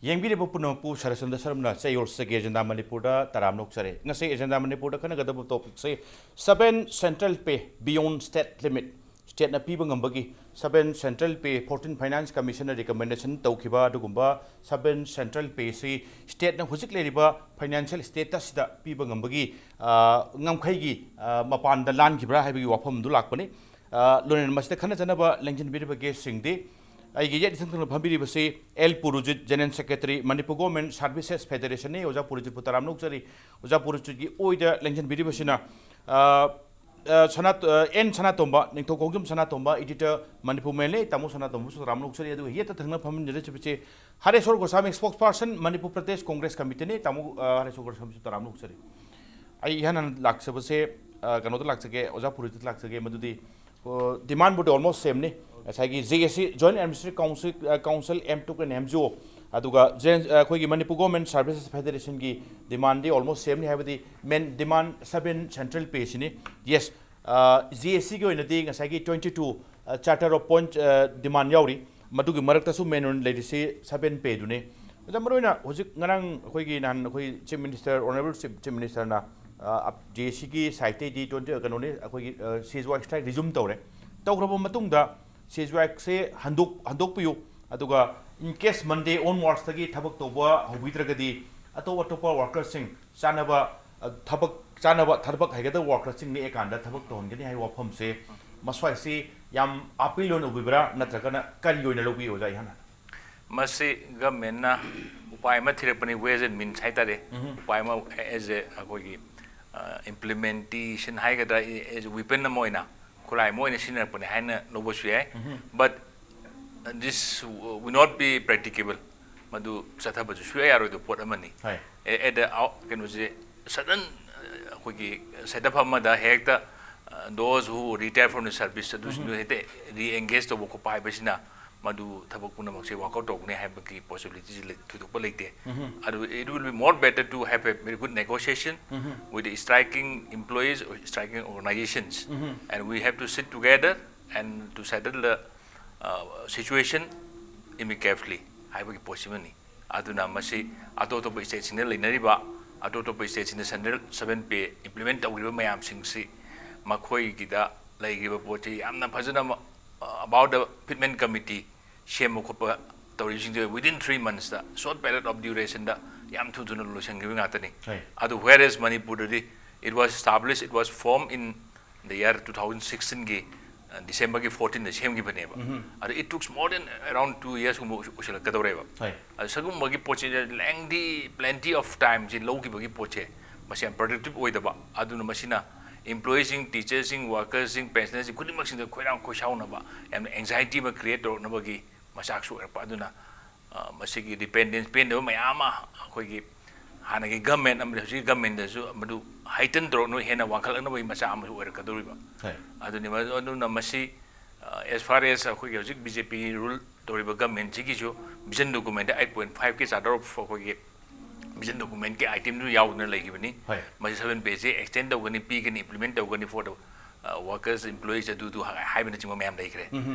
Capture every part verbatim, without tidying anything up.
ꯌꯦꯡꯕꯤꯔꯤꯕ ꯄꯨꯝꯅꯃꯛꯄꯨ ꯁꯔꯆꯟꯗ ꯁꯔꯝꯅ ꯆꯌꯣꯜꯁꯒꯤ ꯑꯦꯖꯦꯟꯗꯥ ꯃꯅꯤꯄꯨꯔꯗ ꯇꯔꯥꯝꯅ ꯑꯣꯛꯆꯔꯤ꯫ ꯉꯁꯤ ꯑꯦꯖꯦꯟꯗꯥ ꯃꯅꯤꯄꯨꯔꯗ ꯈꯟꯅꯒꯗꯕ ꯇꯣꯄꯤꯛꯁꯦ seven central pay beyond state limit꯫ ꯁ꯭ꯇꯦꯠꯅ ꯄꯤꯕ ꯉꯝꯕꯒꯤ seven central pay fourteen Finance Commissionꯅ recommendation ꯇꯧꯈꯤꯕ ꯑꯗꯨꯒꯨꯝꯕ seven central payꯁꯤ ꯁ꯭ꯇꯦꯠꯅ ꯍꯧꯖꯤꯛ ꯂꯩꯔꯤꯕ financial statusꯁꯤꯗ ꯄꯤꯕ ꯉꯝꯕꯒꯤ ꯉꯝꯈꯩꯒꯤ ꯃꯄꯥꯟꯗ ꯂꯥꯟꯈꯤꯕ꯭ꯔꯥ ꯍꯥꯏꯕꯒꯤ ꯋꯥꯐꯝꯗꯨ ꯂꯥꯛꯄꯅꯤ꯫ ꯂꯣꯏꯅꯅ ꯃꯁꯤꯗ ꯈꯟꯅ ꯆꯠꯅꯕ ꯂꯦꯡꯁꯤꯟꯕꯤꯔꯤꯕ guestꯁꯤꯡꯗꯤ ꯑꯩꯒꯤ ꯌꯦꯠ ꯏꯊꯪ ꯊꯪꯅ ꯐꯝꯕꯤꯔꯤꯕꯁꯤ L Purujit, General Secretary, Manipur Government Services Federationꯅꯤ꯫ ꯑꯣꯖꯥ ꯄꯨꯔꯨꯖꯤꯠꯄꯨ ꯇꯔꯥꯝꯅ ꯑꯣꯛꯆꯔꯤ꯫ ꯑꯣꯖꯥ ꯄꯨꯔꯨꯖꯤꯠꯀꯤ ꯑꯣꯏꯗ ꯂꯦꯡꯁꯤꯟꯕꯤꯔꯤꯕꯁꯤꯅ ꯑꯦꯟ ꯁꯅꯥꯇꯣꯝꯕ, ꯅꯤꯡꯊꯧ ꯈꯣꯡꯖꯝ ꯁꯅꯥꯇꯣꯝꯕ, editor, Manipur Mailꯅꯤ꯫ ꯇꯥꯃꯣ ꯁꯅꯥꯇꯣꯝꯕꯁꯨ ꯇꯔꯥꯝꯅ ꯑꯣꯛꯆꯔꯤ꯫ ꯑꯗꯨꯒ ꯌꯦꯠꯇ ꯊꯪꯅ ꯐꯝꯃꯤꯟꯅꯔꯤꯕꯁꯤ ꯍꯔꯦꯁꯣꯔ ꯒꯣꯁꯥꯃꯤ, spokesperson, Manipur Pradesh Congress Committeeꯅꯤ꯫ ꯇꯥꯃꯣ ꯍꯔꯦꯁꯣꯔ ꯒꯣꯁꯥꯃꯤꯁꯨ ꯇꯔꯥꯝꯅ ꯑꯣꯛꯆꯔꯤ꯫ ꯑꯩ ꯏꯍꯥꯟ ꯍꯥꯟꯅ ꯂꯥꯛꯆꯕꯁꯦ ꯀꯩꯅꯣꯗ ꯂꯥꯛꯆꯒꯦ, ꯑꯣꯖꯥ ꯄꯨꯔꯨꯖꯤꯠꯇ ꯂꯥꯛꯆꯒꯦ꯫ ꯃꯗꯨꯗꯤ demandꯕꯨꯗꯤ almost sameꯅꯤ꯫ ꯉꯁꯥꯏꯒꯤ J A C, Joint Administrative Council, Council, M two and M G O, ꯑꯗꯨꯒ ꯑꯩꯈꯣꯏꯒꯤ Manipur Government Services Federationꯒꯤ demandꯗꯤ almost sameꯅꯤ, ꯍꯥꯏꯕꯗꯤ main demand seven central payꯁꯤꯅꯤ꯫ Yes, J A Cꯒꯤ ꯑꯣꯏꯅꯗꯤ ꯉꯁꯥꯏꯒꯤ twenty two Charter of Point demand ꯌꯥꯎꯔꯤ꯫ ꯃꯗꯨꯒꯤ ꯃꯔꯛꯇꯁꯨ main ꯑꯣꯏꯅ ꯂꯩꯔꯤꯁꯤ seven payꯗꯨꯅꯤ꯫ ꯑꯣꯖꯥ, ꯃꯔꯨꯑꯣꯏꯅ ꯍꯧꯖꯤꯛ ꯉꯔꯥꯡ ꯑꯩꯈꯣꯏꯒꯤ ꯅꯍꯥꯟ ꯑꯩꯈꯣꯏ Chief Minister, Honorable Chief, Chief Ministerꯅ J A Cꯒꯤ sideꯇꯩꯗꯤ twenty, ꯀꯩꯅꯣꯅꯤ, ꯑꯩꯈꯣꯏꯒꯤ CSY strike resume ꯇꯧꯔꯦ꯫ ꯇꯧꯈ꯭ꯔꯕ ꯃꯇꯨꯡꯗ CSYꯁꯦ ꯍꯟꯗꯣꯛ ꯍꯟꯗꯣꯛꯄꯤꯌꯨ, ꯑꯗꯨꯒ in case Monday onwardsꯇꯒꯤ ꯊꯕꯛ ꯇꯧꯕ ꯍꯧꯕꯤꯗ꯭ꯔꯒꯗꯤ ꯑꯇꯣꯞ ꯑꯇꯣꯞꯄ workerꯁꯤꯡ ꯆꯥꯅꯕ, ꯊꯕꯛ ꯆꯥꯅꯕ, ꯊꯕꯛ ꯍꯩꯒꯗꯕ workerꯁꯤꯡ ꯅꯦꯛꯑꯀꯥꯟꯗ ꯊꯕꯛ ꯇꯧꯍꯟꯒꯅꯤ ꯍꯥꯏꯕ ꯋꯥꯐꯝꯁꯦ, ꯃꯁ꯭ꯋꯥꯏꯁꯤ ꯌꯥꯝ appeal ꯑꯣꯏꯅ ꯎꯕꯤꯕ꯭ꯔꯥ, ꯅꯠꯇ꯭ꯔꯒꯅ ꯀꯔꯤ ꯑꯣꯏꯅ ꯂꯧꯕꯤ, ꯑꯣꯖꯥ? ꯏꯍꯥꯟ ꯍꯥꯟꯅ꯫ ꯃꯁꯤ governmentꯅ ꯎꯄꯥꯏ ꯑꯃ ꯊꯤꯔꯛꯄꯅꯤ, ways and means ꯍꯥꯏꯇꯥꯔꯦ꯫ ꯎꯄꯥꯏ ꯑꯃ as a ꯑꯩꯈꯣꯏꯒꯤ implementation ꯍꯥꯏꯒꯗ꯭ꯔꯥ, as a weapon ꯑꯃ ꯑꯣꯏꯅ, ꯈꯨꯠꯂꯥꯏ ꯑꯃ ꯑꯣꯏꯅ ꯁꯤꯖꯤꯟꯅꯔꯛꯄꯅꯤ ꯍꯥꯏꯅ ꯂꯧꯕꯁꯨ ꯌꯥꯏ꯫ But this will not be practicable꯫ ꯃꯗꯨ ꯆꯠꯊꯕꯁꯨ ꯁꯨꯡꯌꯥ ꯌꯥꯔꯣꯏꯗꯕ ꯄꯣꯠ ꯑꯃꯅꯤ꯫ ꯍꯣꯏ꯫ At the out-, ꯀꯩꯅꯣꯁꯦ, sudden ꯑꯩꯈꯣꯏꯒꯤ setup ꯑꯃꯗ ꯍꯦꯛꯇ those who retire from the service ꯑꯗꯨꯁꯤꯡꯗꯨ ꯍꯦꯛꯇ re-engage ꯇꯧꯕ ꯈꯣꯠꯄ ꯍꯥꯏꯕꯁꯤꯅ ꯃꯗꯨ ꯊꯕꯛ ꯄꯨꯝꯅꯃꯛꯁꯦ walk out ꯇꯧꯒꯅꯤ ꯍꯥꯏꯕꯒꯤ possibilityꯁꯤ ꯂꯩ-, ꯊꯣꯏꯗꯣꯛꯄ ꯂꯩꯇꯦ꯫ ꯑꯗꯨ it will be more better to have a very good negotiation with the striking employees or striking organizations, and we have to sit together and to settle the situation amicably ꯍꯥꯏꯕꯒꯤ ꯄꯣꯠꯁꯤꯃꯅꯤ꯫ ꯑꯗꯨꯅ ꯃꯁꯤ ꯑꯇꯣꯞ ꯑꯇꯣꯞꯄ ꯁ꯭ꯇꯦꯠꯁꯤꯡꯗ ꯂꯩꯅꯔꯤꯕ, ꯑꯇꯣꯞ ꯑꯇꯣꯞꯄ ꯁ꯭ꯇꯦꯠꯁꯤꯡꯗ ꯁꯦꯟꯇ꯭ꯔꯦꯜ ꯁꯕꯦꯟ ꯄꯦ implement ꯇꯧꯈ꯭ꯔꯤꯕ ꯃꯌꯥꯝꯁꯤꯡꯁꯤ, ꯃꯈꯣꯏꯒꯤꯗ ꯂꯩꯈ꯭ꯔꯤꯕ ꯄꯣꯠꯁꯤ ꯌꯥꯝꯅ ꯐꯖꯅ, about the fitment committee ꯁꯦꯝꯕ ꯈꯣꯠꯄ ꯇꯧꯔꯤꯕꯁꯤꯡꯁꯦ within three months ꯇ, short period of duration ꯗ ꯌꯥꯝ ꯊꯨ ꯊꯨꯅ ꯂꯣꯏꯁꯤꯟꯈꯤꯕ ꯉꯥꯛꯇꯅꯤ꯫ ꯍꯣꯏ꯫ ꯑꯗꯨ whereas ꯃꯅꯤꯄꯨꯔꯗꯗꯤ it was established, it was formed in the year two thousand sixteen ꯒꯤ, ꯑ, December ꯒꯤ fourteen ꯗ ꯁꯦꯝꯈꯤꯕꯅꯦꯕ꯫ ꯑꯗꯣ it took more than around two years ꯀꯨꯝꯕ ꯑꯣꯏꯁꯤꯜꯂꯛꯀꯗꯧꯔꯦꯕ꯫ ꯍꯣꯏ꯫ ꯑꯗꯣ ꯁꯤꯒꯨꯝꯕꯒꯤ ꯄꯣꯠꯁꯦ, lengthy, plenty of time ꯁꯦ ꯂꯧꯈꯤꯕꯒꯤ ꯄꯣꯠꯁꯦ, ꯃꯁꯤ ꯌꯥꯝ productive ꯑꯣꯏꯗꯕ꯫ ꯑꯗꯨꯅ ꯃꯁꯤꯅ employee ꯁꯤꯡ, teacher ꯁꯤꯡ, worker ꯁꯤꯡ, pensioner ꯁꯤꯡ ꯈꯨꯗꯤꯡꯃꯛꯁꯤꯡꯗ ꯈꯣꯏꯔꯥꯡ ꯈꯣꯏꯁꯥꯎꯅꯕ, ꯌꯥꯝꯅ anxiety ꯑꯃ create ꯇꯧꯔꯛꯅꯕꯒꯤ ꯃꯆꯥꯛꯁꯨ ꯑꯣꯏꯔꯛꯄ꯫ ꯑꯗꯨꯅ, ꯑ, ꯃꯁꯤꯒꯤ dependence ꯄꯦꯟꯗꯕ ꯃꯌꯥꯝ ꯑꯃ ꯑꯩꯈꯣꯏꯒꯤ ꯍꯥꯟꯅꯒꯤ government ꯑꯃꯗꯤ ꯍꯧꯖꯤꯛꯀꯤ government ꯗꯁꯨ ꯃꯗꯨ heighten ꯇꯧꯔꯛꯅꯕ, ꯍꯦꯟꯅ ꯋꯥꯡꯈꯠꯂꯛꯅꯕꯒꯤ ꯃꯆꯥꯛ ꯑꯃꯁꯨ ꯑꯣꯏꯔꯛꯀꯗꯧꯔꯤꯕ꯫ ꯍꯣꯏ꯫ ꯑꯗꯨꯅꯤ, ꯃ-, ꯑꯗꯨꯅ ꯃꯁꯤ, ꯑ, as far as ꯑꯩꯈꯣꯏꯒꯤ ꯍꯧꯖꯤꯛ B J P rule ꯇꯧꯔꯤꯕ government ꯁꯤꯒꯤꯁꯨ vision document ꯗ eight point five ꯀꯤ charter of ꯑꯩꯈꯣꯏꯒꯤ vision document ꯀꯤ item ꯗꯨ ꯌꯥꯎꯗꯨꯅ ꯂꯩꯈꯤꯕꯅꯤ꯫ ꯍꯣꯏ꯫ ꯃꯁꯤ seven pay ꯁꯦ extend ꯇꯧꯒꯅꯤ, ꯄꯤꯒꯅꯤ, implement ꯇꯧꯒꯅꯤ for the, ꯑ, workers, employees ꯑꯗꯨꯗꯨ ꯍꯥꯏ-, ꯍꯥꯏꯕꯅꯆꯤꯡꯕ ꯃꯌꯥꯝ ꯂꯩꯈ꯭ꯔꯦ꯫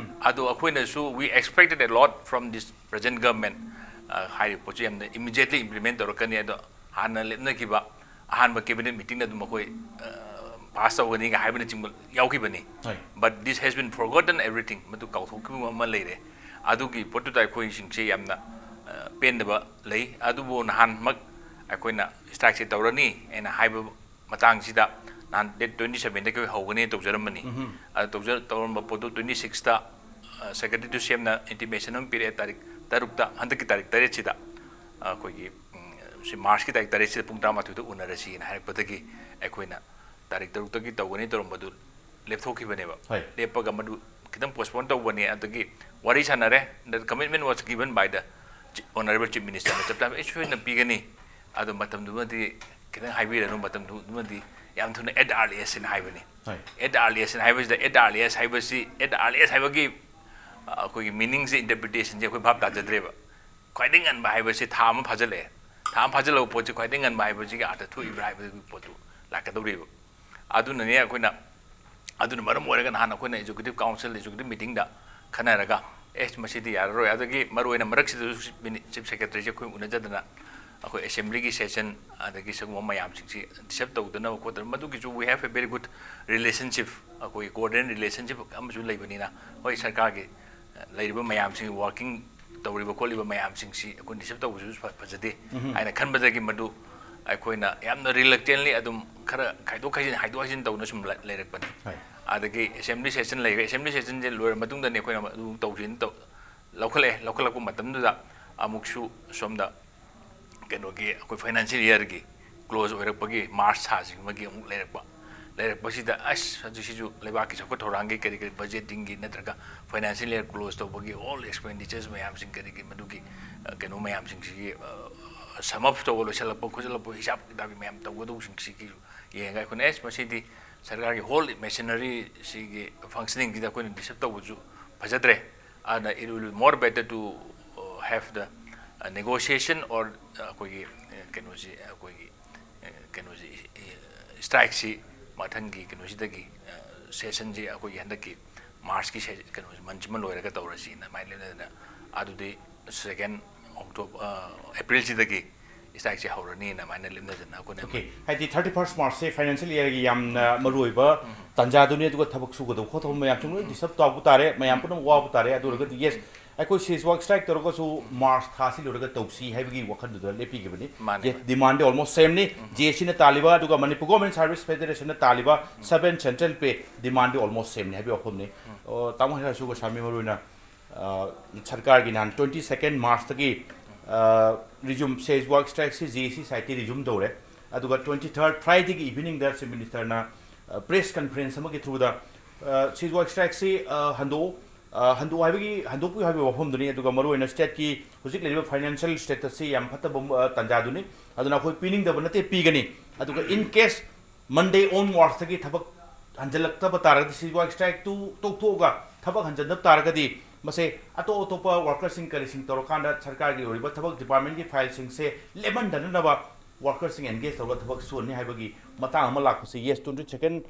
ꯑꯗꯣ ꯑꯩꯈꯣꯏꯅꯁꯨ we expected a lot from this present government, ꯑ, ꯍꯥꯏꯔꯤꯕ ꯄꯣꯠꯁꯤ ꯌꯥꯝꯅ immediately implement ꯇꯧꯔꯛꯀꯅꯤ꯫ ꯑꯗꯣ ꯍꯥꯟꯅ ꯂꯦꯞꯅꯈꯤꯕ ꯑꯍꯥꯟꯕ cabinet meeting ꯗ ꯑꯗꯨꯝ ꯑꯩꯈꯣꯏ, ꯑ, pass ꯇꯧꯒꯅꯤꯒ ꯍꯥꯏꯕꯅꯆꯤꯡꯕ ꯌꯥꯎꯈꯤꯕꯅꯤ꯫ ꯍꯣꯏ꯫ But this has been forgotten everything, ꯃꯗꯨ ꯀꯥꯎꯊꯣꯛꯈꯤꯕ ꯑꯃ ꯂꯩꯔꯦ꯫ ꯑꯗꯨꯒꯤ ꯄꯣꯠꯇꯨꯗ ꯑꯩꯈꯣꯏꯁꯤꯡꯁꯦ ꯌꯥꯝꯅ, ꯑ, ꯄꯦꯟꯗꯕ ꯂꯩ꯫ ꯑꯗꯨꯕꯨ ꯅꯍꯥꯟꯃꯛ ꯑꯩꯈꯣꯏꯅ strike ꯁꯦ ꯇꯧꯔꯅꯤ ꯍꯥꯏꯅ ꯍꯥꯏꯕ ꯃꯇꯥꯡꯁꯤꯗ, ꯅꯍꯥꯟ date twenty seven ꯗꯒꯤ ꯑꯩꯈꯣꯏ ꯍꯧꯒꯅꯤ ꯇꯧꯖꯔꯝꯕꯅꯤ꯫ ꯑꯗꯨ ꯇꯧꯖ-, ꯇꯧꯔꯝꯕ ꯄꯣꯠꯇꯨ twenty six ꯇ, ꯑ, secretary ꯗꯨ ꯁꯦꯝꯅ intimation ꯑꯃ ꯄꯤꯔꯛꯑꯦ, ꯇꯥꯔꯤꯛ ꯇꯔꯨꯛꯇ, ꯍꯟꯗꯛꯀꯤ ꯇꯥꯔꯤꯛ ꯇꯔꯦꯠꯁꯤꯗ, ꯑ, ꯑꯩꯈꯣꯏꯒꯤ, ꯎꯝ, ꯁꯤ March ꯀꯤ ꯇꯥꯔꯤꯛ ꯇꯔꯦꯠꯁꯤꯗ ꯄꯨꯡ ꯇꯔꯥꯃꯥꯊꯣꯏꯗ ꯎꯅꯔꯁꯤꯅ ꯍꯥꯏꯔꯛꯄꯗꯒꯤ ꯑꯩꯈꯣꯏꯅ ꯇꯥꯔꯤꯛ ꯇꯔꯨꯛꯇꯒꯤ ꯇꯧꯒꯅꯤ ꯇꯧꯔꯝꯕꯗꯨ ꯂꯦꯞꯊꯣꯛꯈꯤꯕꯅꯦꯕ꯫ ꯍꯣꯏ꯫ ꯂꯦꯞꯄꯒ ꯃꯗꯨ ꯈꯤꯇꯪ postpone ꯇꯧꯕꯅꯤ꯫ ꯑꯗꯒꯤ ꯋꯥꯔꯤ ꯁꯥꯟꯅꯔꯦ, the commitment was given by the chi-, honourable chief minister ꯅ ꯆꯞ ꯆꯥꯕ ꯑꯩ ꯁꯣꯏꯗꯅ ꯄꯤꯒꯅꯤ꯫ ꯑꯗꯣ ꯃꯇꯝꯗꯨꯃꯗꯤ ꯈꯤꯇꯪ ꯍꯥꯏꯕꯤꯔꯅꯨ, ꯃꯇꯝꯗꯨꯃꯗꯤ ꯌꯥꯝ ꯊꯨꯅ at earliest ꯍꯥꯏꯅ ꯍꯥꯏꯕꯅꯤ꯫ ꯍꯣꯏ꯫ At earliest ꯍꯥꯏꯕꯁꯤꯗ, at earliest ꯍꯥꯏꯕꯁꯤ, at earliest ꯍꯥꯏꯕꯒꯤ, ꯑ, ꯑꯩꯈꯣꯏꯒꯤ meaning ꯁꯦ, interpretation ꯁꯦ ꯑꯩꯈꯣꯏ ꯚꯥꯞ ꯇꯥꯖꯗ꯭ꯔꯦꯕ꯫ ꯈ꯭ꯋꯥꯏꯗꯒꯤ ꯉꯟꯕ ꯍꯥꯏꯕꯁꯤ ꯊꯥ ꯑꯃ ꯐꯥꯖꯤꯜꯂꯛꯑꯦ꯫ ꯊꯥ ꯑꯃ ꯐꯥꯖꯤꯜꯂꯛꯄ ꯄꯣꯠꯁꯤ ꯈ꯭ꯋꯥꯏꯗꯒꯤ ꯉꯟꯕ ꯍꯥꯏꯕꯁꯤꯒꯤ ꯑꯥꯔꯊ ꯊꯣꯛꯏꯕ꯭ꯔꯥ ꯍꯥꯏꯕꯒꯤ ꯄꯣꯠꯇꯨ ꯂꯥꯛꯀꯗꯧꯔꯤꯕ꯫ ꯑꯗꯨꯅꯅꯦ ꯑꯩꯈꯣꯏꯅ, ꯑꯗꯨꯅ ꯃꯔꯝ ꯑꯣꯏꯔꯒ ꯅꯍꯥꯟ ꯑꯩꯈꯣꯏꯅ executive council, executive meeting ꯗ ꯈꯟꯅꯔꯒ ꯑꯦꯁ, ꯃꯁꯤꯗꯤ ꯌꯥꯔꯔꯣꯏ꯫ ꯑꯗꯒꯤ ꯃꯔꯨꯑꯣꯏꯅ ꯃꯔꯛꯁꯤꯗꯁꯨ ꯃꯤꯅꯤ-, ꯆꯤꯐ ꯁꯦꯀ꯭ꯔꯦꯇꯔꯤꯁꯦ ꯑꯩꯈꯣꯏ ꯎꯅꯖꯗꯅ ꯑꯩꯈꯣꯏ ꯑꯦꯁꯦꯝꯕ꯭ꯂꯤꯒꯤ ꯁꯦꯁꯟ ꯑꯗꯒꯤ ꯁꯤꯒꯨꯝꯕ ꯃꯌꯥꯝꯁꯤꯡꯁꯤ ꯗꯤꯁꯇꯔꯕ ꯇꯧꯗꯅꯕ ꯈꯣꯠꯇꯅ, ꯃꯗꯨꯒꯤꯁꯨ we have a very good relationship, ꯑꯩꯈꯣꯏ ꯀꯣꯑꯣꯔꯗꯤꯅꯦꯠ ꯔꯤꯂꯦꯁꯟꯁꯤꯞ ꯑꯃꯁꯨ ꯂꯩꯕꯅꯤꯅ, ꯍꯣꯏ, ꯁꯔꯀꯥꯔꯒꯤ ꯂꯩꯔꯤꯕ ꯃꯌꯥꯝꯁꯤꯡ, ꯋꯥꯔꯀꯤꯡ ꯇꯧꯔꯤꯕ ꯈꯣꯠꯂꯤꯕ ꯃꯌꯥꯝꯁꯤꯡꯁꯤ ꯑꯩꯈꯣꯏ ꯗꯤꯁꯇꯔꯕ ꯇꯧꯕꯁꯨ ꯐ-, ꯐꯖꯗꯦ ꯍꯥꯏꯅ ꯈꯟꯕꯗꯒꯤ ꯃꯗꯨ ꯑꯩꯈꯣꯏꯅ ꯌꯥꯝꯅ ꯔꯤꯂꯛꯇꯦꯟꯂꯤ ꯑꯗꯨꯝ ꯈꯔ ꯈꯥꯏꯗꯣꯛ ꯈꯥꯏꯖꯤꯟ, ꯍꯥꯏꯗꯣꯛ ꯍꯥꯏꯖꯤꯟ ꯇꯧꯅ ꯁꯨꯝ ꯂꯩ-, ꯂꯩꯔꯛꯄꯅꯤ꯫ ꯑꯗꯒꯤ ꯑꯦꯁꯦꯝꯕ꯭ꯂꯤ ꯁꯦꯁꯟ ꯂꯩꯔꯦ, ꯑꯦꯁꯦꯝꯕ꯭ꯂꯤ ꯁꯦꯁꯟꯁꯦ ꯂꯣꯏꯔ ꯃꯇꯨꯡꯗꯅꯤ ꯑꯩꯈꯣꯏꯅ ꯑꯗꯨ ꯇꯧꯁꯦꯅ ꯇꯧ-, ꯂꯧꯈꯠꯂꯛꯑꯦ꯫ ꯂꯧꯈꯠꯂꯛꯄ ꯃꯇꯝꯗꯨꯗ ꯑꯃꯨꯛꯁꯨ ꯁꯣꯝꯗ ꯀꯩꯅꯣꯒꯤ ꯑꯩꯈꯣꯏ ꯐꯥꯏꯅꯥꯟꯁꯤꯌꯦꯜ ꯏꯌꯔꯒꯤ ꯀ꯭ꯂꯣꯖ ꯑꯣꯏꯔꯛꯄꯒꯤ ꯃꯥꯔꯆ ꯊꯥꯁꯤꯃꯒꯤ ꯑꯃꯨꯛ ꯂꯩꯔꯛꯄ꯫ ꯂꯩꯔꯛꯄꯁꯤꯗ ꯑꯁ, ꯍꯧꯖꯤꯛꯁꯤꯁꯨ ꯂꯩꯕꯥꯛꯀꯤ ꯆꯥꯎꯈꯠ ꯊꯧꯔꯥꯡꯒꯤ ꯀꯔꯤ ꯀꯔꯤ ꯕꯖꯦꯠꯇꯤꯡꯒꯤ ꯅꯠꯇ꯭ꯔꯒ ꯐꯥꯏꯅꯥꯟꯁꯤꯌꯦꯜ ꯏꯌꯔ ꯀ꯭ꯂꯣꯖ ꯇꯧꯕꯒꯤ ꯑꯣꯜ ꯑꯦꯛꯁꯄꯦꯟꯗꯤꯆꯔꯁ ꯃꯌꯥꯝꯁꯤꯡ ꯀꯔꯤꯒꯤ ꯃꯗꯨꯒꯤ, ꯑ, ꯀꯩꯅꯣ ꯃꯌꯥꯝꯁꯤꯡꯁꯤꯒꯤ, ꯑ, ꯁꯝ ꯑꯞ ꯇꯧꯕ, ꯂꯣꯏꯁꯤꯜꯂꯛꯄ ꯈꯣꯠꯆꯜꯂꯛꯄ, ꯍꯤꯁꯥꯞ ꯀꯤꯇꯥꯕꯒꯤ ꯃꯌꯥꯝ ꯇꯧꯒꯗꯧꯕꯁꯤꯡꯁꯤꯒꯤ ꯌꯦꯡꯉꯒ ꯑꯩꯈꯣꯏꯅ ꯑꯦꯁ, ꯃꯁꯤꯗꯤ ꯁꯔꯀꯥꯔꯒꯤ ꯍꯣꯜ ꯃꯦꯁꯤꯅꯔꯤꯁꯤꯒꯤ ꯐꯪꯁꯅꯤꯡꯁꯤꯗ ꯑꯩꯈꯣꯏꯅ ꯗꯤꯁꯇꯔꯕ ꯇꯧꯕꯁꯨ ꯐꯖꯗ꯭ꯔꯦ꯫ ꯑꯗꯨꯅ it will be more better to, uh, have the, uh, negotiation or, uh, ꯑꯩꯈꯣꯏꯒꯤ, uh, ꯀꯩꯅꯣꯁꯤ, ꯑꯩꯈꯣꯏꯒꯤ, uh, ꯀꯩꯅꯣꯁꯤ, uh, ꯁ꯭ꯇ꯭ꯔꯥꯏꯛꯁꯤ ꯃꯊꯪꯒꯤ ꯀꯩꯅꯣꯁꯤꯗꯒꯤ, uh, ꯁꯦꯁꯟꯁꯤ ꯑꯩꯈꯣꯏꯒꯤ ꯍꯟꯗꯛꯀꯤ ꯃꯥꯔꯆꯀꯤ ꯁꯦ-, ꯀꯩꯅꯣꯁꯤ, ꯃꯟꯁꯤꯃ ꯂꯣꯏꯔꯒ ꯇꯧꯔꯁꯤꯅ ꯑꯗꯨꯃꯥꯏꯅ ꯂꯦꯞꯅꯗꯅ, ꯑꯗꯨꯗꯤ ꯁꯦꯀꯦꯟ ꯑꯣꯛꯇꯣꯕꯔ, ꯑ, ꯑꯦꯄ꯭ꯔꯤꯜꯁꯤꯗꯒꯤ ꯁ꯭ꯇ꯭ꯔꯥꯏꯛꯁꯦ ꯍꯧꯔꯅꯤꯅ ꯑꯗꯨꯃꯥꯏꯅ ꯂꯦꯞꯅꯗꯅ ꯑꯩꯈꯣꯏꯅ ꯑꯣꯀꯦ, ꯍꯥꯏꯗꯤ ꯊꯥꯔꯇꯤ ꯐꯥꯔꯁ ꯃꯥꯔꯆꯁꯦ ꯐꯥꯏꯅꯥꯟꯁꯤꯌꯦꯜ ꯏꯌꯔꯒꯤ ꯌꯥꯝꯅ ꯃꯔꯨꯑꯣꯏꯕ ꯇꯥꯟꯖꯥꯗꯨꯅꯤ, ꯑꯗꯨꯒ ꯊꯕꯛ ꯁꯨꯒꯗꯧꯕ ꯈꯣꯠꯇꯧꯕ ꯃꯌꯥꯝꯁꯨ ꯂꯣꯏ ꯗꯤꯁꯇꯔꯕ ꯇꯧꯕ ꯇꯥꯔꯦ, ꯃꯌꯥꯝ ꯄꯨꯝꯅꯃꯛ ꯋꯥꯕ ꯇꯥꯔꯦ꯫ ꯑꯗꯨ ꯑꯣꯏꯔꯒꯗꯤ ꯌꯦꯁ, ꯑꯩꯈꯣꯏ ꯁꯤꯖ ꯋꯥꯛ ꯁ꯭ꯇ꯭ꯔꯥꯏꯛ ꯇꯧꯔꯒꯁꯨ ꯃꯥꯔꯆ ꯊꯥꯁꯤ ꯂꯣꯏꯔꯒ ꯇꯧꯁꯤ ꯍꯥꯏꯕꯒꯤ ꯋꯥꯈꯜꯗꯨꯗ ꯂꯦꯞꯄꯤꯈꯤꯕꯅꯤ꯫ ꯃꯥꯅꯦ, ꯌꯦꯁ, ꯃꯥꯅꯦ꯫ ꯗꯤꯃꯥꯟꯗꯤ ꯑꯣꯜꯃꯣꯁ ꯁꯦꯝꯅꯤ꯫ ꯖꯦ ꯑꯦ ꯁꯤꯅ ꯇꯥꯜꯂꯤꯕ, ꯑꯗꯨꯒ ꯃꯅꯤꯄꯨꯔ ꯒꯣꯔꯃꯦꯟ ꯁꯥꯔꯚꯤꯁ ꯐꯦꯗꯔꯦꯁꯟꯅ ꯇꯥꯜꯂꯤꯕ ꯁꯕ ꯑꯦꯟ ꯁꯦꯟꯇ꯭ꯔꯦꯜ ꯄꯦ ꯗꯤꯃꯥꯟꯗꯤ ꯑꯣꯜꯃꯣꯁ ꯁꯦꯝꯅꯤ ꯍꯥꯏꯕꯒꯤ ꯋꯥꯐꯝꯅꯤ꯫ ꯑꯣ, ꯇꯥꯃꯣ ꯍꯦꯔꯥꯁꯨ ꯒꯣꯁꯥꯃꯤ, ꯃꯔꯨꯑꯣꯏꯅ ꯑ, ꯁꯔꯀꯥꯔꯒꯤ ꯅꯍꯥꯟ ꯇ꯭ꯋꯦꯟꯇꯤ ꯁꯦꯀꯦꯟ ꯃꯥꯔꯆꯇꯒꯤ, ꯑ, ꯔꯤꯖꯨꯝ ꯁꯤꯖ ꯋꯥꯛ ꯁ꯭ꯇ꯭ꯔꯥꯏꯛꯁꯤ ꯖꯦ ꯑꯦ ꯁꯤ ꯁꯥꯏꯠꯇꯒꯤ ꯔꯤꯖꯨꯝ ꯇꯧꯔꯦ꯫ ꯑꯗꯨꯒ ꯇ꯭ꯋꯦꯟꯇꯤ ꯊꯥꯔꯠ ꯐ꯭ꯔꯥꯏꯗꯦꯒꯤ ꯏꯚꯤꯅꯤꯡꯗ ꯆꯤꯐ ꯃꯤꯅꯤꯁꯇꯔꯅ, ꯑ, ꯄ꯭ꯔꯦꯁ ꯀꯟꯐꯔꯦꯟꯁ ꯑꯃꯒꯤ ꯊ꯭ꯔꯨꯗ, ꯑ, ꯁꯤꯖ ꯋꯥꯛ ꯁ꯭ꯇ꯭ꯔꯥꯏꯛꯁꯤ, ꯑ, ꯍꯟꯗꯣꯛꯑꯣ, ꯑ, ꯍꯟꯗꯣꯛꯑꯣ ꯍꯥꯏꯕꯒꯤ, ꯍꯟꯗꯣꯛꯄꯤꯌꯨ ꯍꯥꯏꯕꯒꯤ ꯋꯥꯐꯝꯗꯨꯅꯤ꯫ ꯑꯗꯨꯒ ꯃꯔꯨꯑꯣꯏꯅ ꯁ꯭ꯇꯦꯠꯀꯤ ꯍꯧꯖꯤꯛ ꯂꯩꯔꯤꯕ ꯐꯥꯏꯅꯥꯟꯁꯤꯌꯦꯜ ꯁ꯭ꯇꯦꯇꯁꯁꯤ ꯌꯥꯝ ꯐꯠꯇꯕ, ꯑ, ꯇꯥꯟꯖꯥꯗꯨꯅꯤ꯫ ꯑꯗꯨꯅ ꯑꯩꯈꯣꯏ ꯄꯤꯅꯤꯡꯗꯕ ꯅꯠꯇꯦ, ꯄꯤꯒꯅꯤ꯫ ꯑꯗꯨꯒ ꯏꯟ ꯀꯦꯁ ꯃꯟꯗꯦ ꯑꯣꯟꯋꯥꯔꯗꯁꯇꯒꯤ ꯊꯕꯛ ꯍꯟꯖꯤꯜꯂꯛꯇꯕ ꯇꯥꯔꯒꯗꯤ, ꯁꯤꯖ ꯋꯥꯛ ꯁ꯭ꯇ꯭ꯔꯥꯏꯛꯇꯨ ꯇꯣꯛꯊꯣꯛꯑꯒ ꯊꯕꯛ ꯍꯟꯖꯤꯟꯗꯕ ꯇꯥꯔꯒꯗꯤ, ꯃꯁꯦ ꯑꯇꯣꯞ ꯑꯇꯣꯞꯄ ꯋꯥꯔꯀꯔꯁꯤꯡ ꯀꯔꯤꯁꯤꯡ ꯇꯧꯔꯀꯥꯟꯗ ꯁꯔꯀꯥꯔꯒꯤ ꯑꯣꯏꯔꯤꯕ ꯊꯕꯛ ꯗꯤꯄꯥꯔꯠꯃꯦꯟꯒꯤ ꯐꯥꯏꯜꯁꯤꯡꯁꯦ ꯂꯦꯞꯍꯟꯗꯅꯕ ꯋꯥꯔꯀꯔꯁꯤꯡ ꯑꯦꯟꯒꯦꯖ ꯇꯧꯔꯒ ꯊꯕꯛ ꯁꯨꯍꯟꯅꯤ ꯍꯥꯏꯕꯒꯤ ꯃꯇꯥꯡ ꯑꯃ ꯂꯥꯛꯄꯁꯦ, ꯌꯦꯁ, ꯇ꯭ꯋꯦꯟꯇꯤ ꯁꯦꯀꯦꯟ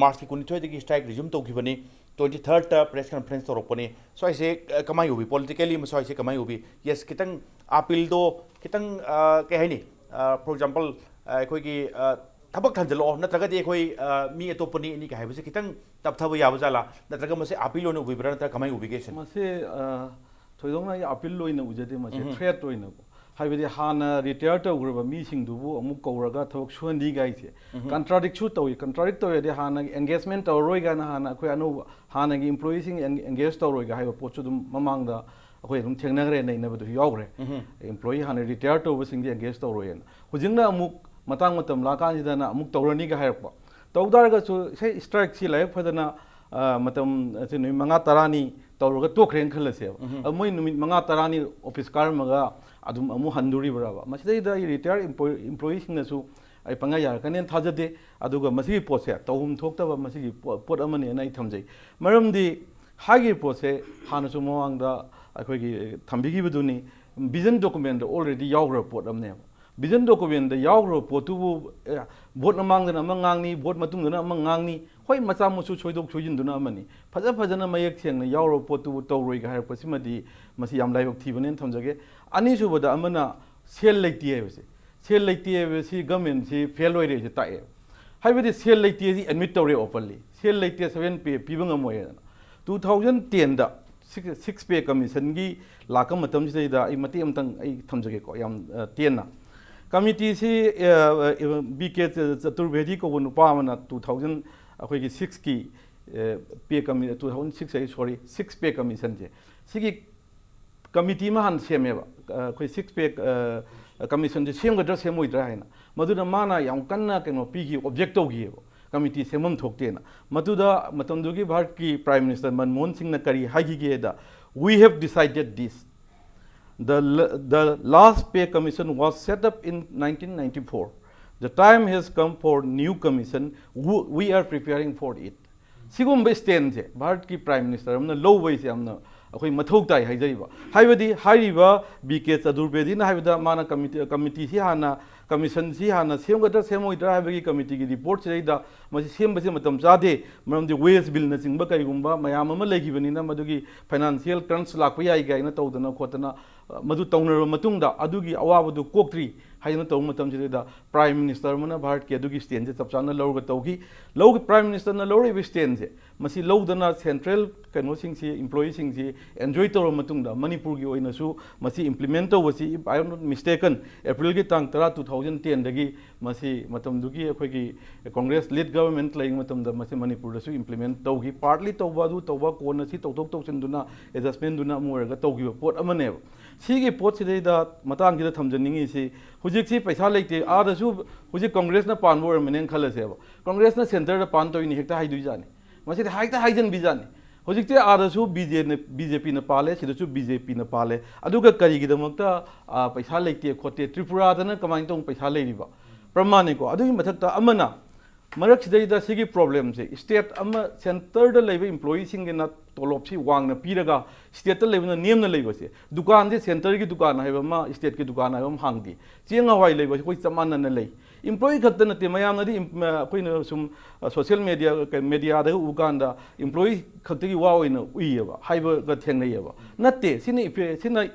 ꯃꯥꯔꯆꯀꯤ ꯀꯨꯟꯅꯤꯊꯣꯏꯗꯒꯤ ꯁ꯭ꯇ꯭ꯔꯥꯏꯛ ꯔꯤꯖ꯭ꯌꯨꯝ ꯇꯧꯈꯤꯕꯅꯤ, ꯇ꯭ꯋꯦꯟꯇꯤ ꯊꯥꯔꯠꯇ ꯄ꯭ꯔꯦꯁ ꯀꯟꯐꯔꯦꯟꯁ ꯇꯧꯔꯛꯄꯅꯤ꯫ ꯁ꯭ꯋꯥꯏꯁꯦ ꯑ, ꯀꯃꯥꯏꯅ ꯎꯕꯤ? ꯄꯣꯂꯤꯇꯤꯀꯦꯜꯂꯤ ꯑꯃ ꯁ꯭ꯋꯥꯏꯁꯦ ꯀꯃꯥꯏꯅ ꯎꯕꯤ? ꯌꯦꯁ, ꯈꯤꯇꯪ ꯑꯥꯄꯤꯜꯗꯣ ꯈꯤꯇꯪ, ꯑ, ꯀꯩ ꯍꯥꯏꯅꯤ, ꯐꯣꯔ ꯑꯦꯛꯖꯥꯝꯄꯜ, ꯑꯩꯈꯣꯏꯒꯤ, ꯑ, ꯊꯕꯛ ꯊꯥꯟꯖꯜꯂꯛꯑꯣ, ꯅꯠꯇ꯭ꯔꯒꯗꯤ ꯑꯩꯈꯣꯏ, ꯑ, ꯃꯤ ꯑꯇꯣꯞꯄꯅꯤ ꯏꯅꯤ ꯀꯥꯏ ꯍꯥꯏꯕꯁꯦ ꯈꯤꯇꯪ ꯇꯞꯊꯕ ꯌꯥꯕ ꯖꯥꯠꯂꯥ? ꯅꯠꯇ꯭ꯔꯒ ꯃꯁꯤ ꯑꯥꯄꯤꯜ ꯑꯣꯏꯅ ꯎꯕꯤꯕ꯭ꯔꯥ? ꯅꯠꯇ꯭ꯔꯒ ꯀꯃꯥꯏꯅ ꯎꯕꯤꯒꯦ ꯁꯤꯅꯤ? ꯃꯁꯤ, ꯑ, ꯊꯣꯏꯗꯣꯛꯅ ꯑꯩ ꯑꯥꯄꯤꯜ ꯑꯣꯏꯅ ꯎꯖꯗꯦ꯫ ꯃꯁꯤ ꯊ꯭ꯔꯦꯠ ꯑꯣꯏꯅꯀꯣ, ꯍꯥꯏꯕꯗꯤ ꯍꯥꯟꯅ ꯔꯤꯇꯥꯌꯔ ꯇꯧꯈ꯭ꯔꯕ ꯃꯤꯁꯤꯡꯗꯨꯕꯨ ꯑꯃꯨꯛ ꯀꯧꯔꯒ ꯊꯕꯛ ꯁꯨꯍꯟꯅꯤ ꯀꯥꯏꯁꯦ ꯀꯟꯇ꯭ꯔꯥꯗꯤꯛꯁꯨ ꯇꯧꯏ꯫ ꯀꯟꯇ꯭ꯔꯥꯗꯤꯛ ꯇꯧꯔꯗꯤ ꯍꯥꯟꯅꯒꯤ ꯑꯦꯡꯒꯦꯖꯃꯦꯟ ꯇꯧꯔꯔꯣꯏ ꯀꯥꯏꯅ, ꯍꯥꯟꯅ ꯑꯩꯈꯣꯏ ꯑꯅꯧꯕ ꯍꯥꯟꯅꯒꯤ ꯏꯝꯄ꯭ꯂꯣꯌꯤꯁꯤꯡ ꯑꯦꯡꯒꯦꯖ ꯇꯧꯔꯣꯏꯒ ꯍꯥꯏꯕ ꯄꯣꯠꯁꯨ ꯑꯗꯨꯝ ꯃꯃꯥꯡꯗ ꯑꯩꯈꯣꯏ ꯑꯗꯨꯝ ꯊꯦꯡꯅꯈ꯭ꯔꯦ, ꯅꯩꯅꯕꯗꯨꯁꯨ ꯌꯥꯎꯈ꯭ꯔꯦ꯫ ꯏꯝꯄ꯭ꯂꯣꯌꯤ ꯍꯥꯟꯅ ꯔꯤꯇꯥꯌꯔ ꯇꯧꯕꯁꯤꯡꯗꯤ ꯑꯦꯡꯒꯦꯖ ꯇꯧꯔꯣꯏꯅ꯫ ꯍꯧꯖꯤꯛꯅ ꯑꯃꯨꯛ ꯃꯇꯥꯡ ꯃꯇꯝ ꯂꯥꯛꯀꯥꯟꯁꯤꯗꯅ ꯑꯃꯨꯛ ꯇꯧꯔꯅꯤꯒ ꯍꯥꯏꯔꯛꯄ꯫ ꯇꯧ ꯇꯥꯔꯒꯁꯨ ꯁꯦ, ꯁ꯭ꯇ꯭ꯔꯥꯏꯛꯁꯤ ꯂꯥꯏꯕꯛ ꯐꯗꯅ, ꯑ, ꯃꯇꯝ, ꯑ, ꯁꯤ ꯅꯨꯃꯤꯠ ꯃꯉꯥ ꯇꯔꯥꯅꯤ ꯇꯧꯔꯒ ꯇꯣꯛꯈ꯭ꯔꯦꯅ ꯈꯜꯂꯁꯦꯕ꯫ ꯑꯗꯨ ꯃꯣꯏ ꯅꯨꯃꯤꯠ ꯃꯉꯥ ꯇꯔꯥꯅꯤ ꯑꯣꯐꯤꯁ ꯀꯥꯔꯝꯃꯒ ꯑꯗꯨꯝ ꯑꯃꯨꯛ ꯍꯟꯗꯣꯔꯤꯕ꯭ꯔꯕ? ꯃꯁꯤꯗꯩꯗ ꯑꯩ ꯔꯤꯇꯥꯌꯔ ꯏꯝꯄ꯭ꯂꯣꯌꯤꯁꯤꯡꯅꯁꯨ ꯑꯩ ꯄꯪꯌꯥ ꯌꯥꯔꯛꯀꯅꯦꯅ ꯊꯥꯖꯗꯦ꯫ ꯑꯗꯨꯒ ꯃꯁꯤꯒꯤ ꯄꯣꯠꯁꯦ ꯇꯧꯐꯝ ꯊꯣꯛꯇꯕ ꯃꯁꯤꯒꯤ ꯄꯣ-, ꯄꯣꯠ ꯑꯃꯅꯦꯅ ꯑꯩ ꯊꯝꯖꯩ꯫ ꯃꯔꯝꯗꯤ ꯍꯥꯏꯔꯤꯕ ꯄꯣꯠꯁꯦ ꯍꯥꯟꯅꯁꯨ ꯃꯃꯥꯡꯗ ꯑꯩꯈꯣꯏꯒꯤ ꯊꯝꯕꯤꯈꯤꯕꯗꯨꯅꯤ, ꯚꯤꯖꯟ ꯗꯣꯀꯨꯃꯦꯟꯗ ꯑꯣꯜꯔꯦꯗꯤ ꯌꯥꯎꯈ꯭ꯔꯕ ꯄꯣꯠ ꯑꯃꯅꯦꯕ꯫ ꯚꯤꯖꯟ ꯗꯣꯀꯨꯃꯦꯟꯗ ꯌꯥꯎꯈ꯭ꯔꯕ ꯄꯣꯠꯇꯨꯕꯨ, ꯑꯦ, ꯚꯣꯠ ꯃꯃꯥꯡꯗꯅ ꯑꯃ ꯉꯥꯡꯅꯤ, ꯚꯣꯠ ꯃꯇꯨꯡꯗꯅ ꯑꯃ ꯉꯥꯡꯅꯤ, ꯍꯣꯏ, ꯃꯆꯥ ꯃꯁꯨ ꯁꯣꯏꯗꯣꯛ ꯁꯣꯏꯖꯤꯟꯗꯨꯅ ꯑꯃꯅꯤ꯫ ꯐꯖ ꯐꯖꯅ ꯃꯌꯦꯛ ꯁꯦꯡꯅ ꯌꯥꯎꯔꯕ ꯄꯣꯠꯇꯨꯕꯨ ꯇꯧꯔꯣꯏꯒ ꯍꯥꯏꯔꯛꯄꯁꯤꯃꯗꯤ ꯃꯁꯤ ꯌꯥꯝ ꯂꯥꯏꯕꯛ ꯊꯤꯕꯅꯦꯅ ꯊꯝꯖꯒꯦ꯫ ꯑꯅꯤꯁꯨꯕꯗ ꯑꯃꯅ ꯁꯦꯜ ꯂꯩꯇꯦ ꯍꯥꯏꯕꯁꯦ꯫ ꯁꯦꯜ ꯂꯩꯇꯦ ꯍꯥꯏꯕꯁꯤ ꯒꯃꯦꯟꯁꯤ ꯐꯦꯜ ꯑꯣꯏꯔꯦꯁꯦ ꯇꯥꯛꯑꯦ꯫ ꯍꯥꯏꯕꯗꯤ ꯁꯦꯜ ꯂꯩꯇꯦꯁꯤ ꯑꯦꯗꯃꯤꯠ ꯇꯧꯔꯦ ꯑꯣꯄꯟꯂꯤ꯫ ꯁꯦꯜ ꯂꯩꯇꯦ, ꯁꯚꯦꯟ ꯄꯦ ꯄꯤꯕ ꯉꯝꯃꯣꯏ ꯍꯥꯏꯗꯅ꯫ ꯇꯨ ꯊꯥꯎꯖꯟ ꯇꯦꯟꯗ ꯁꯤꯛꯁ, ꯁꯤꯛꯁ ꯄꯦ ꯀꯃꯤꯁꯟꯒꯤ ꯂꯥꯛꯄ ꯃꯇꯝꯁꯤꯗꯩꯗ ꯑꯩ ꯃꯇꯦꯛ ꯑꯃꯇꯪ ꯑꯩ ꯊꯝꯖꯒꯦꯀꯣ, ꯌꯥꯝ, ꯑ, ꯇꯦꯟꯅ꯫ ꯀꯃꯤꯇꯤꯁꯤ, ꯑ, ꯑ, ꯕꯤ ꯀꯦ ꯆ-, ꯆꯇꯨꯔꯕꯦꯗꯤ ꯀꯧꯕ ꯅꯨꯄꯥ ꯑꯃꯅ ꯇꯨ ꯊꯥꯎꯖꯟ, ꯑꯩꯈꯣꯏꯒꯤ ꯁꯤꯛꯁꯀꯤ, ꯑ, ꯄꯦ ꯀꯃꯤ-, ꯇꯨ ꯊꯥꯎꯖꯟ ꯁꯤꯛꯁ ꯍꯥꯏ, ꯁꯣꯔꯤ, ꯁꯤꯛꯁ ꯄꯦ ꯀꯃꯤꯁꯟꯁꯦ, ꯁꯤꯒꯤ ꯀꯃꯤꯇꯤ ꯑꯃ ꯍꯥꯟꯅ ꯁꯦꯝꯃꯦꯕ, ꯑ, ꯑꯩꯈꯣꯏ ꯁꯤꯛꯁ ꯄꯦ, ꯑ, ꯀꯃꯤꯁꯟꯁꯦ ꯁꯦꯝꯒꯗ꯭ꯔꯥ ꯁꯦꯝꯃꯣꯏꯗ꯭ꯔꯥ ꯍꯥꯏꯅ꯫ ꯃꯗꯨꯗ ꯃꯥꯅ ꯌꯥꯝ ꯀꯟꯅ ꯀꯩꯅꯣ ꯄꯤꯈꯤ, ꯑꯣꯕꯖꯦꯛ ꯇꯧꯈꯤꯑꯕ, ꯀꯃꯤꯇꯤ ꯁꯦꯝꯐꯝ ꯊꯣꯛꯇꯦꯅ꯫ ꯃꯗꯨꯗ ꯃꯇꯝꯗꯨꯒꯤ ꯚꯥꯔꯠꯀꯤ ꯄ꯭ꯔꯥꯏꯝ ꯃꯤꯅꯤꯁꯇꯔ ꯃꯟꯃꯣꯍꯟ ꯁꯤꯡꯅ ꯀꯔꯤ ꯍꯥꯏꯈꯤꯒꯦꯗ, "We have decided this. The, the last pay commission was set up in nineteen ninety-four. The time has come for new commission. Who- We are preparing for it." ꯁꯤꯒꯨꯝꯕ ꯁ꯭ꯇꯦꯟꯁꯦ ꯚꯥꯔꯠꯀꯤ prime minister ꯑꯃꯅ ꯂꯧꯕꯩꯁꯦ ꯌꯥꯝꯅ ꯑꯩꯈꯣꯏ ꯃꯊꯧ ꯇꯥꯏ ꯍꯥꯏꯖꯔꯤꯕ꯫ ꯍꯥꯏꯕꯗꯤ ꯍꯥꯏꯔꯤꯕ ꯕꯤ ꯀꯦ ꯆꯇꯨꯔꯕꯦꯗꯤꯅ ꯍꯥꯏꯕꯗ ꯃꯥꯅ ꯀꯃꯤꯇꯤ, ꯀꯃꯤꯇꯤꯁꯤ ꯍꯥꯟꯅ ꯀꯃꯤꯁꯟꯁꯤ ꯍꯥꯟꯅ ꯁꯦꯝꯒꯗ꯭ꯔꯥ ꯁꯦꯝꯃꯣꯏꯗ꯭ꯔꯥ ꯍꯥꯏꯕꯒꯤ ꯀꯃꯤꯇꯤꯒꯤ ꯔꯤꯄꯣꯔꯠꯁꯤꯗꯩꯗ ꯃꯁꯤ ꯁꯦꯝꯕꯁꯦ ꯃꯇꯝ ꯆꯥꯗꯦ, ꯃꯔꯝꯗꯤ ꯋꯦꯖ ꯕꯤꯜꯅꯆꯤꯡꯕ ꯀꯔꯤꯒꯨꯝꯕ ꯃꯌꯥꯝ ꯑꯃ ꯂꯩꯈꯤꯕꯅꯤꯅ ꯃꯗꯨꯒꯤ ꯐꯥꯏꯅꯥꯟꯁꯤꯌꯦꯜ ꯀ꯭ꯔꯟꯁ ꯂꯥꯛꯄ ꯌꯥꯏ ꯀꯥꯏꯅ ꯇꯧꯗꯅ ꯈꯣꯠꯇꯅ, ꯑ, ꯃꯗꯨ ꯇꯧꯅꯔꯕ ꯃꯇꯨꯡꯗ ꯑꯗꯨꯒꯤ ꯑꯋꯥꯕꯗꯨ ꯀꯣꯛꯇ꯭ꯔꯤ ꯍꯥꯏꯅ ꯇꯧꯕ ꯃꯇꯝꯁꯤꯗꯩꯗ ꯄ꯭ꯔꯥꯏꯝ ꯃꯤꯅꯤꯁꯇꯔ ꯑꯃꯅ ꯚꯥꯔꯠꯀꯤ ꯑꯗꯨꯒꯤ ꯁ꯭ꯇꯦꯟꯁꯦ ꯆꯞ ꯆꯥꯅ ꯂꯧꯔꯒ ꯇꯧꯈꯤ꯫ ꯂꯧ-, ꯄ꯭ꯔꯥꯏꯝ ꯃꯤꯅꯤꯁꯇꯔꯅ ꯂꯧꯔꯤꯕ ꯁ꯭ꯇꯦꯟꯁꯦ ꯃꯁꯤ ꯂꯧꯗꯅ ꯁꯦꯟꯇ꯭ꯔꯦꯜ ꯀꯩꯅꯣꯁꯤꯡꯁꯤ, ꯏꯝꯄ꯭ꯂꯣꯌꯤꯁꯤꯡꯁꯤ ꯑꯦꯟꯖꯣꯏ ꯇꯧꯔꯕ ꯃꯇꯨꯡꯗ ꯃꯅꯤꯄꯨꯔꯒꯤ ꯑꯣꯏꯅꯁꯨ ꯃꯁꯤ ꯏꯝꯄ꯭ꯂꯤꯃꯦꯟ ꯇꯧꯕꯁꯤ, if I am not mistaken, ꯑꯦꯄ꯭ꯔꯤꯜꯒꯤ ꯇꯥꯡ ꯇꯔꯥ, two thousand ten ꯗꯒꯤ ꯃꯁꯤ ꯃꯇꯝꯗꯨꯒꯤ ꯑꯩꯈꯣꯏꯒꯤ ꯀꯣꯡꯒ꯭ꯔꯦꯁ ꯂꯤꯗ ꯒꯚꯔꯟꯃꯦꯟꯠ ꯂꯩꯔꯤꯉꯩ ꯃꯇꯝꯗ ꯃꯁꯤ ꯃꯅꯤꯄꯨꯔꯗꯁꯨ ꯏꯝꯄ꯭ꯂꯤꯃꯦꯟ ꯇꯧꯈꯤ꯫ ꯄꯥꯔꯠꯂꯤ ꯇꯧꯕ, ꯑꯗꯨ ꯇꯧꯕ, ꯀꯣꯟꯅ ꯁꯤ ꯇꯧꯊꯣꯛ ꯇꯧꯁꯤꯟꯗꯨꯅ ꯑꯦꯗꯖꯁꯃꯦꯟꯗꯨꯅ ꯑꯃ ꯑꯣꯏꯔꯒ ꯇꯧꯈꯤꯕ ꯄꯣꯠ ꯑꯃꯅꯦꯕ꯫ ꯁꯤꯒꯤ ꯄꯣꯠꯁꯤꯗꯩꯗ ꯃꯇꯥꯡꯁꯤꯗ ꯊꯝꯖꯅꯤꯡꯉꯤꯁꯤ, ꯍꯧꯖꯤꯛꯁꯤ ꯄꯩꯁꯥ ꯂꯩꯇꯦ, ꯑꯥꯗꯁꯨ ꯍꯧꯖꯤꯛ ꯀꯣꯡꯒ꯭ꯔꯦꯁꯅ ꯄꯥꯟꯕ ꯑꯣꯏꯔꯝꯕꯅꯦꯅ ꯈꯜꯂꯁꯦꯕ, ꯀꯣꯡꯒ꯭ꯔꯦꯁꯅ ꯁꯦꯟꯇꯔꯗ ꯄꯥꯟ ꯇꯧꯏꯅꯤ ꯍꯦꯛꯇ ꯍꯥꯏꯗꯣꯏꯖꯥꯠꯅꯤ꯫ ꯃꯁꯤꯗꯤ ꯍꯦꯛꯇ ꯍꯥꯏꯖꯟꯕꯤꯖꯥꯠꯅꯤ꯫ ꯍꯧꯖꯤꯛꯇꯤ ꯑꯥꯗꯁꯨ ꯕꯤ ꯖꯦ ꯅ, ꯕꯤ ꯖꯦ ꯄꯤꯅ ꯄꯥꯜꯂꯦ, ꯁꯤꯗꯁꯨ ꯕꯤ ꯖꯦ ꯄꯤꯅ ꯄꯥꯜꯂꯦ꯫ ꯑꯗꯨꯒ ꯀꯔꯤꯒꯤꯗꯃꯛꯇ, ꯑ, ꯄꯩꯁꯥ ꯂꯩꯇꯦ ꯈꯣꯠꯇꯦ, ꯇ꯭ꯔꯤꯄꯨꯔꯥꯗꯅ ꯀꯃꯥꯏꯅ ꯇꯧꯅ ꯄꯩꯁꯥ ꯂꯩꯔꯤꯕ? ꯄ꯭ꯔꯃꯥꯅꯤꯀꯣ꯫ ꯑꯗꯨꯒꯤ ꯃꯊꯛꯇ ꯑꯃꯅ, ꯃꯔꯛꯁꯤꯗꯩꯗ ꯁꯤꯒꯤ ꯄ꯭ꯔꯣꯕ꯭ꯂꯦꯝꯁꯦ, ꯁ꯭ꯇꯦꯠ ꯑꯃ ꯁꯦꯟꯇꯔꯗ ꯂꯩꯕ ꯏꯝꯄ꯭ꯂꯣꯌꯤꯁꯤꯡꯒꯤꯅ ꯇꯣꯂꯣꯞꯁꯤ ꯋꯥꯡꯅ ꯄꯤꯔꯒ ꯁ꯭ꯇꯦꯠꯇ ꯂꯩꯕꯅ ꯅꯦꯝꯅ ꯂꯩꯕꯁꯦ, ꯗꯨꯀꯥꯟꯁꯦ ꯁꯦꯟꯇꯔꯒꯤ ꯗꯨꯀꯥꯟ ꯍꯥꯏꯕ ꯑꯃ, ꯁ꯭ꯇꯦꯠꯀꯤ ꯗꯨꯀꯥꯟ ꯍꯥꯏꯕ ꯑꯃ ꯍꯥꯡꯗꯦ꯫ ꯆꯦꯡ ꯍꯋꯥꯏ ꯂꯩꯕꯁꯦ ꯑꯩꯈꯣꯏ ꯆꯞ ꯃꯥꯟꯅꯅ ꯂꯩ꯫ ꯏꯝꯄ꯭ꯂꯣꯌꯤ ꯈꯛꯇ ꯅꯠꯇꯦ, ꯃꯌꯥꯝꯅꯗꯤ ꯏꯝ-, ꯑ, ꯑꯩꯈꯣꯏꯅ ꯁꯨꯝ, ꯑ, ꯁꯣꯁꯤꯌꯦꯜ ꯃꯦꯗꯤꯌꯥ, ꯀ-, ꯃꯦꯗꯤꯌꯥꯗꯒ ꯎꯕ ꯀꯥꯟꯗ ꯏꯝꯄ꯭ꯂꯣꯌꯤ ꯈꯛꯇꯒꯤ ꯋꯥ ꯑꯣꯏꯅ ꯎꯏꯌꯦꯕ, ꯍꯥꯏꯕꯒ ꯊꯦꯡꯅꯩꯌꯦꯕ꯫ ꯅꯠꯇꯦ, ꯁꯤꯅ ꯏꯐꯦ-, ꯁꯤꯅ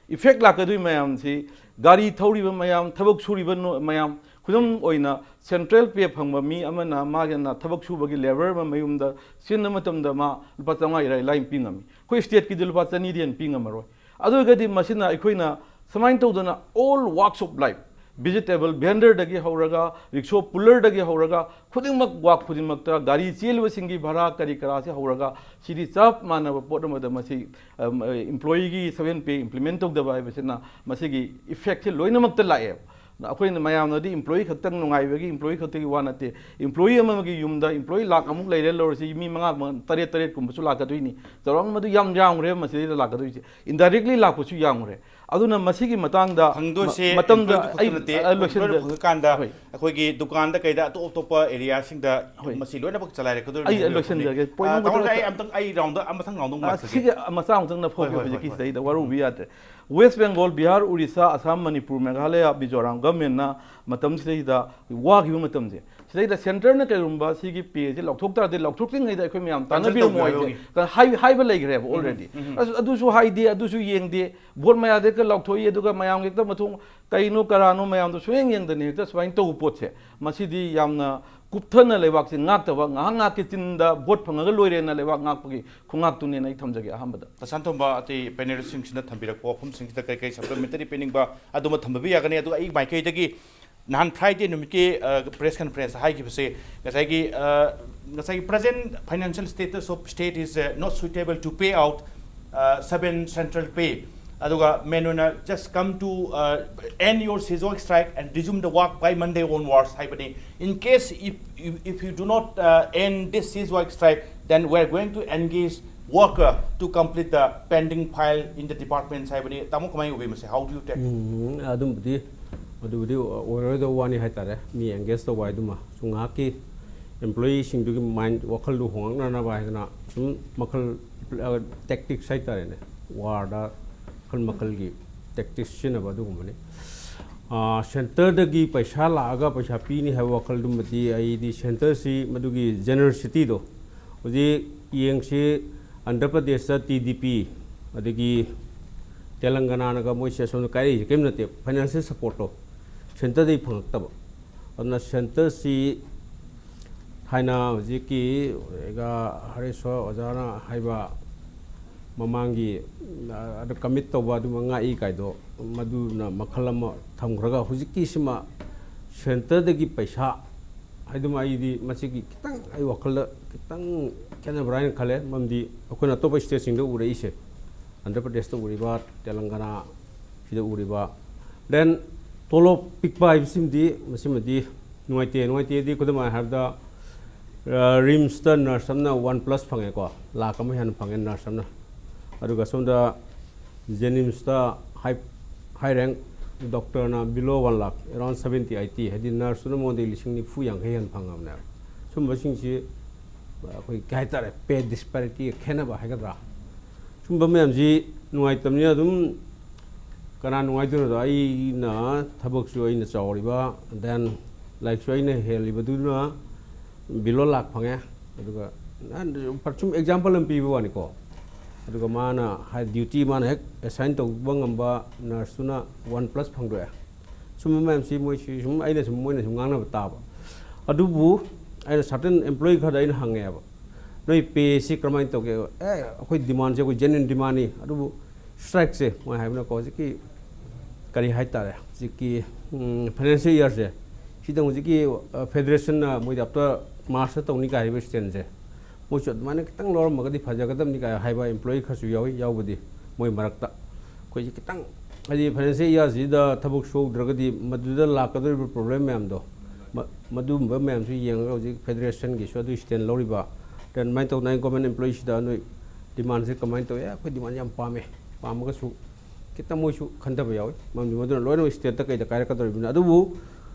ꯏꯐꯦꯛ ꯂꯥꯛꯀꯗꯣꯏ ꯃꯌꯥꯝꯁꯤ, ꯒꯥꯔꯤ ꯊꯧꯔꯤꯕ ꯃꯌꯥꯝ, ꯊꯕꯛ ꯁꯨꯔꯤꯕ ꯅꯣ-, ꯃꯌꯥꯝ, ꯈꯨꯗꯝ ꯑꯣꯏꯅ ꯁꯦꯟꯇ꯭ꯔꯦꯜ ꯄꯦ ꯐꯪꯕ ꯃꯤ ꯑꯃꯅ ꯃꯥꯒꯤꯅ ꯊꯕꯛ ꯁꯨꯕꯒꯤ ꯂꯦꯕꯔ ꯑꯃ ꯃꯌꯨꯝꯗ ꯁꯤꯖꯤꯟꯅꯕ ꯃꯇꯝꯗ ꯃꯥ ꯂꯨꯄꯥ ꯆꯥꯝꯃꯉꯥ ꯏꯔꯥꯏ ꯂꯥꯏꯅ ꯄꯤ ꯉꯝꯃꯤ꯫ ꯑꯩꯈꯣꯏ ꯁ꯭ꯇꯦꯠꯀꯤꯗꯤ ꯂꯨꯄꯥ ꯆꯅꯤꯗꯤ ꯍꯦꯟꯅ ꯄꯤ ꯉꯝꯃꯔꯣꯏ꯫ ꯑꯗꯨ ꯑꯣꯏꯔꯒꯗꯤ ꯃꯁꯤꯅ ꯑꯩꯈꯣꯏꯅ ꯁꯨꯃꯥꯏꯅ ꯇꯧꯗꯅ all walks of life, vegetable vendorꯗꯒꯤ ꯍꯧꯔꯒ, ꯔꯤꯛꯁꯣ ꯄꯨꯂꯔꯗꯒꯤ ꯍꯧꯔꯒ, ꯈꯨꯗꯤꯡꯃꯛ ꯋꯥꯛ ꯈꯨꯗꯤꯡꯃꯛꯇ, ꯒꯥꯔꯤ ꯆꯦꯜꯂꯤꯕꯁꯤꯡꯒꯤ ꯚꯔꯥ ꯀꯔꯤ ꯀꯔꯥꯁꯤ ꯍꯧꯔꯒ, ꯁꯤꯗꯤ ꯆꯞ ꯃꯥꯟꯅꯕ ꯄꯣꯠ ꯑꯃꯗ ꯃꯁꯤ, ꯑꯝ, ꯏꯝꯄ꯭ꯂꯣꯌꯤꯒꯤ ꯁꯚꯦꯟ ꯄꯦ ꯏꯝꯄ꯭ꯂꯤꯃꯦꯟ ꯇꯧꯗꯕ ꯍꯥꯏꯕꯁꯤꯅ ꯃꯁꯤꯒꯤ ꯏꯐꯦꯛꯁꯦ ꯂꯣꯏꯅꯃꯛꯇ ꯂꯥꯛꯑꯦꯕ꯫ ꯑꯩꯈꯣꯏꯅ ꯃꯌꯥꯝꯅꯗꯤ ꯏꯝꯄ꯭ꯂꯣꯌꯤ ꯈꯛꯇꯪ ꯅꯨꯡꯉꯥꯏꯕꯒꯤ, ꯏꯝꯄ꯭ꯂꯣꯌꯤ ꯈꯛꯇꯒꯤ ꯋꯥ ꯅꯠꯇꯦ꯫ ꯏꯝꯄ꯭ꯂꯣꯌꯤ ꯑꯃꯒꯤ ꯌꯨꯝꯗ ꯏꯝꯄ꯭ꯂꯣꯌꯤ ꯂꯥꯛ ꯑꯃꯨꯛ ꯂꯩꯔꯦ ꯂꯧꯔꯁꯤ, ꯃꯤ ꯃꯉꯥ, ꯃ-, ꯇꯔꯦꯠ, ꯇꯔꯦꯠꯀꯨꯝꯕꯁꯨ ꯂꯥꯛꯀꯗꯣꯏꯅꯤ꯫ ꯆꯥꯎꯔꯥꯛꯅ ꯃꯗꯨ ꯌꯥꯝ ꯌꯥꯝꯈ꯭ꯔꯦ ꯃꯁꯤꯗꯩꯗ ꯂꯥꯛꯀꯗꯣꯏꯁꯦ꯫ ꯏꯟꯗꯥꯏꯔꯦꯛꯂꯤ ꯂꯥꯛꯄꯁꯨ ꯌꯥꯝꯈ꯭ꯔꯦ꯫ ꯑꯗꯨꯅ ꯃꯁꯤꯒꯤ ꯃꯇꯥꯡꯗ ꯐꯪꯗꯣꯏꯁꯦ ꯃ-, ꯃꯇꯝꯗ employee ꯈꯛꯇ ꯑꯩ, ꯅꯠꯇꯦ, ꯑ, employee ꯂꯣꯏꯁꯤꯟꯖ-, ꯐꯪꯉꯀꯥꯟꯗ ꯍꯣꯏ꯫ ꯑꯩꯈꯣꯏꯒꯤ ꯗꯨꯀꯥꯟꯗ ꯀꯩꯗ ꯑꯇꯣꯞ ꯑꯇꯣꯞꯄ areaꯁꯤꯡꯗ ꯍꯣꯏ꯫ ꯃꯁꯤ ꯂꯣꯏꯅꯃꯛ ꯆꯂꯥꯏꯔꯛꯀꯗꯣꯔꯤꯕꯅꯤ ꯑꯩ ꯍꯥꯏꯕꯤꯔꯛꯄꯅꯤ꯫ ꯂꯣꯏꯁꯤꯟꯖꯔꯒꯦ꯫ Point ꯑ, number ꯇꯥꯃꯣ, ꯑꯩ ꯈꯛꯇ ꯑꯝꯇꯪ, ꯑꯩ roundꯗ, ꯑ, ꯃꯊꯪ roundꯗ ꯑꯃꯨꯛ ꯑ, ꯂꯥꯛꯆꯒꯦ꯫ ꯁꯤꯒꯤ ꯃꯆꯥ ꯑꯃꯇꯪꯅ ꯍꯣꯏ, ꯍꯣꯏ, ꯐꯣꯡꯗꯣꯛꯄꯤꯕꯁꯦ ꯍꯣꯏ, ꯍꯣꯏ꯫ ꯁꯤꯗꯩꯗ ꯋꯥꯔꯧꯕ ꯌꯥꯗ꯭ꯔꯦ꯫ ꯋꯦꯁ ꯕꯦꯡꯒꯣꯜ, ꯕꯤꯍꯥꯔ, ꯎꯔꯤꯁꯥ, ꯑꯁꯥꯝ, ꯃꯅꯤꯄꯨꯔ, ꯃꯦꯘꯥꯂꯌꯥ, ꯃꯤꯖꯣꯔꯥꯝ ꯒꯚꯔꯟꯃꯦꯟꯠꯅ ꯃꯇꯝꯁꯤꯗꯩꯗ ꯋꯥꯈꯤꯕ ꯃꯇꯝꯁꯦ, ꯁꯤꯗꯩꯗ ꯁꯦꯟꯇꯔꯅ ꯀꯩꯒꯨꯝꯕ ꯁꯤꯒꯤ ꯄꯦꯁꯦ ꯂꯧꯊꯣꯛ ꯇꯥꯔꯗꯤ, ꯂꯧꯊꯣꯛꯇ꯭ꯔꯤꯉꯩꯗ ꯑꯩꯈꯣꯏ ꯃꯌꯥꯝ ꯇꯥꯟꯅꯕꯤꯔꯝꯃꯣ ꯍꯥꯏꯁꯦ꯫ ꯍꯥꯏ-, ꯍꯥꯏꯕ ꯂꯩꯈ꯭ꯔꯦꯕ already꯫ ꯑꯗꯨ-, ꯑꯗꯨꯁꯨ ꯍꯥꯏꯗꯦ, ꯑꯗꯨꯁꯨ ꯌꯦꯡꯗꯦ, ꯚꯣꯠ ꯃꯌꯥꯗ ꯍꯦꯛꯇ ꯂꯥꯎꯊꯣꯛꯏ, ꯑꯗꯨꯒ ꯃꯌꯥꯝꯒꯤ ꯍꯦꯛꯇ ꯃꯊꯣꯡ ꯀꯩꯅꯣ ꯀꯔꯥꯅꯣ ꯃꯌꯥꯝꯗꯣ ꯁꯨꯡꯌꯦꯡ ꯌꯦꯡꯗꯅ ꯍꯦꯛꯇ ꯁꯨꯃꯥꯏꯅ ꯇꯧꯕ ꯄꯣꯠꯁꯦ, ꯃꯁꯤꯗꯤ ꯌꯥꯝꯅ ꯀꯨꯞꯊꯅ ꯂꯩꯕꯥꯛꯁꯦ ꯉꯥꯛꯇꯕ, ꯉꯥꯏꯍꯥꯛ ꯉꯥꯏꯍꯥꯛꯀꯤ ꯆꯤꯟꯗ ꯚꯣꯠ ꯐꯪꯉꯒ ꯂꯣꯏꯔꯦꯅ ꯂꯩꯕꯥꯛ ꯉꯥꯛꯄꯒꯤ ꯈꯣꯡꯉꯥꯛꯇꯨꯅꯦꯅ ꯑꯩ ꯊꯝꯖꯒꯦ ꯑꯍꯥꯟꯕꯗ꯫ ꯇꯥ ꯁꯅꯥꯇꯣꯝꯕ, ꯑꯇꯩ ꯄꯦꯅꯦꯂꯤꯁꯁꯤꯡꯁꯤꯅ ꯊꯝꯕꯤꯔꯛꯄ ꯋꯥꯐꯝꯁꯤꯡꯁꯤꯗ ꯀꯔꯤ ꯀꯔꯤ ꯁꯞꯄ꯭ꯂꯤꯃꯦꯟꯇꯔꯤ ꯄꯤꯅꯤꯡꯕ ꯑꯗꯨꯃ ꯊꯝꯕꯤꯕ ꯌꯥꯒꯅꯤ꯫ ꯑꯗꯨꯒ ꯑꯩ ꯃꯥꯏꯀꯩꯗꯒꯤ ꯅꯍꯥꯟ ꯐ꯭ꯔꯥꯏꯗꯦ ꯅꯨꯃꯤꯠꯀꯤ, ꯑ, ꯄ꯭ꯔꯦꯁ ꯀꯟꯐꯔꯦꯟꯁꯇ ꯍꯥꯏꯈꯤꯕꯁꯦ, ꯉꯁꯥꯏꯒꯤ, ꯑ, ꯉꯁꯥꯏꯒꯤ present financial status of state is, uh, not suitable to pay out, uh, seven central pay. ꯑꯗꯨꯒ ꯃꯦꯟ ꯑꯣꯏꯅ just come to, uh, end your ceasefire strike and resume the work by Monday onwards ꯍꯥꯏꯕꯅꯤ꯫ In case if, if, if you do not, uh, end this ceasefire strike, then we are going to engage worker to complete the pending file in the departments ꯍꯥꯏꯕꯅꯤ꯫ ꯇꯥꯃꯣ, ꯀꯃꯥꯏꯅ ꯎꯕꯤ ꯃꯁꯤ? How do you take? ꯎꯝ, ꯑꯗꯨꯝꯕꯗꯤ, ꯑꯗꯨꯕꯨꯗꯤ ꯑꯣꯏꯔꯣꯏꯗꯧꯕ ꯋꯥꯅꯤ ꯍꯥꯏꯇꯥꯔꯦ꯫ ꯃꯤ engage ꯇꯧꯕ ꯍꯥꯏꯗꯨꯃ ꯁꯨꯝ ꯉꯥꯏꯍꯥꯛꯀꯤ employeeꯁꯤꯡꯗꯨꯒꯤ mind, ꯋꯥꯈꯜꯗꯨ ꯍꯣꯡꯂꯛꯅꯅꯕ ꯍꯥꯏꯗꯅ ꯁꯨꯝ ꯃꯈꯜ, ꯑ, tactics ꯍꯥꯏꯇꯥꯔꯦꯅꯦ, warꯗ ꯃꯈꯜ ꯃꯈꯜꯒꯤ tactics ꯁꯤꯖꯤꯟꯅꯕ ꯑꯗꯨꯒꯨꯝꯕꯅꯤ꯫ ꯑ, centreꯗꯒꯤ ꯄꯩꯁꯥ ꯂꯥꯛꯑꯒ ꯄꯩꯁꯥ ꯄꯤꯅꯤ ꯍꯥꯏꯕ ꯋꯥꯈꯜꯗꯨꯃꯗꯤ ꯑꯩꯗꯤ centreꯁꯤ ꯃꯗꯨꯒꯤ generosityꯗꯣ ꯍꯧꯖꯤꯛ ꯌꯦꯡꯁꯤ, ꯑꯟꯙ꯭ꯔ ꯄ꯭ꯔꯗꯦꯁꯇ TDP, ꯑꯗꯒꯤ ꯇꯦꯂꯪꯒꯅꯥꯅꯒ ꯃꯣꯏꯁꯦ ꯑꯁꯣꯝꯗ ꯀꯥꯏꯔꯛꯏꯁꯦ ꯀꯔꯤꯝ ꯅꯠꯇꯦ, financial supportꯇꯣ centreꯗꯒꯤ ꯐꯪꯉꯛꯇꯕ꯫ ꯑꯗꯨꯅ centreꯁꯤ ꯊꯥꯏꯅ ꯍꯧꯖꯤꯛꯀꯤ ꯑꯩꯒ ꯍꯔꯦꯁꯣꯔ ꯑꯣꯖꯥꯅ ꯍꯥꯏꯕ ꯃꯃꯥꯡꯒꯤ, ꯑ, ꯑꯗꯨ commit ꯇꯧꯕ ꯑꯗꯨꯃ ꯉꯥꯛꯏ ꯀꯥꯏꯗꯣ, ꯃꯗꯨꯅ ꯃꯈꯜ ꯑꯃ ꯊꯝꯈ꯭ꯔꯒ, ꯍꯧꯖꯤꯛꯀꯤꯁꯤꯃ centreꯗꯒꯤ ꯄꯩꯁꯥ ꯍꯥꯏꯗꯨꯃ ꯑꯩꯗꯤ ꯃꯁꯤꯒꯤ ꯈꯤꯇꯪ ꯑꯩ ꯋꯥꯈꯜꯗ ꯈꯤꯇꯪ ꯈꯦꯠꯅꯕ꯭ꯔꯥ ꯍꯥꯏꯅ ꯈꯜꯂꯦ꯫ ꯃꯔꯝꯗꯤ ꯑꯩꯈꯣꯏꯅ ꯑꯇꯣꯞꯄ stateꯁꯤꯡꯗ ꯎꯔꯛꯏꯁꯦ, ꯑꯟꯙ꯭ꯔ ꯄ꯭ꯔꯗꯦꯁꯇ ꯎꯔꯤꯕ, ꯇꯦꯂꯪꯒꯅꯥ ꯁꯤꯗ ꯎꯔꯤꯕ, then ꯇꯣꯂꯣꯞ ꯄꯤꯛꯄ ꯍꯥꯏꯕꯁꯤꯃꯗꯤ, ꯃꯁꯤꯃꯗꯤ ꯅꯨꯡꯉꯥꯏꯇꯦ꯫ ꯅꯨꯡꯉꯥꯏꯇꯦꯗꯤ ꯈꯨꯗꯝ ꯑꯣꯏꯅ ꯍꯥꯏꯔꯕꯗ, ꯑ, RIMSꯇ nurse ꯑꯃꯅ one plus ꯐꯪꯉꯦꯀꯣ, ꯂꯥꯈ ꯑꯃ ꯍꯦꯟꯅ ꯐꯪꯉꯦ nurse ꯑꯃꯅ꯫ ꯑꯗꯨꯒ ꯁꯣꯝꯗ JNIMSꯇ high, high rank doctorꯅ below one lakh, around seventy, eighty, ꯍꯥꯏꯗꯤ nurseꯇꯨꯅ ꯃꯉꯣꯟꯗꯒꯤ ꯂꯤꯁꯤꯡ ꯅꯤꯐꯨ ꯌꯥꯡꯈꯩ ꯍꯦꯟꯅ ꯐꯪꯉꯕꯅꯦꯕ꯫ ꯁꯨꯝꯕꯁꯤꯡꯁꯤ ꯑꯩꯈꯣꯏ ꯀꯩ ꯍꯥꯏꯇꯥꯔꯦ, pay disparity ꯈꯦꯠꯅꯕ ꯍꯥꯏꯒꯗ꯭ꯔꯥ, ꯁꯨꯝꯕ ꯃꯌꯥꯝꯁꯤ ꯅꯨꯡꯉꯥꯏꯇꯕꯅꯤꯅ ꯑꯗꯨꯝ ꯀꯅꯥ ꯅꯨꯡꯉꯥꯏꯗꯣꯏꯅꯣꯗꯣ? ꯑꯩꯅ ꯊꯕꯛꯁꯨ ꯑꯩꯅ ꯆꯥꯎꯔꯤꯕ, then ꯂꯥꯏꯔꯤꯛꯁꯨ ꯑꯩꯅ ꯍꯦꯜꯂꯤꯕꯗꯨꯅ below ꯂꯥꯛ ꯐꯪꯉꯦ꯫ ꯑꯗꯨꯒ ꯅꯍꯥꯟ ꯁꯨꯝ example ꯑꯃ ꯄꯤꯕ ꯋꯥꯅꯤꯀꯣ꯫ ꯑꯗꯨꯒ ꯃꯥꯅ ꯍꯥꯏ duty ꯃꯥꯅ ꯍꯦꯛ assign ꯇꯧꯕ ꯉꯝꯕ nurse ꯇꯨꯅ one plus ꯐꯪꯗꯣꯛꯑꯦ꯫ ꯁꯨꯝꯕ ꯃꯌꯥꯝꯁꯤ ꯃꯣꯏꯁꯤ ꯁꯨꯝ ꯑꯩꯅ ꯁꯨꯝ ꯃꯣꯏꯅ ꯁꯨꯝ ꯉꯥꯡꯅꯕ ꯇꯥꯕ꯫ ꯑꯗꯨꯕꯨ ꯑꯩꯅ certain employee ꯈꯔꯗ ꯑꯩꯅ ꯍꯪꯉꯦꯕ, "ꯅꯣꯏ pay ꯁꯤ ꯀꯔꯝꯍꯥꯏꯅ ꯇꯧꯒꯦ?" "ꯑꯦ, ꯑꯩꯈꯣꯏ demand ꯁꯦ ꯑꯩꯈꯣꯏ genuine demand ꯅꯤ꯫ ꯑꯗꯨꯕꯨ strike ꯁꯦ ꯃꯣꯏ ꯍꯥꯏꯕꯅꯀꯣ, ꯍꯧꯖꯤꯛꯀꯤ ꯀꯔꯤ ꯍꯥꯏꯇꯥꯔꯦ, ꯍꯧꯖꯤꯛꯀꯤ, ꯎꯝ, financial year ꯁꯦ ꯁꯤꯗ ꯍꯧꯖꯤꯛꯀꯤ, ꯑ, federation ꯅ ꯃꯣꯏꯗ after March ꯇ ꯇꯧꯅꯤ ꯀꯥꯏ ꯍꯥꯏꯔꯤꯕ stand ꯁꯦ ꯃꯣꯏꯁꯨ ꯑꯗꯨꯃꯥꯏꯅ ꯈꯤꯇꯪ ꯂꯧꯔꯝꯃꯒꯗꯤ ꯐꯖꯒꯗꯕꯅꯤ ꯀꯥꯏ ꯍꯥꯏꯕ employee ꯈꯔꯁꯨ ꯌꯥꯎꯏ, ꯌꯥꯎꯕꯗꯤ ꯃꯣꯏ ꯃꯔꯛꯇ꯫ ꯑꯩꯈꯣꯏꯁꯦ ꯈꯤꯇꯪ ꯍꯥꯏꯗꯤ financial year ꯁꯤꯗ ꯊꯕꯛ ꯁꯨꯍꯧꯗ꯭ꯔꯒꯗꯤ ꯃꯗꯨꯗ ꯂꯥꯛꯀꯗꯧꯔꯤꯕ problem ꯃꯌꯥꯝꯗꯣ ꯃ-, ꯃꯗꯨꯒꯨꯝꯕ ꯃꯌꯥꯝꯁꯨ ꯌꯦꯡꯉꯒ ꯍꯧꯖꯤꯛ federation ꯒꯤꯁꯨ ꯑꯗꯨ stand ꯂꯧꯔꯤꯕ꯫ Then ꯑꯗꯨꯃꯥꯏꯅ ꯇꯧꯗꯅ government employee ꯁꯤꯗ ꯅꯣꯏ demand ꯁꯦ ꯀꯃꯥꯏꯅ ꯇꯧꯋꯤ? ꯑꯩꯈꯣꯏ demand ꯌꯥꯝ ꯄꯥꯝꯃꯦ, ꯄꯥꯝꯃꯒꯁꯨ ꯈꯤꯇꯪ ꯃꯣꯏꯁꯨ ꯈꯟꯊꯕ ꯌꯥꯎꯏ꯫ ꯃꯔꯝꯗꯤ ꯃꯗꯨꯅ ꯂꯣꯏꯅꯃꯛ state ꯇ ꯀꯩꯗ ꯀꯥꯏꯔꯛꯀꯗꯧꯔꯤꯕꯅꯤꯅ꯫ ꯑꯗꯨꯕꯨ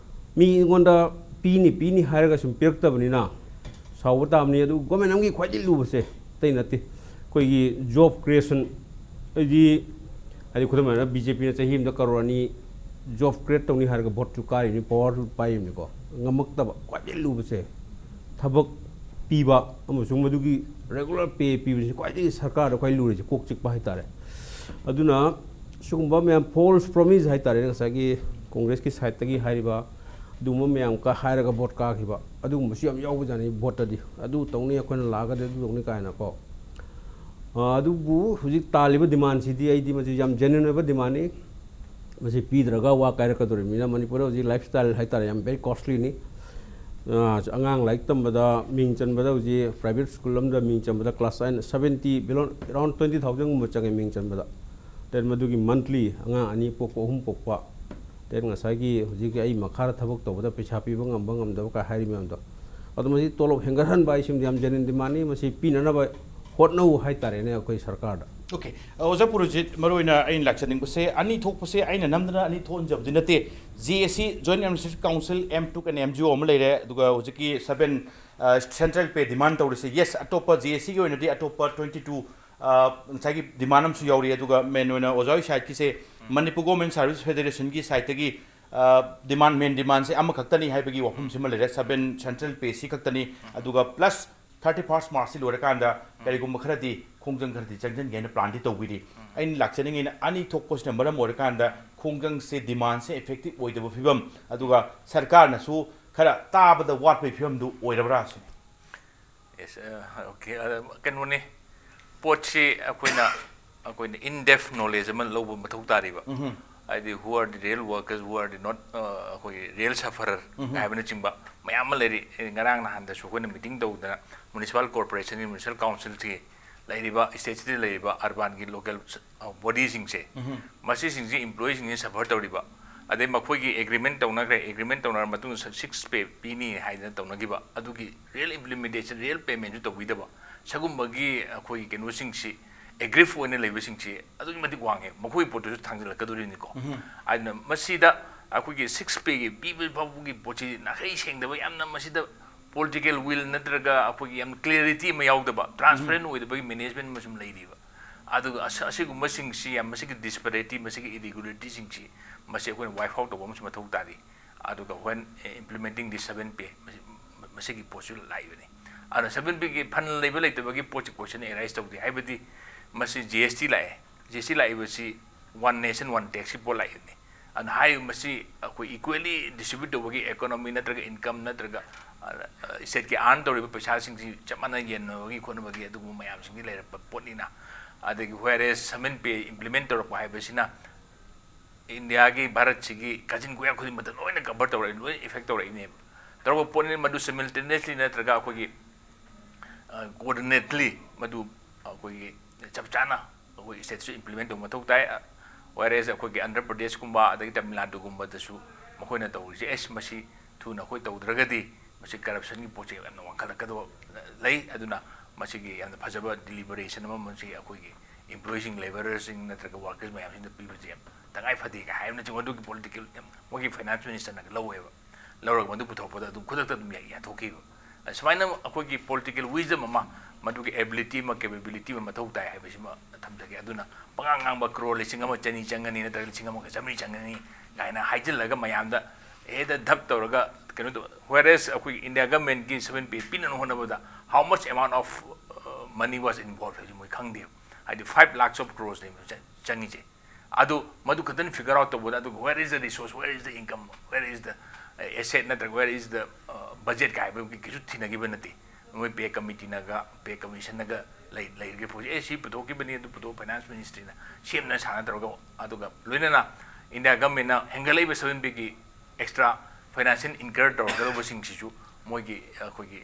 ꯃꯤ ꯑꯩꯉꯣꯟꯗ ꯄꯤꯅꯤ ꯄꯤꯅꯤ ꯍꯥꯏꯔꯒ ꯁꯨꯝ ꯄꯤꯔꯛꯇꯕꯅꯤꯅ ꯁꯥꯎꯕ ꯇꯥꯕꯅꯤ꯫ ꯑꯗꯨ government ꯑꯃꯒꯤ ꯈ꯭ꯋꯥꯏꯗꯒꯤ ꯂꯨꯕꯁꯦ ꯑꯇꯩ ꯅꯠꯇꯦ, ꯑꯩꯈꯣꯏꯒꯤ job creation꯫ ꯑꯩꯗꯤ ꯍꯥꯏꯗꯤ ꯈꯨꯗꯝ ꯑꯣꯏꯅ BJP ꯅ ꯆꯍꯤ ꯑꯃꯗ crore ꯑꯅꯤ job create ꯇꯧꯅꯤ ꯍꯥꯏꯔꯒ vote ꯁꯨ ꯀꯥꯔꯤꯕꯅꯤ, power ꯁꯨ ꯄꯥꯏꯔꯤꯕꯅꯤꯀꯣ꯫ ꯉꯝꯃꯛꯇꯕ ꯈ꯭ꯋꯥꯏꯗꯒꯤ ꯂꯨꯕꯁꯦ ꯊꯕꯛ ꯄꯤꯕ ꯑꯃꯁꯨꯡ ꯃꯗꯨꯒꯤ regular pay ꯄꯤꯕꯁꯤ ꯈ꯭ꯋꯥꯏꯗꯒꯤ ꯁꯔꯀꯥꯔꯗ ꯈ꯭ꯋꯥꯏ ꯂꯨꯔꯤꯁꯦ, ꯀꯣꯛ ꯆꯤꯛꯄ ꯍꯥꯏꯇꯥꯔꯦ꯫ ꯑꯗꯨꯅ ꯁꯤꯒꯨꯝꯕ ꯃꯌꯥꯝ false promise ꯍꯥꯏꯇꯥꯔꯦꯅꯦ, ꯉꯁꯥꯏꯒꯤ Congress ꯀꯤ side ꯇꯒꯤ ꯍꯥꯏꯔꯤꯕ ꯑꯗꯨꯒꯨꯝꯕ ꯃꯌꯥꯝ ꯀ ꯍꯥꯏꯔꯒ vote ꯀꯥꯈꯤꯕ ꯑꯗꯨꯒꯨꯝꯕꯁꯨ ꯌꯥꯝ ꯌꯥꯎꯕꯖꯥꯠꯅꯤ꯫ Vote ꯇꯗꯤ ꯑꯗꯨ ꯇꯧꯅꯤ, ꯑꯩꯈꯣꯏꯅ ꯂꯥꯛꯑꯒꯗꯤ ꯑꯗꯨ ꯇꯧꯅꯤ ꯀꯥꯏꯅꯀꯣ꯫ ꯑ, ꯑꯗꯨꯕꯨ ꯍꯧꯖꯤꯛ ꯇꯥꯜꯂꯤꯕ demand ꯁꯤꯗꯤ ꯑꯩꯗꯤ ꯃꯁꯤ ꯌꯥꯝ genuine ꯑꯣꯏꯕ demand ꯅꯤ꯫ ꯃꯁꯤ ꯄꯤꯗ꯭ꯔꯒ ꯋꯥ ꯀꯥꯏꯔꯛꯀꯗꯧꯔꯤꯕꯅꯤꯅ ꯃꯅꯤꯄꯨꯔꯗ ꯍꯧꯖꯤꯛ lifestyle ꯍꯥꯏꯇꯥꯔꯦ ꯌꯥꯝ very costly ꯅꯤ꯫ ꯑ, ꯑꯉꯥꯡ ꯂꯥꯏꯔꯤꯛ ꯇꯝꯕꯗ ꯃꯤꯡ ꯆꯟꯕꯗ ꯍꯧꯖꯤꯛ private school ꯑꯃꯗ ꯃꯤꯡ ꯆꯟꯕꯗ class seventy below, around twenty thousand ꯒꯨꯝꯕ ꯆꯪꯉꯦ ꯃꯤꯡ ꯆꯟꯕꯗ꯫ Then ꯃꯗꯨꯒꯤ monthly ꯑꯉꯥꯡ ꯑꯅꯤ ꯄꯣꯛꯄ, ꯑꯍꯨꯝ ꯄꯣꯛꯄ, then ꯉꯁꯥꯏꯒꯤ ꯍꯧꯖꯤꯛꯀꯤ ꯑꯩ ꯃꯈꯥꯗ ꯊꯕꯛ ꯇꯧꯕꯗ ꯄꯩꯁꯥ ꯄꯤꯕ ꯉꯝꯕ ꯉꯝꯗꯕ ꯀꯥꯏ ꯍꯥꯏꯔꯤ ꯃꯌꯥꯝꯗꯣ, ꯑꯗꯣ ꯃꯁꯤ ꯇꯣꯂꯣꯞ ꯍꯦꯟꯒꯠꯍꯟꯕ ꯍꯥꯏꯁꯤꯃꯗꯤ ꯌꯥꯝ genuine demand ꯅꯤ꯫ ꯃꯁꯤ ꯄꯤꯅꯅꯕ ꯍꯣꯠꯅꯧ ꯍꯥꯏꯇꯥꯔꯦꯅꯦ ꯑꯩꯈꯣꯏ ꯁꯔꯀꯥꯔꯗ꯫ Okay, ꯑ, ꯑꯣꯖꯥ ꯄꯨꯔꯨꯖꯤꯠ, ꯃꯔꯨꯑꯣꯏꯅ ꯑꯩꯅ ꯂꯥꯛꯆꯅꯤꯡꯕꯁꯦ, ꯑꯅꯤ ꯊꯣꯛꯄꯁꯦ ꯑꯩꯅ ꯅꯝꯗꯅ ꯑꯅꯤ ꯊꯣꯛꯍꯟꯖꯕꯗꯤ ꯅꯠꯇꯦ꯫ JAC, Joint Administrative Council, M two ꯀ NGO ꯑꯃ ꯂꯩꯔꯦ, ꯑꯗꯨꯒ ꯍꯧꯖꯤꯛꯀꯤ seven, ꯑ, central pay demand ꯇꯧꯔꯤꯁꯦ꯫ Yes, ꯑꯇꯣꯞꯄ JAC ꯒꯤ ꯑꯣꯏꯅꯗꯤ ꯑꯇꯣꯞꯄ twenty two ꯑ, ꯉꯁꯥꯏꯒꯤ ꯗꯤꯃꯥꯟ ꯑꯃꯁꯨ ꯌꯥꯎꯔꯤ꯫ ꯑꯗꯨꯒ ꯃꯦꯟ ꯑꯣꯏꯅ ꯑꯣꯖꯥ ꯍꯣꯏ ꯁꯥꯏꯠꯀꯤꯁꯦ, ꯃꯅꯤꯄꯨꯔ ꯒꯣꯔꯃꯦꯟ ꯁꯥꯔꯚꯤꯁ ꯐꯦꯗꯦꯔꯦꯁꯟꯒꯤ ꯁꯥꯏꯠꯇꯒꯤ, ꯑ, ꯗꯤꯃꯥꯟ, ꯃꯦꯟ ꯗꯤꯃꯥꯟꯁꯦ ꯑꯃꯈꯛꯇꯅꯤ ꯍꯥꯏꯕꯒꯤ ꯋꯥꯐꯝꯁꯤꯃ ꯂꯩꯔꯦ꯫ ꯁꯕꯦꯟ ꯁꯦꯟꯇ꯭ꯔꯦꯜ ꯄꯦ ꯁꯤ ꯈꯛꯇꯅꯤ꯫ ꯑꯗꯨꯒ ꯄ꯭ꯂꯁ ꯊꯥꯔꯇꯤ ꯐꯥꯔꯁ ꯃꯥꯔꯆꯁꯤ ꯂꯣꯏꯔꯀꯥꯟꯗ ꯀꯔꯤꯒꯨꯝꯕ ꯈꯔꯗꯤ ꯈꯣꯡꯖꯪ ꯈꯔꯗꯤ ꯆꯪꯁꯤꯟꯒꯦ ꯍꯥꯏꯅ ꯄ꯭ꯂꯥꯟꯗꯤ ꯇꯧꯕꯤꯔꯤ꯫ ꯑꯩꯅ ꯂꯥꯛꯆꯅꯤꯡꯉꯤꯅ ꯑꯅꯤ ꯊꯣꯛꯄꯁꯤꯅ ꯃꯔꯝ ꯑꯣꯏꯔꯀꯥꯟꯗ ꯈꯣꯡꯖꯪꯁꯦ, ꯗꯤꯃꯥꯟꯁꯦ ꯏꯐꯦꯛꯇꯤꯞ ꯑꯣꯏꯗꯕ ꯐꯤꯕꯝ, ꯑꯗꯨꯒ ꯁꯔꯀꯥꯔꯅꯁꯨ ꯈꯔ ꯇꯥꯕꯗ ꯋꯥꯠꯄꯒꯤ ꯐꯤꯕꯝꯗꯨ ꯑꯣꯏꯔꯕ꯭ꯔꯥ ꯁꯤꯅꯤ꯫ Yes, uh, okay. Uh, ꯀꯩꯅꯣꯅꯤ, ꯄꯣꯠꯁꯤ ꯑꯩꯈꯣꯏꯅ ꯑꯩꯈꯣꯏꯅ in depth knowledge ꯑꯃ ꯂꯧꯕ ꯃꯊꯧ ꯇꯥꯔꯤꯕ꯫ ꯍꯥꯏꯗꯤ who are the real workers, who are the not, ꯑꯩꯈꯣꯏꯒꯤ real sufferer ꯍꯥꯏꯕꯅꯆꯤꯡꯕ ꯃꯌꯥꯝ ꯑꯃ ꯂꯩꯔꯤ꯫ ꯑꯦ, ꯉꯔꯥꯡ ꯅꯍꯥꯟꯗꯁꯨ ꯑꯩꯈꯣꯏꯅ ꯃꯤꯇꯤꯡ ꯇꯧꯗꯅ ꯃ꯭ꯌꯨꯅꯤꯁꯤꯄꯥꯜ ꯀꯣꯔꯄꯣꯔꯦꯁꯟꯒꯤ, ꯃ꯭ꯌꯨꯅꯤꯁꯤꯄꯥꯜ ꯀꯥꯎꯟꯁꯤꯜꯁꯤ ꯂꯩꯔꯤꯕ, ꯁ꯭ꯇꯦꯠꯁꯤꯗ ꯂꯩꯔꯤꯕ ꯑꯔꯕꯥꯟꯒꯤ ꯂꯣꯀꯦꯜ ꯕꯣꯗꯤꯁꯤꯡꯁꯦ, ꯃꯁꯤꯁꯤꯡꯁꯤ, ꯏꯝꯄ꯭ꯂꯣꯌꯤꯁꯤꯡꯁꯤ ꯁꯐꯔ ꯇꯧꯔꯤꯕ, ꯑꯗꯩ ꯃꯈꯣꯏꯒꯤ ꯑꯦꯒ꯭ꯔꯤꯃꯦꯟ ꯇꯧꯅꯈ꯭ꯔꯦ, ꯑꯦꯒ꯭ꯔꯤꯃꯦꯟ ꯇꯧꯅꯔ ꯃꯇꯨꯡꯗ ꯁꯤꯛꯁ ꯄꯦ ꯄꯤꯅꯤ ꯍꯥꯏꯗꯅ ꯇꯧꯅꯈꯤꯕ, ꯑꯗꯨꯒꯤ ꯔꯤꯌꯦꯜ ꯏꯝꯄ꯭ꯂꯤꯃꯦꯟꯇꯦꯁꯟ, ꯔꯤꯌꯦꯜ ꯄꯦꯃꯦꯟꯁꯨ ꯇꯧꯕꯤꯗꯕ, ꯁꯒꯨꯝꯕꯒꯤ ꯑꯩꯈꯣꯏꯒꯤ ꯀꯩꯅꯣꯁꯤꯡꯁꯤ, ꯑꯦꯒ꯭ꯔꯤꯐ ꯑꯣꯏꯅ ꯂꯩꯕꯁꯤꯡꯁꯤ ꯑꯗꯨꯛꯀꯤ ꯃꯇꯤꯛ ꯋꯥꯡꯉꯦ꯫ ꯃꯈꯣꯏꯒꯤ ꯄꯣꯠꯇꯨꯁꯨ ꯊꯥꯡꯖꯜꯂꯛꯀꯗꯣꯔꯤꯅꯤꯀꯣ꯫ ꯑꯗꯨꯅ ꯃꯁꯤꯗ ꯑꯩꯈꯣꯏꯒꯤ ꯁꯤꯛꯁ ꯄꯦꯒꯤ ꯄꯤꯕ ꯐꯥꯎꯕꯒꯤ ꯄꯣꯠꯁꯤ ꯅꯥꯈꯩ ꯁꯦꯡꯗꯕ, ꯌꯥꯝꯅ ꯃꯁꯤꯗ ꯄꯣꯂꯤꯇꯤꯀꯦꯜ ꯋꯤꯜ ꯅꯠꯇ꯭ꯔꯒ ꯑꯩꯈꯣꯏꯒꯤ ꯌꯥꯝ ꯀ꯭ꯂꯤꯌꯥꯔꯤꯇꯤ ꯑꯃ ꯌꯥꯎꯗꯕ, ꯇ꯭ꯔꯥꯟꯁꯄꯔꯦꯟ ꯑꯣꯏꯗꯕꯒꯤ ꯃꯦꯅꯦꯖꯃꯦꯟ ꯑꯃ ꯁꯨꯝ ꯂꯩꯔꯤꯕ꯫ ꯑꯗꯨꯒ ꯑꯁ-, ꯑꯁꯤꯒꯨꯝꯕꯁꯤꯡꯁꯤ ꯌꯥꯝ, ꯃꯁꯤꯒꯤ ꯗꯤꯁꯄꯦꯔꯤꯇꯤ, ꯃꯁꯤꯒꯤ ꯏꯔꯤꯒꯨꯂꯔꯤꯇꯤꯁꯤꯡꯁꯤ, ꯃꯁꯤ ꯑꯩꯈꯣꯏꯅ ꯋꯥꯏꯐ ꯑꯥꯎꯠ ꯇꯧꯕ ꯑꯃꯁꯨ ꯃꯊꯧ ꯇꯥꯔꯤ꯫ ꯑꯗꯨꯒ when implementing the seven P, ꯃꯁꯤ-, ꯃꯁꯤꯒꯤ ꯄꯣꯠꯁꯨ ꯂꯥꯛꯏꯕꯅꯤ꯫ ꯑꯗꯨꯅ ꯁꯕꯦꯟ ꯄꯦꯒꯤ ꯐꯟ ꯂꯩꯕ ꯂꯩꯇꯕꯒꯤ ꯄꯣꯠꯁꯤ ꯀꯣꯏꯁꯟ ꯑꯦꯔꯥꯏꯁ ꯇꯧꯗꯦ꯫ ꯍꯥꯏꯕꯗꯤ ꯃꯁꯤ ꯖꯤ ꯑꯦꯁ ꯇꯤ ꯂꯥꯛꯑꯦ, ꯖꯤ ꯑꯦꯁ ꯇꯤ ꯂꯥꯛꯏꯕꯁꯤ ꯋꯥꯟ ꯅꯦꯁꯟ ꯋꯥꯟ ꯇꯦꯛꯁꯀꯤ ꯄꯣꯠ ꯂꯥꯛꯏꯕꯅꯤ꯫ ꯑꯗꯨꯅ ꯍꯥꯏꯔꯤꯕ ꯃꯁꯤ ꯑꯩꯈꯣꯏ ꯏꯀ꯭ꯋꯦꯂꯤ ꯗꯤꯁꯇ꯭ꯔꯤꯕ꯭ꯌꯨꯠ ꯇꯧꯕꯒꯤ ꯏꯀꯣꯅꯣꯃꯤ ꯅꯠꯇ꯭ꯔꯒ ꯏꯟꯀꯝ ꯅꯠꯇ꯭ꯔꯒ, ꯑ, ꯁ꯭ꯇꯦꯠꯀꯤ ꯑꯥꯔꯟ ꯇꯧꯔꯤꯕ ꯄꯩꯁꯥꯁꯤꯡꯁꯤ ꯆꯞ ꯃꯥꯟꯅ ꯌꯦꯟꯅꯕꯒꯤ ꯈꯣꯠꯅꯕꯒꯤ ꯑꯗꯨꯒꯨꯝꯕ ꯃꯌꯥꯝꯁꯤꯡꯁꯤ ꯂꯩꯔꯛꯄ ꯄꯣꯠꯅꯤꯅ, ꯑꯗꯒꯤ whereas seven P implement ꯇꯧꯔꯛꯄ ꯍꯥꯏꯕꯁꯤꯅ ꯏꯟꯗꯤꯌꯥꯒꯤ, ꯚꯥꯔꯠꯁꯤꯒꯤ ꯀꯥꯆꯤꯟ ꯀꯣꯌꯥ ꯈꯨꯗꯤꯡꯃꯛꯇ ꯂꯣꯏꯅ ꯀꯚꯔ ꯇꯧꯔꯛꯏ, ꯂꯣꯏꯅ ꯏꯐꯦꯛ ꯇꯧꯔꯛꯏꯅꯦꯕ꯫ ꯇꯧꯔꯛꯄ ꯄꯣꯠꯅꯤꯅ ꯃꯗꯨ ꯁꯥꯏꯃꯜꯇꯦꯅꯤꯌꯁꯂꯤ ꯅꯠꯇ꯭ꯔꯒ ꯑꯩꯈꯣꯏꯒꯤ, ꯑ, ꯀꯣꯑꯣꯔꯗꯤꯅꯦꯠꯂꯤ ꯃꯗꯨ ꯑꯩꯈꯣꯏꯒꯤ ꯆꯞ ꯆꯥꯅ ꯑꯩꯈꯣꯏ ꯁ꯭ꯇꯦꯠꯁꯨ ꯏꯝꯄ꯭ꯂꯤꯃꯦꯟ ꯇꯧꯕ ꯃꯊꯧ ꯇꯥꯏ꯫ Whereas ꯑꯩꯈꯣꯏꯒꯤ ꯑꯟꯙ꯭ꯔ ꯄ꯭ꯔꯗꯦꯁꯀꯨꯝꯕ ꯑꯗꯒꯤ ꯇꯥꯃꯤꯜ ꯅꯥꯗꯨꯒꯨꯝꯕꯗꯁꯨ ꯃꯈꯣꯏꯅ ꯇꯧꯔꯤꯁꯦ, ꯑꯦꯁ, ꯃꯁꯤ ꯊꯨꯅ ꯑꯩꯈꯣꯏ ꯇꯧꯗ꯭ꯔꯒꯗꯤ ꯃꯁꯤ ꯀꯔꯞꯁꯟꯒꯤ ꯄꯣꯠꯁꯦ ꯌꯥꯝꯅ ꯋꯥꯡꯈꯠꯂꯛꯀꯗꯕ ꯂꯩ꯫ ꯑꯗꯨꯅ ꯃꯁꯤꯒꯤ ꯌꯥꯝꯅ ꯐꯖꯕ ꯗꯤꯂꯤꯕꯔꯦꯁꯟ ꯑꯃ ꯃꯁꯤ ꯑꯩꯈꯣꯏꯒꯤ ꯏꯝꯄ꯭ꯂꯣꯌꯤꯁꯤꯡ, ꯂꯦꯕꯔꯔꯁꯤꯡ ꯅꯠꯇ꯭ꯔꯒ ꯋꯥꯔꯀꯔꯁ ꯃꯌꯥꯝꯁꯤꯡꯗ ꯄꯤꯕꯁꯦ ꯌꯥꯝ ꯇꯉꯥꯏ ꯐꯗꯦ ꯀꯥꯏ ꯍꯥꯏꯕꯅꯆꯤꯡꯕ ꯑꯗꯨꯒꯤ ꯄꯣꯂꯤꯇꯤꯀꯦꯜ ꯌꯥꯝ ꯃꯣꯏꯒꯤ ꯐꯥꯏꯅꯥꯟꯁ ꯃꯤꯅꯤꯁꯇꯔꯅ ꯂꯧꯋꯦꯕ꯫ ꯂꯧꯔꯒ ꯃꯗꯨ ꯄꯨꯊꯣꯔꯛꯄꯗ ꯑꯗꯨꯝ ꯈꯨꯗꯛꯇ ꯑꯗꯨꯝ ꯌꯥ-, ꯌꯥꯊꯣꯛꯈꯤꯕ꯫ ꯁꯨꯃꯥꯏꯅ ꯑꯩꯈꯣꯏꯒꯤ ꯄꯣꯂꯤꯇꯤꯀꯦꯜ ꯋꯤꯖꯗꯝ ꯑꯃ ꯃꯗꯨꯒꯤ ꯑꯦꯕꯤꯂꯤꯇꯤ ꯑꯃ, ꯀꯦꯄꯦꯕꯤꯂꯤꯇꯤ ꯑꯃ ꯃꯊꯧ ꯇꯥꯏ ꯍꯥꯏꯕꯁꯤꯃ ꯊꯝꯖꯒꯦ꯫ ꯑꯗꯨꯅ ꯄꯉꯥꯡ ꯉꯥꯡꯕ ꯀ꯭ꯔꯣꯔ ꯂꯤꯁꯤꯡ ꯑꯃ ꯆꯅꯤ ꯆꯪꯒꯅꯤ ꯅꯠꯇ꯭ꯔꯒ ꯂꯤꯁꯤꯡ ꯑꯃꯒ ꯆꯥꯃꯔꯤ ꯆꯪꯒꯅꯤ ꯀꯥꯏꯅ ꯍꯥꯏꯖꯤꯜꯂꯒ ꯃꯌꯥꯝꯗ ꯍꯦꯛꯇ ꯙꯞ ꯇꯧꯔꯒ ꯀꯩꯅꯣ ꯇꯧ꯫ Whereas ꯑꯩꯈꯣꯏꯒꯤ ꯏꯟꯗꯤꯌꯥ ꯒꯚꯔꯟꯃꯦꯟꯠꯀꯤ ꯁꯚꯦꯟ ꯄꯦ ꯄꯤꯅꯕ ꯍꯣꯠꯅꯕꯗ how much amount of money was involved ꯍꯥꯏꯕꯁꯤ ꯃꯣꯏ ꯈꯪꯗꯦꯕ꯫ ꯍꯥꯏꯗꯤ five lakhs of crores ꯅꯦꯕ ꯆꯪꯉꯤꯁꯦ꯫ ꯑꯗꯨ ꯃꯗꯨ ꯈꯛꯇꯅ figure out ꯇꯧꯕꯗ, ꯑꯗꯨꯒ where is the resource, where is the income, where is the asset ꯅꯠꯇ꯭ꯔꯒ where is the budget ꯀꯥꯏ ꯍꯥꯏꯕꯒꯤ ꯀꯩꯁꯨ ꯊꯤꯅꯈꯤꯕ ꯅꯠꯇꯦ꯫ ꯃꯣꯏ ꯄꯦ ꯀꯃꯤꯇꯤꯅꯒ ꯄꯦ ꯀꯃꯤꯁꯟꯅꯒ ꯂꯩ ꯂꯩꯔꯒ ꯄꯣꯠꯁꯦ, ꯑꯦ, ꯁꯤ ꯄꯨꯊꯣꯛꯈꯤꯕꯅꯤ, ꯑꯗꯨ ꯄꯨꯊꯣꯛ, ꯐꯥꯏꯅꯥꯟꯁ ꯃꯤꯅꯤꯁꯇ꯭ꯔꯤꯅ ꯁꯦꯝꯅ ꯁꯥꯅ ꯇꯧꯔꯒ, ꯑꯗꯨꯒ ꯂꯣꯏꯅꯅ ꯏꯟꯗꯤꯌꯥ ꯒꯚꯔꯟꯃꯦꯟꯠꯅ ꯍꯦꯟꯒꯠꯂꯛꯏꯕ ꯁꯚꯦꯟ ꯄꯦꯒꯤ ꯑꯦꯛꯁꯇ꯭ꯔꯥ ꯐꯥꯏꯅꯥꯟꯁꯤꯌꯦꯜ ꯏꯟꯀꯔ ꯇꯧꯔꯛꯀꯗꯧꯕꯁꯤꯡꯁꯤꯁꯨ ꯃꯣꯏꯒꯤ, ꯑꯩꯈꯣꯏꯒꯤ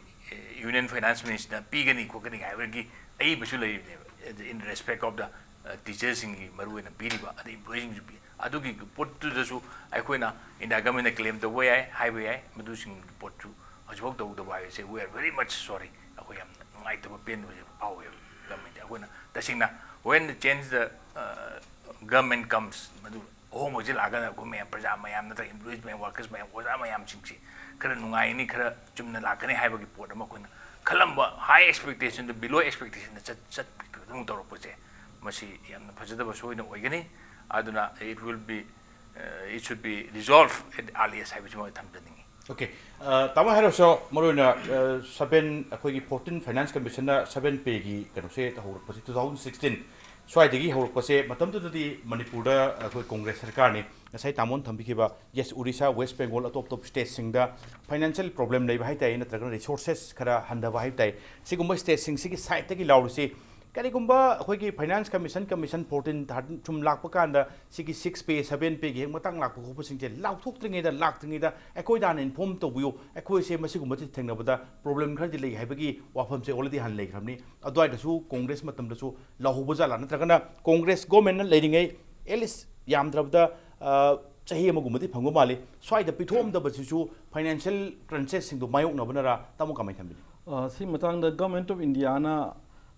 ꯌꯨꯅꯤꯌꯟ ꯐꯥꯏꯅꯥꯟꯁ ꯃꯤꯅꯤꯁꯇ꯭ꯔꯤꯅ ꯄꯤꯒꯅꯤ ꯈꯣꯠꯀꯅꯤ ꯍꯥꯏꯕꯒꯤ ꯑꯏꯕꯁꯨ ꯂꯩꯔꯤꯕꯅꯦꯕ꯫ In respect of the teacherꯁꯤꯡꯒꯤ ꯃꯔꯨ ꯑꯣꯏꯅ ꯄꯤꯔꯤꯕ ꯑꯗꯩ ꯏꯝꯄ꯭ꯂꯣꯌꯤꯁꯤꯡꯁꯨ ꯄꯤ꯫ ꯑꯗꯨꯒꯤ ꯄꯣꯠꯇꯨꯗꯁꯨ ꯑꯩꯈꯣꯏꯅ ꯏꯟꯗꯤꯌꯥ ꯒꯚꯔꯟꯃꯦꯟꯠꯅ ꯀ꯭ꯂꯦꯝ ꯇꯧꯕ ꯌꯥꯏ, ꯍꯥꯏꯕ ꯌꯥꯏ, ꯃꯗꯨꯁꯤꯡꯒꯤ ꯄꯣꯠꯁꯨ ꯍꯧꯖꯤꯛꯐꯥꯎ ꯇꯧꯗꯕ ꯍꯥꯏꯕꯁꯦ we are very much sorry꯫ ꯑꯩꯈꯣꯏ ꯌꯥꯝꯅ ꯅꯨꯡꯉꯥꯏꯇꯕ ꯄꯦꯟꯗꯕꯁꯦ ꯐꯥꯎꯋꯦꯕ ꯒꯚꯔꯟꯃꯦꯟꯠꯁꯦ꯫ ꯑꯩꯈꯣꯏꯅ ꯇꯁꯦꯡꯅ when the change the government comes, ꯃꯗꯨ ꯑꯍꯣꯡꯕꯁꯤ ꯂꯥꯛꯑꯒꯅ ꯑꯩꯈꯣꯏ ꯃꯌꯥꯝ, ꯄ꯭ꯔꯖꯥ ꯃꯌꯥꯝ ꯅꯠꯇ꯭ꯔꯒ ꯏꯝꯄ꯭ꯂꯣꯌꯤꯁ ꯃꯌꯥꯝ, ꯋꯥꯔꯀꯔꯁ ꯃꯌꯥꯝ, ꯑꯣꯖꯥ ꯃꯌꯥꯝꯁꯤꯡꯁꯤ ꯈꯔ ꯅꯨꯡꯉꯥꯏꯒꯅꯤ, ꯈꯔ ꯆꯨꯝꯅ ꯂꯥꯛꯀꯅꯤ ꯍꯥꯏꯕꯒꯤ ꯄꯣꯠ ꯑꯃ ꯑꯩꯈꯣꯏꯅ ꯈꯜꯂꯝꯕ ꯍꯥꯏ ꯑꯦꯛꯁꯄꯦꯛꯇꯦꯁꯟꯗꯨ ꯕꯤꯂꯣ ꯑꯦꯛꯁꯄꯦꯛꯇꯦꯁꯟꯗ ꯆꯠ ꯆꯠ ꯑꯗꯨꯝ ꯇꯧꯔꯛꯄꯁꯦ, ꯃꯁꯤ ꯌꯥꯝꯅ ꯐꯖꯗꯕ ꯁꯣꯏꯅ ꯑꯣꯏꯒꯅꯤ꯫ ꯑꯗꯨꯅ it will be, it should be resolved at earliest ꯍꯥꯏꯕꯁꯤꯃ ꯊꯝꯖꯅꯤꯡꯉꯤ꯫ Okay, ꯇꯥꯃꯣ ꯍꯥꯏꯔꯁꯨ ꯃꯔꯨꯑꯣꯏꯅ ꯁꯚꯦꯟ, ꯑꯩꯈꯣꯏꯒꯤ ꯐꯣꯔꯇꯤꯟ ꯐꯥꯏꯅꯥꯟꯁ ꯀꯃꯤꯁꯟꯅ ꯁꯚꯦꯟ ꯄꯦꯒꯤ ꯀꯩꯅꯣꯁꯦ ꯍꯧꯔꯛꯄꯁꯦ two thousand sixteen ꯁ꯭ꯋꯥꯏꯗꯒꯤ ꯍꯧꯔꯛꯄꯁꯦ꯫ ꯃꯇꯝꯗꯨꯗꯗꯤ ꯃꯅꯤꯄꯨꯔꯗ ꯑꯩꯈꯣꯏ ꯀꯣꯡꯒ꯭ꯔꯦꯁ ꯁꯔꯀꯥꯔꯅꯤ꯫ ꯉꯁꯥꯏ ꯇꯥꯃꯣꯅ ꯊꯝꯕꯤꯈꯤꯕ, yes, ꯎꯔꯤꯁꯥ, ꯋꯦꯁ ꯕꯦꯡꯒꯣꯜ, ꯑꯇꯣꯞ ꯑꯇꯣꯞꯄ ꯁ꯭ꯇꯦꯠꯁꯤꯡꯗ ꯐꯥꯏꯅꯥꯟꯁꯤꯌꯦꯜ ꯄ꯭ꯔꯣꯕ꯭ꯂꯦꯝ ꯂꯩꯕ ꯍꯥꯏ ꯇꯥꯏ, ꯅꯠꯇ꯭ꯔꯒꯅ ꯔꯤꯁꯣꯔꯁꯦꯁ ꯈꯔ ꯍꯟꯊꯕ ꯍꯥꯏ ꯇꯥꯏ꯫ ꯁꯤꯒꯨꯝꯕ ꯁ꯭ꯇꯦꯠꯁꯤꯡꯁꯤꯒꯤ ꯁꯥꯏꯠꯇꯒꯤ ꯂꯥꯎꯔꯤꯁꯤ ꯀꯔꯤꯒꯨꯝꯕ ꯑꯩꯈꯣꯏꯒꯤ finance commission, commission fourteen, thirteen ꯁꯨꯝ ꯂꯥꯛꯄ ꯀꯥꯟꯗ ꯁꯤꯒꯤ ꯁꯤꯛꯁ ꯄꯦ, ꯁꯚꯦꯟ ꯄꯦꯒꯤ ꯍꯦꯛ ꯃꯇꯥꯡ ꯂꯥꯛꯄ ꯈꯣꯠꯄꯁꯤꯡꯁꯦ ꯂꯥꯎꯊꯣꯛꯇ꯭ꯔꯤꯉꯩꯗ, ꯂꯥꯛꯇ꯭ꯔꯤꯉꯩꯗ ꯑꯩꯈꯣꯏꯗ ꯍꯥꯟꯅ ꯏꯟꯐꯣꯔꯝ ꯇꯧꯕꯤꯌꯨ, ꯑꯩꯈꯣꯏꯁꯦ ꯃꯁꯤꯒꯨꯝꯕꯁꯤ ꯊꯦꯡꯅꯕꯗ ꯄ꯭ꯔꯣꯕ꯭ꯂꯦꯝ ꯈꯔꯗꯤ ꯂꯩ ꯍꯥꯏꯕꯒꯤ ꯋꯥꯐꯝꯁꯦ ꯑꯣꯜꯔꯦꯗꯤ ꯍꯥꯟꯅ ꯂꯩꯈ꯭ꯔꯕꯅꯤ꯫ ꯑꯗꯨꯋꯥꯏꯗꯁꯨ ꯀꯣꯡꯒ꯭ꯔꯦꯁ ꯃꯇꯝꯗꯁꯨ ꯂꯧꯍꯧꯕ ꯖꯥꯠꯂꯥ, ꯅꯠꯇ꯭ꯔꯒꯅ ꯀꯣꯡꯒ꯭ꯔꯦꯁ ꯒꯣꯔꯃꯦꯟꯅ ꯂꯩꯔꯤꯉꯩ ꯑꯦꯠꯂꯤꯁ ꯌꯥꯝꯗ꯭ꯔꯕꯗ ꯆꯍꯤ ꯑꯃꯒꯨꯝꯕꯗꯤ ꯐꯪꯕ ꯃꯥꯜꯂꯤ, ꯁ꯭ꯋꯥꯏꯗ ꯄꯤꯊꯣꯛꯑꯝꯗꯕꯁꯤꯁꯨ ꯐꯥꯏꯅꯥꯟꯁꯤꯌꯦꯜ ꯀ꯭ꯔꯟꯆꯦꯁꯁꯤꯡꯗꯣ ꯃꯥꯌꯣꯛꯅꯕꯅꯔꯥ, ꯇꯥꯃꯣ ꯀꯃꯥꯏꯅ ꯊꯝꯕꯤꯅꯤ? ꯑ, ꯁꯤ ꯃꯇꯥꯡꯗ Government of Indiaꯅ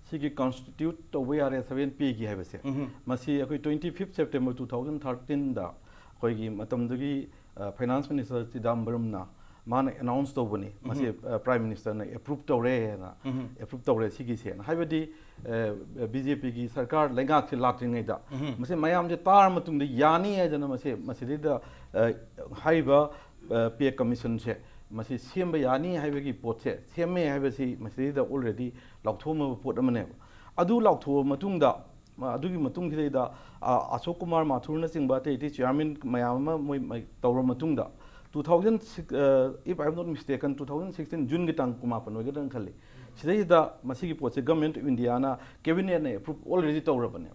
ꯁꯤꯒꯤ ꯀꯟꯁꯇꯤꯇ꯭ꯌꯨꯠ ꯇꯧꯕ ꯌꯥꯔꯦ ꯁꯚꯦꯟ ꯄꯦꯒꯤ ꯍꯥꯏꯕꯁꯦ, ꯃꯁꯤ ꯑꯩꯈꯣꯏ twenty fifth September two thousand thirteenꯗ ꯑꯩꯈꯣꯏꯒꯤ ꯃꯇꯝꯗꯨꯒꯤ ꯐꯥꯏꯅꯥꯟꯁ ꯃꯤꯅꯤꯁꯇꯔ ꯆꯤꯗꯥꯝꯕꯔꯝꯅ ꯃꯥꯅ ꯑꯦꯅꯥꯎꯟꯁ ꯇꯧꯕꯅꯤ, ꯃꯁꯤ ꯄ꯭ꯔꯥꯏꯝ ꯃꯤꯅꯤꯁꯇꯔꯅ ꯑꯦꯄ꯭ꯔꯨꯞ ꯇꯧꯔꯦꯅ, ꯑꯦꯄ꯭ꯔꯨꯞ ꯇꯧꯔꯦ ꯁꯤꯒꯤꯁꯦꯅ꯫ ꯍꯥꯏꯕꯗꯤ ꯕꯤ ꯖꯦ ꯄꯤꯒꯤ ꯁꯔꯀꯥꯔ ꯂꯩꯉꯥꯛꯁꯦ ꯂꯥꯛꯇ꯭ꯔꯤꯉꯩꯗ ꯃꯁꯤ ꯃꯌꯥꯝꯁꯦ ꯇꯥꯔ ꯃꯇꯨꯡꯗ ꯌꯥꯅꯤ ꯍꯥꯏꯗꯅ ꯃꯁꯤ ꯃꯁꯤꯗꯩꯗ ꯍꯥꯏꯔꯤꯕ ꯄꯦ ꯀꯃꯤꯁꯟꯁꯦ ꯃꯁꯤ ꯁꯦꯝꯕ ꯌꯥꯅꯤ ꯍꯥꯏꯕꯒꯤ ꯄꯣꯠꯁꯦ ꯁꯦꯝꯃꯦ ꯍꯥꯏꯕꯁꯤ ꯃꯁꯤꯗꯩꯗ ꯑꯣꯜꯔꯦꯗꯤ ꯂꯥꯎꯊꯣꯛꯑꯝꯃꯕ ꯄꯣꯠ ꯑꯃꯅꯦꯕ꯫ ꯑꯗꯨ ꯂꯥꯎꯊꯣꯛꯑꯕ ꯃꯇꯨꯡꯗ, ꯑꯗꯨꯒꯤ ꯃꯇꯨꯡꯁꯤꯗꯩꯗ ꯑꯁꯣꯛ ꯀꯨꯃꯥꯔ ꯃꯥꯊꯨꯔꯅꯆꯤꯡꯕ ꯑꯇꯩ ꯑꯇꯩ ꯆꯤꯌꯥꯔꯃꯦꯟ ꯃꯌꯥꯝ ꯑꯃ ꯃꯣꯏ ꯇꯧꯔ ꯃꯇꯨꯡꯗ, two thousand six, if I am not mistaken, two thousand sixteen Juneꯒꯤ ꯇꯥꯡ ꯀꯨꯟꯃꯥꯄꯟ ꯑꯣꯏꯒꯗ꯭ꯔꯥꯅ ꯈꯜꯂꯤ꯫ ꯁꯤꯗꯩꯁꯤꯗ ꯃꯁꯤꯒꯤ ꯄꯣꯠꯁꯦ Government of Indiaꯅ, Cabinetꯅ ꯑꯦꯄ꯭ꯔꯨꯞ ꯑꯣꯜꯔꯦꯗꯤ ꯇꯧꯔꯕꯅꯦ꯫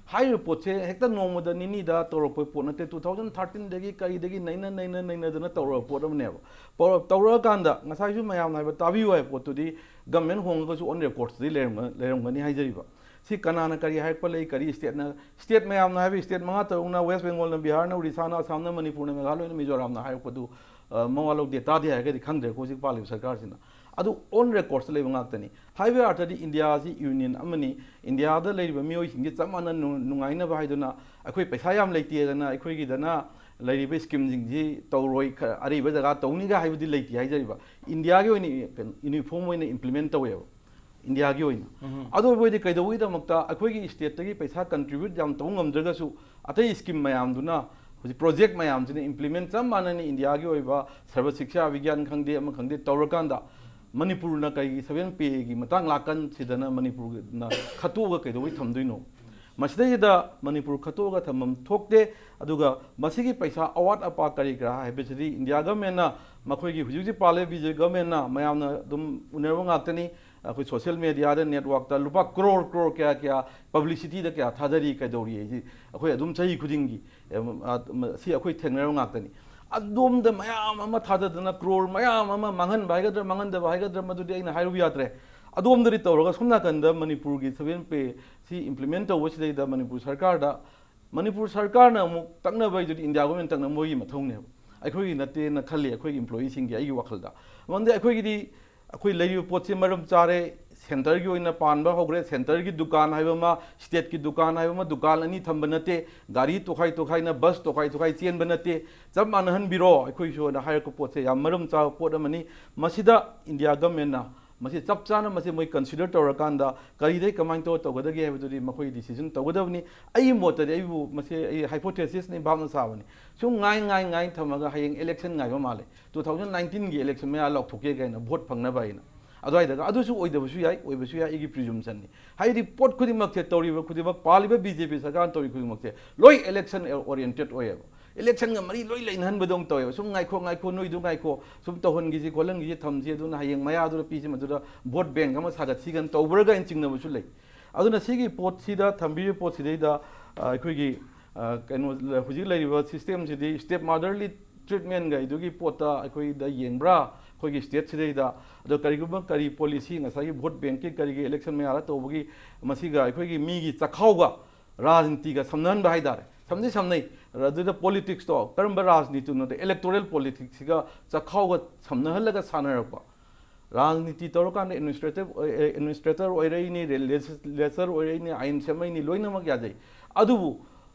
ꯍꯥꯏꯔꯤꯕ ꯄꯣꯠꯁꯦ ꯍꯦꯛꯇ ꯅꯣꯡꯃꯗ ꯅꯤꯅꯤꯗ ꯇꯧꯔꯛꯄ ꯄꯣꯠ ꯅꯠꯇꯦ꯫ Two thousand thirteenꯗꯒꯤ ꯀꯔꯤꯗꯒꯤ ꯅꯩꯅ ꯅꯩꯅ ꯅꯩꯅꯗꯅ ꯇꯧꯔꯛꯄ ꯄꯣꯠ ꯑꯃꯅꯦꯕ꯫ ꯇꯧꯔꯛꯑꯀꯥꯟꯗ ꯉꯁꯥꯏꯁꯨ ꯃꯌꯥꯝꯅ ꯍꯥꯏꯕ ꯇꯥꯕꯤꯌꯨ ꯍꯥꯏꯕ ꯄꯣꯠꯇꯨꯗꯤ government ꯍꯣꯡꯉꯒꯁꯨ on recordꯇꯗꯤ ꯂꯩꯔꯝꯒꯅꯤ ꯍꯥꯏꯖꯔꯤꯕ꯫ ꯁꯤ ꯀꯅꯥꯅ ꯀꯔꯤ ꯍꯥꯏꯔꯛꯄ ꯂꯩ, ꯀꯔꯤ stateꯅ, state ꯃꯌꯥꯝꯅ ꯍꯥꯏꯕ state ꯃꯉꯥ ꯇꯔꯨꯛꯅ, West Bengalꯅ, Biharꯅ, Odishaꯅ, Assamꯅ, Manipurꯅ, Meghalayana, Mizoramꯅ ꯍꯥꯏꯔꯛꯄꯗꯨ ꯃꯋꯥ ꯂꯧꯗꯦ, ꯇꯥꯗꯦ ꯍꯥꯏꯔꯒꯗꯤ ꯈꯪꯗ꯭ꯔꯦꯀꯣ ꯍꯧꯖꯤꯛ ꯄꯥꯜꯂꯤꯕ ꯁꯔꯀꯥꯔꯁꯤꯅ꯫ ꯑꯗꯨ on recordꯇ ꯂꯩꯕ ꯉꯥꯛꯇꯅꯤ꯫ ꯍꯥꯏꯕ ꯑꯔꯊꯗꯤ ꯏꯟꯗꯤꯌꯥꯁꯤ ꯌꯨꯅꯤꯌꯟ ꯑꯃꯅꯤ, ꯏꯟꯗꯤꯌꯥꯗ ꯂꯩꯔꯤꯕ ꯃꯤꯑꯣꯏꯁꯤꯡꯁꯦ ꯆꯞ ꯃꯥꯟꯅ ꯅꯨꯡꯉꯥꯏꯅꯕ ꯍꯥꯏꯗꯨꯅ ꯑꯩꯈꯣꯏ ꯄꯩꯁꯥ ꯌꯥꯝ ꯂꯩꯇꯦꯗꯅ ꯑꯩꯈꯣꯏꯒꯤꯗꯅ ꯂꯩꯔꯤꯕ schemeꯁꯤꯡꯁꯤ ꯇꯧꯔꯣꯏ, ꯑꯔꯤꯕ ꯖꯒꯥ ꯇꯧꯅꯤꯒ ꯍꯥꯏꯕꯗꯤ ꯂꯩꯇꯦ ꯍꯥꯏꯖꯔꯤꯕ꯫ ꯏꯟꯗꯤꯌꯥꯒꯤ ꯑꯣꯏꯅ uniform ꯑꯣꯏꯅ implement ꯇꯧꯋꯦꯕ꯫ ꯏꯟꯗꯤꯌꯥꯒꯤ ꯑꯣꯏꯅ꯫ ꯑꯗꯨ ꯑꯣꯏꯕ ꯑꯣꯏꯗꯤ ꯀꯩꯗꯧꯕꯒꯤꯗꯃꯛꯇ ꯑꯩꯈꯣꯏꯒꯤ stateꯇꯒꯤ ꯄꯩꯁꯥ contribute ꯌꯥꯝ ꯇꯧꯕ ꯉꯝꯗ꯭ꯔꯒꯁꯨ ꯑꯇꯩ scheme ꯃꯌꯥꯝꯗꯨꯅ, ꯍꯧꯖꯤꯛ project ꯃꯌꯥꯝꯁꯤꯅ implement ꯆꯞ ꯃꯥꯟꯅꯅ ꯏꯟꯗꯤꯌꯥꯒꯤ ꯑꯣꯏꯕ ꯁꯔꯕ ꯁꯤꯛꯁꯥ ꯑꯕꯤꯒ꯭ꯌꯥꯟ ꯈꯪꯗꯦ ꯑꯃ ꯈꯪꯗꯦ ꯇꯧꯔꯀꯥꯟꯗ ꯃꯅꯤꯄꯨꯔꯅ ꯀꯩꯒꯤ seven payꯒꯤ ꯃꯇꯥꯡ ꯂꯥꯛꯀꯥꯟꯁꯤꯗꯅ ꯃꯅꯤꯄꯨꯔꯅ ꯈꯠꯇꯣꯛꯑꯒ ꯀꯩꯗꯧꯕꯩ ꯊꯝꯗꯣꯏꯅꯣ? ꯃꯁꯤꯗꯩꯁꯤꯗ ꯃꯅꯤꯄꯨꯔ ꯈꯠꯇꯣꯛꯑꯒ ꯊꯝꯐꯝ ꯊꯣꯛꯇꯦ꯫ ꯑꯗꯨꯒ ꯃꯁꯤꯒꯤ ꯄꯩꯁꯥ ꯑꯋꯥꯠ ꯑꯄꯥ ꯀꯔꯤ ꯀꯔꯥ ꯍꯥꯏꯕꯁꯤꯗꯤ ꯏꯟꯗꯤꯌꯥ governmentꯅ, ꯃꯈꯣꯏꯒꯤ ꯍꯧꯖꯤꯛ ꯍꯧꯖꯤꯛ ꯄꯥꯜꯂꯤꯕ ꯕꯤ ꯖꯦ ꯄꯤ governmentꯅ ꯃꯌꯥꯝꯅ ꯑꯗꯨꯝ ꯎꯅꯔꯕ ꯉꯥꯛꯇꯅꯤ꯫ ꯑꯩꯈꯣꯏ social mediaꯗ, networkꯇ ꯂꯨꯄꯥ ꯀ꯭ꯔꯣꯔ ꯀ꯭ꯔꯣꯔ ꯀꯌꯥ ꯀꯌꯥ publicityꯗ ꯀꯌꯥ ꯊꯥꯗꯔꯤ, ꯀꯩꯗꯧꯔꯤ ꯍꯥꯏꯁꯤ ꯑꯩꯈꯣꯏ ꯑꯗꯨꯝ ꯆꯍꯤ ꯈꯨꯗꯤꯡꯒꯤ, ꯑꯦ, ꯁꯤ ꯑꯩꯈꯣꯏ ꯊꯦꯡꯅꯔꯕ ꯉꯥꯛꯇꯅꯤ꯫ ꯑꯗꯣꯝꯗ ꯃꯌꯥꯝ ꯑꯃ ꯊꯥꯗꯗꯅ ꯀ꯭ꯔꯣꯔ ꯃꯌꯥꯝ ꯑꯃ ꯃꯥꯡꯍꯟꯕ ꯍꯥꯏꯒꯗ꯭ꯔꯥ ꯃꯥꯡꯍꯟꯗꯕ ꯍꯥꯏꯒꯗ꯭ꯔꯥ ꯃꯗꯨꯗꯤ ꯑꯩꯅ ꯍꯥꯏꯔꯨ ꯌꯥꯗ꯭ꯔꯦ꯫ ꯑꯗꯣꯝꯗꯗꯤ ꯇꯧꯔꯒ ꯁꯣꯝ ꯅꯥꯀꯟꯗ ꯃꯅꯤꯄꯨꯔꯒꯤ seven pay ꯁꯤ implement ꯇꯧꯕꯁꯤꯗꯩꯗ ꯃꯅꯤꯄꯨꯔ ꯁꯔꯀꯥꯔꯗ, ꯃꯅꯤꯄꯨꯔ ꯁꯔꯀꯥꯔꯅ ꯑꯃꯨꯛ ꯇꯛꯅꯕ ꯍꯥꯏꯗꯨꯗꯤ ꯏꯟꯗꯤꯌꯥ government ꯇꯛꯅꯕ ꯃꯣꯏꯒꯤ ꯃꯊꯧꯅꯦꯕ, ꯑꯩꯈꯣꯏꯒꯤ ꯅꯠꯇꯦꯅ ꯈꯜꯂꯤ ꯑꯩꯈꯣꯏꯒꯤ employeeꯁꯤꯡꯒꯤ, ꯑꯩꯒꯤ ꯋꯥꯈꯜꯗ꯫ ꯃꯔꯝꯗꯤ ꯑꯩꯈꯣꯏꯒꯤꯗꯤ ꯑꯩꯈꯣꯏ ꯂꯩꯔꯤꯕ ꯄꯣꯠꯁꯤ ꯃꯔꯝ ꯆꯥꯔꯦ, ꯁꯦꯟꯇꯔꯒꯤ ꯑꯣꯏꯅ ꯄꯥꯟꯕ ꯍꯧꯈ꯭ꯔꯦ꯫ ꯁꯦꯟꯇꯔꯒꯤ ꯗꯨꯀꯥꯟ ꯍꯥꯏꯕ ꯑꯃ, ꯁ꯭ꯇꯦꯠꯀꯤ ꯗꯨꯀꯥꯟ ꯍꯥꯏꯕ ꯑꯃ, ꯗꯨꯀꯥꯟ ꯑꯅꯤ ꯊꯝꯕ ꯅꯠꯇꯦ, ꯒꯥꯔꯤ ꯇꯣꯈꯥꯏ ꯇꯣꯈꯥꯏꯅ, ꯕꯁ ꯇꯣꯈꯥꯏ ꯇꯣꯈꯥꯏ ꯆꯦꯟꯕ ꯅꯠꯇꯦ꯫ ꯆꯞ ꯃꯥꯟꯅꯍꯟꯕꯤꯔꯣ ꯑꯩꯈꯣꯏꯁꯨ ꯑꯅ ꯍꯥꯏꯔꯛꯄ ꯄꯣꯠꯁꯦ ꯌꯥꯝ ꯃꯔꯝ ꯆꯥꯕ ꯄꯣꯠ ꯑꯃꯅꯤ꯫ ꯃꯁꯤꯗ ꯏꯟꯗꯤꯌꯥ ꯒꯃꯦꯟꯅ ꯃꯁꯤ ꯆꯞ ꯆꯥꯅ ꯃꯁꯤ ꯃꯣꯏ ꯀꯟꯁꯤꯗꯔ ꯇꯧꯔꯀꯥꯟꯗ ꯀꯔꯤꯗꯩ ꯀꯃꯥꯏꯅ ꯇꯧꯔ ꯇꯧꯒꯗꯒꯦ ꯍꯥꯏꯕꯗꯨꯗꯤ ꯃꯈꯣꯏ ꯗꯤꯁꯤꯖꯟ ꯇꯧꯒꯗꯕꯅꯤ꯫ ꯑꯩꯒꯤ ꯃꯣꯠꯇꯗꯤ, ꯑꯩꯕꯨ ꯃꯁꯤ ꯑꯩ ꯍꯥꯏꯄꯣꯊꯦꯁꯤꯁꯅꯤ, ꯚꯥꯞꯅ ꯁꯥꯕꯅꯤ꯫ ꯁꯨꯝ ꯉꯥꯏ ꯉꯥꯏ ꯉꯥꯏ ꯊꯝꯃꯒ ꯍꯌꯦꯡ ꯏꯂꯦꯛꯁꯟ ꯉꯥꯏꯕ ꯃꯥꯜꯂꯦ꯫ ꯇꯨ ꯊꯥꯎꯖꯟ ꯅꯥꯏꯟꯇꯤꯟꯒꯤ ꯏꯂꯦꯛꯁꯟ ꯃꯌꯥ ꯂꯥꯎꯊꯣꯛꯀꯦ ꯀꯥꯏꯅ, ꯚꯣꯠ ꯐꯪꯅꯕ ꯍꯥꯏꯅ꯫ ꯑꯗꯨꯋꯥꯏꯗꯒ ꯑꯗꯨꯁꯨ ꯑꯣꯏꯗꯕꯁꯨ ꯌꯥꯏ, ꯑꯣꯏꯕꯁꯨ ꯌꯥꯏ, ꯑꯩꯒꯤ ꯄ꯭ꯔꯤꯖꯨꯝꯁꯟꯅꯤ꯫ ꯍꯥꯏꯗꯤ ꯄꯣꯠ ꯈꯨꯗꯤꯡꯃꯛꯁꯦ, ꯇꯧꯔꯤꯕ ꯈꯨꯗꯤꯡꯃꯛ, ꯄꯥꯜꯂꯤꯕ ꯕꯤ ꯖꯦ ꯄꯤ ꯁꯔꯀꯥꯔꯅ ꯇꯧꯔꯤ ꯈꯨꯗꯤꯡꯃꯛꯁꯦ ꯂꯣꯏ ꯏꯂꯦꯛꯁꯟ ꯑꯣꯔꯤꯌꯦꯟꯇꯦꯠ ꯑꯣꯏꯌꯦꯕ꯫ ꯏꯂꯦꯛꯁꯟꯒ ꯃꯔꯤ ꯂꯣꯏ ꯂꯩꯅꯍꯟꯕꯗꯧꯅ ꯇꯧꯋꯦꯕ꯫ ꯁꯨꯝ ꯉꯥꯏꯈꯣ ꯉꯥꯏꯈꯣ, ꯅꯣꯏꯗꯨ ꯉꯥꯏꯈꯣ, ꯁꯨꯝ ꯇꯧꯍꯟꯈꯤꯁꯤ ꯈꯣꯠꯍꯟꯈꯤꯁꯤ, ꯊꯝꯁꯤ, ꯑꯗꯨꯅ ꯍꯌꯦꯡ ꯃꯌꯥꯗꯨꯗ ꯄꯤꯁꯤ, ꯃꯗꯨꯗ ꯚꯣꯠ ꯕꯦꯡꯛ ꯑꯃ ꯁꯥꯒꯠꯁꯤ ꯀꯥꯏꯅ ꯇꯧꯕ꯭ꯔꯥ ꯀꯥꯏꯅ ꯆꯤꯡꯅꯕꯁꯨ ꯂꯩ꯫ ꯑꯗꯨꯅ ꯁꯤꯒꯤ ꯄꯣꯠꯁꯤꯗ, ꯊꯝꯕꯤꯔꯤꯕ ꯄꯣꯠꯁꯤꯗꯩꯗ, ꯑ, ꯑꯩꯈꯣꯏꯒꯤ, ꯑ, ꯀꯩꯅꯣ, ꯍꯧꯖꯤꯛ ꯂꯩꯔꯤꯕ ꯁꯤꯁꯇꯦꯝꯁꯤꯗꯤ ꯁ꯭ꯇꯦꯞ ꯃꯥꯗꯔꯂꯤ ꯇ꯭ꯔꯤꯠꯃꯦꯟꯒ ꯑꯗꯨꯒꯤ ꯄꯣꯠꯇ ꯑꯩꯈꯣꯏꯗ ꯌꯦꯡꯕ꯭ꯔꯥ, ꯑꯩꯈꯣꯏꯒꯤ ꯁ꯭ꯇꯦꯠꯁꯤꯗꯩꯗ? ꯑꯗꯣ ꯀꯔꯤꯒꯨꯝꯕ ꯀꯔꯤ ꯄꯣꯂꯤꯁꯤ, ꯉꯁꯥꯏꯒꯤ ꯚꯣꯠ ꯕꯦꯡꯛꯀꯤ ꯀꯔꯤꯒꯤ ꯏꯂꯦꯛꯁꯟ ꯃꯌꯥꯗ ꯇꯧꯕꯒꯤ, ꯃꯁꯤꯒ ꯑꯩꯈꯣꯏꯒꯤ ꯃꯤꯒꯤ ꯆꯥꯛꯈꯥꯎꯒ ꯔꯥꯖꯅꯤꯇꯤꯒ ꯁꯝꯅꯍꯟꯕ ꯍꯥꯏꯇꯥꯔꯦ꯫ ꯁꯝꯗꯤ ꯁꯝꯅꯩ, ꯑꯗꯨꯗ ꯄꯣꯂꯤꯇꯤꯛꯁꯇꯣ ꯀꯔꯝꯕ ꯔꯥꯖꯅꯤꯇꯤꯅꯣꯗ, ꯏꯂꯦꯛꯇꯣꯔꯦꯜ ꯄꯣꯂꯤꯇꯤꯛꯁꯁꯤꯒ ꯆꯥꯛꯈꯥꯎꯒ ꯁꯝꯅꯍꯜꯂꯒ ꯁꯥꯟꯅꯔꯛꯄ꯫ ꯔꯥꯖꯅꯤꯇꯤ ꯇꯧꯔꯀꯥꯟꯗ ꯑꯦꯗꯃꯤꯅꯤꯁꯇ꯭ꯔꯦꯇꯤꯚ, ꯑꯦꯗꯃꯤꯅꯤꯁꯇ꯭ꯔꯦꯇꯔ ꯑꯣꯏꯔꯛꯏꯅꯤ, ꯂꯦꯖꯤꯁꯂꯦꯆꯔ ꯑꯣꯏꯔꯛꯏꯅꯤ, ꯑꯥꯏꯟ ꯁꯦꯝꯃꯛꯏꯅꯤ, ꯂꯣꯏꯅꯃꯛ ꯌꯥꯖꯩ꯫ ꯑꯗꯨꯕꯨ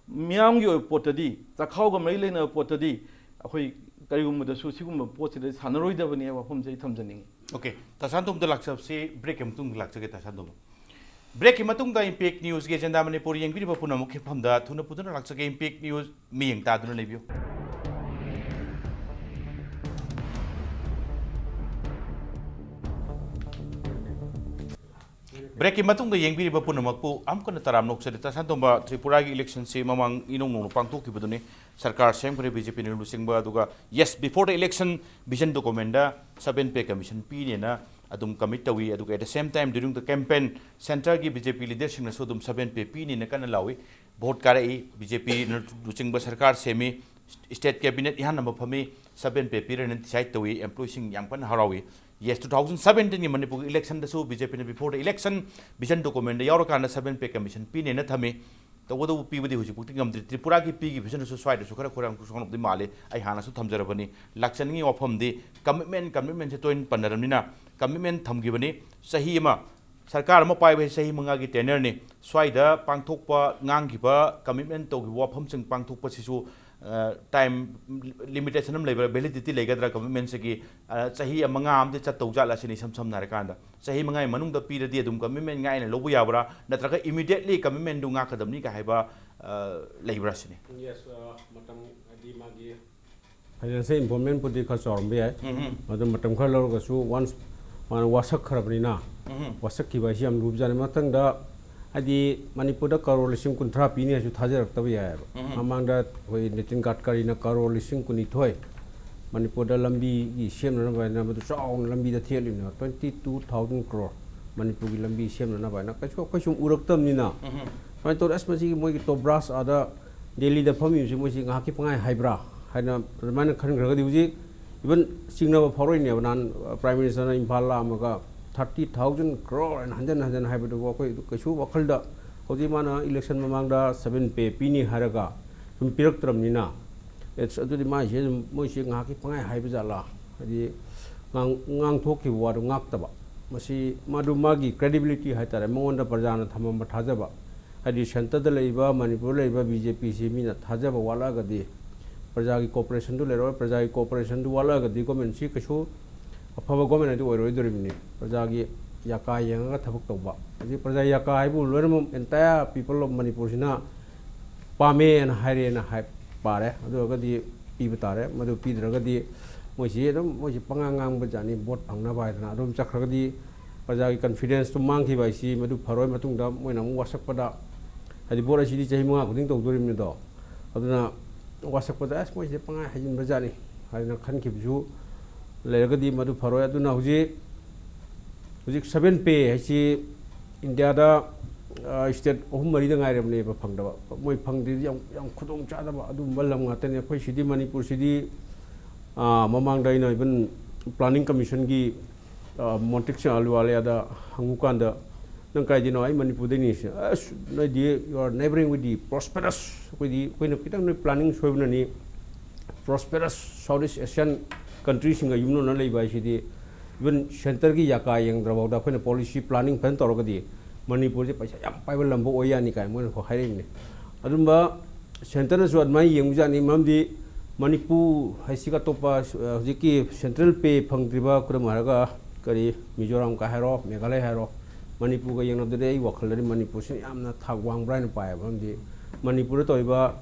ꯃꯤꯌꯥꯝꯒꯤ ꯑꯣꯏꯕ ꯄꯣꯠꯇꯗꯤ, ꯆꯥꯛꯈꯥꯎꯒ ꯃꯔꯤ ꯂꯩꯅꯕ ꯄꯣꯠꯇꯗꯤ, ꯑꯩꯈꯣꯏ ꯀꯔꯤꯒꯨꯝꯕꯗꯁꯨ ꯁꯤꯒꯨꯝꯕ ꯄꯣꯠꯁꯤꯗ ꯁꯥꯟꯅꯔꯣꯏꯗꯕꯅꯤ ꯍꯥꯏꯕ ꯋꯥꯐꯝꯁꯦ ꯑꯩ ꯊꯝꯖꯅꯤꯡꯉꯤ꯫ ꯑꯣꯀꯦ, ꯇꯥ ꯁꯥꯟꯇꯣꯝꯗ ꯂꯥꯛꯆꯕꯁꯤ ꯕ꯭ꯔꯦꯛꯀꯤ ꯃꯇꯨꯡꯗ ꯂꯥꯛꯆꯒꯦ, ꯇꯥ ꯁꯥꯟꯇꯣꯝ꯫ ꯕ꯭ꯔꯦꯛꯀꯤ ꯃꯇꯨꯡꯗ ꯏꯝꯄꯦꯛ ꯅ꯭ꯌꯨꯁꯀꯤ ꯑꯦꯖꯦꯟꯗꯥ ꯃꯅꯤꯄꯨꯔ ꯌꯦꯡꯕꯤꯔꯤꯕ ꯄꯨꯝꯅꯃꯛꯀꯤ ꯃꯐꯝꯗ ꯊꯨꯅ ꯄꯨꯗꯨꯅ ꯂꯥꯛꯆꯒꯦ꯫ ꯏꯝꯄꯦꯛ ꯅ꯭ꯌꯨꯁ ꯃꯤꯠꯌꯦꯡ ꯇꯥꯗꯨꯅ ꯂꯩꯕꯤꯌꯨ꯫ ꯕ꯭ꯔꯦꯛꯀꯤ ꯃꯇꯨꯡꯗ ꯌꯦꯡꯕꯤꯔꯤꯕ ꯄꯨꯝꯅꯃꯛꯄꯨ ꯑꯃꯨꯛ ꯍꯟꯅ ꯇꯔꯥꯝꯅ ꯑꯣꯛꯆꯔꯤ꯫ ꯇꯥ ꯁꯥꯟꯇꯣꯝꯕ, ꯇ꯭ꯔꯤꯄꯨꯔꯥꯒꯤ ꯏꯂꯦꯛꯁꯟꯁꯤ ꯃꯃꯥꯡ ꯏꯅꯧ ꯅꯧꯅ ꯄꯥꯡꯊꯣꯛꯈꯤꯕꯗꯨꯅꯤ꯫ ꯁꯔꯀꯥꯔ ꯁꯦꯝꯈ꯭ꯔꯦ ꯕꯤ ꯖꯦ ꯄꯤꯅ ꯂꯨꯆꯤꯡꯕ, ꯑꯗꯨꯒ yes, before the election vision document the seven pay commission ꯄꯤꯅꯦꯅ ꯑꯗꯨꯝ ꯀꯃꯤꯠ ꯇꯧꯏ꯫ ꯑꯗꯨꯒ at the same time during the campaign centre ꯒꯤ ꯕꯤ ꯖꯦ ꯄꯤ ꯂꯤꯗꯔꯁꯤꯡꯅꯁꯨ ꯑꯗꯨꯝ seven pay ꯄꯤꯅꯦꯅ ꯀꯟꯅ ꯂꯥꯎꯏ꯫ ꯚꯣꯠ ꯀꯥꯔꯛꯏ, ꯕꯤ ꯖꯦ ꯄꯤꯅ ꯂꯨꯆꯤꯡꯕ ꯁꯔꯀꯥꯔ ꯁꯦꯝꯃꯤ, ꯁ꯭ꯇꯦꯠ ꯀꯦꯕꯤꯅꯦꯠ ꯏꯍꯥꯟ ꯍꯥꯟꯕ ꯐꯝꯃꯤ, seven pay ꯄꯤꯔꯅꯤ ꯗꯤꯁꯥꯏꯠ ꯇꯧꯏ, ꯑꯦꯝꯄ꯭ꯂꯣꯏꯁꯤꯡ ꯌꯥꯝ ꯀꯟꯅ ꯍꯔꯥꯎꯏ꯫ Yes, two thousand seventeen ꯒꯤ ꯃꯅꯤꯄꯨꯔꯒꯤ ꯏꯂꯦꯛꯁꯟꯗꯁꯨ ꯕꯤ ꯖꯦ ꯄꯤꯅ before the election vision document ꯗ ꯌꯥꯎꯔꯀꯥꯟꯗ seven pay commission ꯄꯤꯅꯦꯅ ꯊꯝꯃꯤ꯫ ꯇꯧꯕꯇꯕꯨ ꯄꯤꯕꯗꯤ ꯍꯧꯖꯤꯛꯐꯥꯎꯗꯤ ꯉꯝꯗ꯭ꯔꯤ꯫ ꯇ꯭ꯔꯤꯄꯨꯔꯥꯒꯤ ꯄꯤꯈꯤꯕꯁꯤꯅꯁꯨ ꯁ꯭ꯋꯥꯏꯗꯁꯨ ꯈꯔ ꯈꯣꯏꯔꯥꯡ ꯈꯣꯏꯁꯥꯎꯅꯕꯗꯤ ꯃꯥꯜꯂꯤ꯫ ꯑꯩ ꯍꯥꯟꯅꯁꯨ ꯊꯝꯖꯔꯕꯅꯤ, ꯂꯥꯛꯆꯅꯤꯡꯉꯤ ꯋꯥꯐꯝꯗꯤ ꯀꯃꯤꯠꯃꯦꯟ, ꯀꯃꯤꯠꯃꯦꯟꯁꯦ ꯇꯣꯏꯅ ꯄꯟꯅꯔꯕꯅꯤꯅ, ꯀꯃꯤꯠꯃꯦꯟ ꯊꯝꯈꯤꯕꯅꯤ꯫ ꯆꯍꯤ ꯑꯃ ꯁꯔꯀꯥꯔ ꯑꯃ ꯄꯥꯏꯕ ꯍꯥꯏꯁꯦ ꯆꯍꯤ ꯃꯉꯥꯒꯤ ꯇꯦꯅꯔꯅꯤ꯫ ꯁ꯭ꯋꯥꯏꯗ ꯄꯥꯡꯊꯣꯛꯄ, ꯉꯥꯡꯈꯤꯕ, ꯀꯃꯤꯠꯃꯦꯟ ꯇꯧꯈꯤꯕ ꯋꯥꯐꯝꯁꯤꯡ ꯄꯥꯡꯊꯣꯛꯄꯁꯤꯁꯨ ꯇꯥꯏꯝ ꯂꯤꯃꯤꯇꯦꯁꯟ ꯑꯃ ꯂꯩꯕ꯭ꯔꯥ, ꯚꯦꯂꯤꯗꯤꯇꯤ ꯂꯩꯒꯗ꯭ꯔꯥ ꯀꯃꯤꯠꯃꯦꯟꯁꯤꯒꯤ? ꯆꯍꯤ ꯃꯉꯥ ꯑꯃꯗꯤ ꯆꯠꯇꯧ ꯖꯥꯠꯂꯥ ꯁꯤꯅꯤ, ꯏꯁꯝ ꯁꯝꯅ ꯍꯥꯏꯔꯀꯥꯟꯗ꯫ ꯆꯍꯤ ꯃꯉꯥꯒꯤ ꯃꯅꯨꯡꯗ ꯄꯤꯔꯗꯤ ꯑꯗꯨꯝ ꯀꯃꯤꯠꯃꯦꯟ ꯉꯥꯏꯅ ꯂꯧꯕ ꯌꯥꯕ꯭ꯔꯥ, ꯅꯠꯇ꯭ꯔꯒ ꯏꯃꯤꯗꯤꯌꯦꯠꯂꯤ ꯀꯃꯤꯠꯃꯦꯟꯗꯨ ꯉꯥꯛꯀꯗꯕꯅꯤꯒ ꯍꯥꯏꯕ ꯂꯩꯕ꯭ꯔꯥ ꯁꯤꯅꯤ? ꯌꯦꯁ, ꯃꯇꯝ ꯍꯥꯏꯗꯤ ꯃꯥꯒꯤ ꯐꯥꯏꯅꯥꯟꯁꯤꯌꯦꯜ ꯏꯟꯚꯣꯜꯕꯃꯦꯟꯕꯨꯗꯤ ꯈꯔ ꯆꯥꯎꯔꯝꯕ ꯌꯥꯏ꯫ ꯑꯗꯨ ꯃꯇꯝ ꯈꯔ ꯂꯧꯔꯒꯁꯨ ꯋꯥꯟꯁ ꯃꯥꯅ ꯋꯥꯁꯛꯈ꯭ꯔꯕꯅꯤꯅ, ꯋꯥꯁꯛꯈꯤꯕ ꯍꯥꯏꯁꯤ ꯌꯥꯝ ꯂꯨꯕꯖꯥꯠꯅꯤ꯫ ꯃꯊꯪꯗ ꯍꯥꯏꯗꯤ ꯃꯅꯤꯄꯨꯔꯗ ꯀꯔꯣꯔ ꯂꯤꯁꯤꯡ ꯀꯨꯟꯊ꯭ꯔꯥ ꯄꯤꯅꯤ ꯍꯥꯏꯁꯨ ꯊꯥꯖꯔꯛꯇꯕ ꯌꯥꯏꯑꯕ꯫ ꯃꯃꯥꯡꯗ ꯑꯩꯈꯣꯏ ꯅꯤꯇꯤꯟ ꯒꯗꯀꯥꯔꯤꯅ ꯀꯔꯣꯔ ꯂꯤꯁꯤꯡ ꯀꯨꯟꯅꯤꯊꯣꯏ ꯃꯅꯤꯄꯨꯔꯗ ꯂꯝꯕꯤꯒꯤ ꯁꯦꯝꯅꯅꯕ ꯍꯥꯏꯅ ꯃꯗꯨ ꯆꯥꯎꯅ ꯂꯝꯕꯤꯗ ꯊꯦꯠꯂꯤꯕꯅꯦꯕ, ꯇ꯭ꯋꯦꯟꯇꯤ ꯇꯨ ꯊꯥꯎꯖꯟ ꯀ꯭ꯔꯣꯔ ꯃꯅꯤꯄꯨꯔꯒꯤ ꯂꯝꯕꯤ ꯁꯦꯝꯅꯅꯕ ꯍꯥꯏꯅ꯫ ꯀꯩꯁꯨ ꯑꯩꯈꯣꯏ ꯁꯨꯝ ꯎꯔꯛꯇꯕꯅꯤꯅ ꯁꯨꯃꯥꯏꯅ ꯇꯧꯔꯦ, ꯑꯁ ꯃꯁꯤꯒꯤ ꯃꯣꯏꯒꯤ ꯇꯣꯞ ꯕ꯭ꯔꯥꯁ ꯑꯥꯗ ꯗꯦꯜꯂꯤꯗ ꯐꯝꯃꯤꯕꯁꯤ ꯃꯣꯏꯁꯤ ꯉꯥꯏꯍꯥꯛꯀꯤ ꯄꯪꯍꯥꯏ ꯍꯥꯏꯕ꯭ꯔꯥ ꯍꯥꯏꯅ ꯑꯗꯨꯃꯥꯏꯅ ꯈꯟꯈ꯭ꯔꯒꯗꯤ ꯍꯧꯖꯤꯛ ꯏꯚꯟ ꯆꯤꯡꯅꯕ ꯐꯥꯎꯔꯛꯏꯅꯦꯕ꯫ ꯅꯍꯥꯟ ꯄ꯭ꯔꯥꯏꯝ ꯃꯤꯅꯤꯁꯇꯔꯅ ꯏꯝꯐꯥꯜ ꯂꯥꯛꯑꯝꯃꯒ ꯊꯥꯔꯇꯤ ꯊꯥꯎꯖꯟ ꯀ꯭ꯔꯣꯔ ꯍꯥꯏꯅ ꯍꯟꯖꯟ ꯍꯟꯖꯟ ꯍꯥꯏꯕꯗꯨꯕꯨ ꯑꯩꯈꯣꯏ ꯀꯩꯁꯨ ꯋꯥꯈꯜꯗ, ꯍꯧꯖꯤꯛ ꯃꯥꯅ ꯏꯂꯦꯛꯁꯟ ꯃꯃꯥꯡꯗ ꯁꯚꯦꯟ ꯄꯦ ꯄꯤꯅꯤ ꯍꯥꯏꯔꯒ ꯁꯨꯝ ꯄꯤꯔꯛꯇ꯭ꯔꯕꯅꯤꯅ, ꯑꯦꯠꯁ, ꯑꯗꯨꯗꯤ ꯃꯥꯏꯁꯦ ꯑꯗꯨꯝ ꯃꯣꯏꯁꯦ ꯉꯥꯏꯍꯥꯛꯀꯤ ꯄꯪꯍꯥꯏ ꯍꯥꯏꯕ ꯖꯥꯠꯂꯥ? ꯍꯥꯏꯗꯤ ꯉꯥꯡ-, ꯉꯥꯡꯊꯣꯛꯈꯤꯕ ꯋꯥꯗꯨ ꯉꯥꯛꯇꯕ꯫ ꯃꯁꯤ ꯃꯗꯨ ꯃꯥꯒꯤ ꯀ꯭ꯔꯦꯗꯤꯕꯤꯂꯤꯇꯤ ꯍꯥꯏꯇꯥꯔꯦ, ꯃꯉꯣꯟꯗ ꯄ꯭ꯔꯖꯥꯅ ꯊꯝꯃꯝꯕ ꯊꯥꯖꯕ꯫ ꯍꯥꯏꯗꯤ ꯁꯦꯟꯇꯔꯗ ꯂꯩꯔꯤꯕ, ꯃꯅꯤꯄꯨꯔꯗ ꯂꯩꯔꯤꯕ ꯕꯤ ꯖꯦ ꯄꯤꯁꯤ ꯃꯤꯅ ꯊꯥꯖꯕ ꯋꯥꯠꯂꯛꯑꯒꯗꯤ, ꯄ꯭ꯔꯖꯥꯒꯤ ꯀꯣꯑꯣꯄꯔꯦꯁꯟꯗꯨ ꯂꯩꯔꯣꯏ꯫ ꯄ꯭ꯔꯖꯥꯒꯤ ꯀꯣꯑꯣꯄꯔꯦꯁꯟꯗꯨ ꯋꯥꯠꯂꯛꯑꯒꯗꯤ ꯒꯣꯔꯃꯦꯟꯁꯤ ꯀꯩꯁꯨ ꯑꯐꯕ ꯒꯣꯔꯃꯦꯟ ꯑꯗꯨ ꯑꯣꯏꯔꯣꯏꯗꯣꯔꯤꯕꯅꯤ꯫ ꯄ꯭ꯔꯖꯥꯒꯤ ꯌꯥꯀꯥ ꯌꯦꯡꯉꯒ ꯊꯕꯛ ꯇꯧꯕ꯫ ꯍꯧꯖꯤꯛ ꯄ꯭ꯔꯖꯥ ꯌꯥꯀꯥ ꯍꯥꯏꯕꯨ ꯂꯣꯏꯅꯃꯛ entire people of ꯃꯅꯤꯄꯨꯔꯁꯤꯅ ꯄꯥꯝꯃꯦꯅ ꯍꯥꯏꯔꯦꯅ ꯍꯥꯏ ꯄꯥꯔꯦ꯫ ꯑꯗꯨ ꯑꯣꯏꯔꯒꯗꯤ ꯄꯤꯕ ꯇꯥꯔꯦ꯫ ꯃꯗꯨ ꯄꯤꯗ꯭ꯔꯒꯗꯤ ꯃꯣꯏꯁꯤ ꯑꯗꯨꯝ, ꯃꯣꯏꯁꯤ ꯄꯉꯥꯡ ꯉꯥꯡꯕ ꯖꯥꯠꯅꯤ, ꯚꯣꯠ ꯐꯪꯅꯕ ꯍꯥꯏꯗꯅ꯫ ꯑꯗꯨꯝ ꯆꯠꯈ꯭ꯔꯒꯗꯤ ꯄ꯭ꯔꯖꯥꯒꯤ ꯀꯟꯐꯤꯗꯦꯟꯁꯇꯨ ꯃꯥꯡꯈꯤꯕ ꯍꯥꯏꯁꯤ ꯃꯗꯨ ꯐꯔꯣꯏ꯫ ꯃꯇꯨꯡꯗ ꯃꯣꯏꯅ ꯑꯃꯨꯛ ꯋꯥꯁꯛꯄꯗ, ꯍꯥꯏꯗꯤ ꯚꯣꯠ ꯑꯁꯤꯗꯤ ꯆꯍꯤ ꯃꯉꯥ ꯈꯨꯗꯤꯡ ꯇꯧꯗꯣꯔꯤꯕꯅꯤꯗꯣ꯫ ꯑꯗꯨꯅ ꯋꯥꯁꯛꯄꯗ, "ꯑꯁ, ꯃꯣꯏꯁꯤꯗꯤ ꯄꯪꯍꯥꯏ ꯍꯥꯏꯖꯤꯟꯕ ꯖꯥꯠꯅꯤ" ꯍꯥꯏꯅ ꯈꯟꯈꯤꯕꯁꯨ ꯂꯩꯔꯒꯗꯤ ꯃꯗꯨ ꯐꯔꯣꯏ꯫ ꯑꯗꯨꯅ ꯍꯧꯖꯤꯛ, ꯍꯧꯖꯤꯛ ꯁꯚꯦꯟ ꯄꯦ ꯍꯥꯏꯁꯤ ꯏꯟꯗꯤꯌꯥꯗ, ꯑ, ꯁ꯭ꯇꯦꯠ ꯑꯍꯨꯝ ꯃꯔꯤꯗ ꯉꯥꯏꯔꯕꯅꯦꯕ ꯐꯪꯗꯕ꯫ ꯃꯣꯏ ꯐꯪꯗ꯭ꯔꯤꯗꯤ ꯌꯥꯝ, ꯌꯥꯝ ꯈꯨꯗꯣꯡ ꯆꯥꯗꯕ ꯑꯗꯨꯒꯨꯝꯕ ꯂꯝ ꯉꯥꯛꯇꯅꯤ꯫ ꯑꯩꯈꯣꯏ ꯁꯤꯗꯤ, ꯃꯅꯤꯄꯨꯔꯁꯤꯗꯤ, ꯑ, ꯃꯃꯥꯡꯗ ꯑꯩꯅ ꯏꯚꯟ ꯄ꯭ꯂꯥꯅꯤꯡ ꯀꯃꯤꯁꯟꯒꯤ, ꯑ, ꯃꯣꯟꯇꯤꯛ ꯁꯤꯡ ꯑꯍꯂꯨꯋꯥꯂꯤꯌꯥꯗ ꯍꯪꯉꯨꯀꯥꯟꯗ, "ꯅꯪ ꯀꯥꯏꯗꯩꯅꯣ?" "ꯑꯩ ꯃꯅꯤꯄꯨꯔꯗꯩꯅꯤ"꯫ "ꯑꯁ, ꯅꯣꯏꯗꯤ you are neighbouring with the prosperous, ꯑꯩꯈꯣꯏꯗꯤ, ꯑꯩꯈꯣꯏꯅ ꯈꯤꯇꯪ ꯅꯣꯏ ꯄ꯭ꯂꯥꯅꯤꯡ ꯁꯣꯏꯕꯅꯅꯤ, ꯄ꯭ꯔꯣꯁꯄꯦꯔꯁ ꯁꯥꯎꯠ ꯏꯁ ꯑꯦꯁꯤꯌꯥꯟ ꯀꯟꯇ꯭ꯔꯤꯁꯤꯡꯒ ꯌꯨꯝꯂꯣꯟꯅ ꯂꯩꯕ ꯍꯥꯏꯁꯤꯗꯤ Even centreꯒꯤ ꯌꯥꯀꯥ ꯌꯦꯡꯗ꯭ꯔꯐꯥꯎꯗ ꯑꯩꯈꯣꯏꯅ policy planning ꯐꯖꯅ ꯇꯧꯔꯒꯗꯤ ꯃꯅꯤꯄꯨꯔꯁꯦ ꯄꯩꯁꯥ ꯌꯥꯝ ꯄꯥꯏꯕ ꯂꯝꯕꯨ ꯑꯣꯏ ꯌꯥꯅꯤ ꯀꯥꯏꯅ ꯃꯣꯏꯅ ꯍꯥꯏꯔꯛꯏꯅꯦ꯫ ꯑꯗꯨꯝꯕ centreꯅꯁꯨ ꯑꯗꯨꯃꯥꯏꯅ ꯌꯦꯡꯕꯖꯥꯠꯅꯤ꯫ ꯃꯔꯝꯗꯤ ꯃꯅꯤꯄꯨꯔ ꯍꯥꯏꯁꯤꯒ ꯑꯇꯣꯞꯄ, ꯑ, ꯍꯧꯖꯤꯛꯀꯤ central pay ꯐꯪꯗ꯭ꯔꯤꯕ, ꯈꯨꯗꯝ ꯍꯥꯏꯔꯒ ꯀꯔꯤ ꯃꯤꯖꯣꯔꯥꯝꯒ ꯍꯥꯏꯔꯣ, ꯃꯦꯘꯥꯂꯌꯥ ꯍꯥꯏꯔꯣ, ꯃꯅꯤꯄꯨꯔꯒ ꯌꯦꯡꯅꯕꯗꯗꯤ ꯑꯩ ꯋꯥꯈꯜꯗꯗꯤ ꯃꯅꯤꯄꯨꯔꯁꯤꯅ ꯌꯥꯝꯅ ꯊꯥꯛ ꯋꯥꯡꯕ꯭ꯔꯥ ꯍꯥꯏꯅ ꯄꯥꯏꯌꯦꯕ꯫ ꯃꯔꯝꯗꯤ ꯃꯅꯤꯄꯨꯔꯗ ꯇꯧꯔꯤꯕ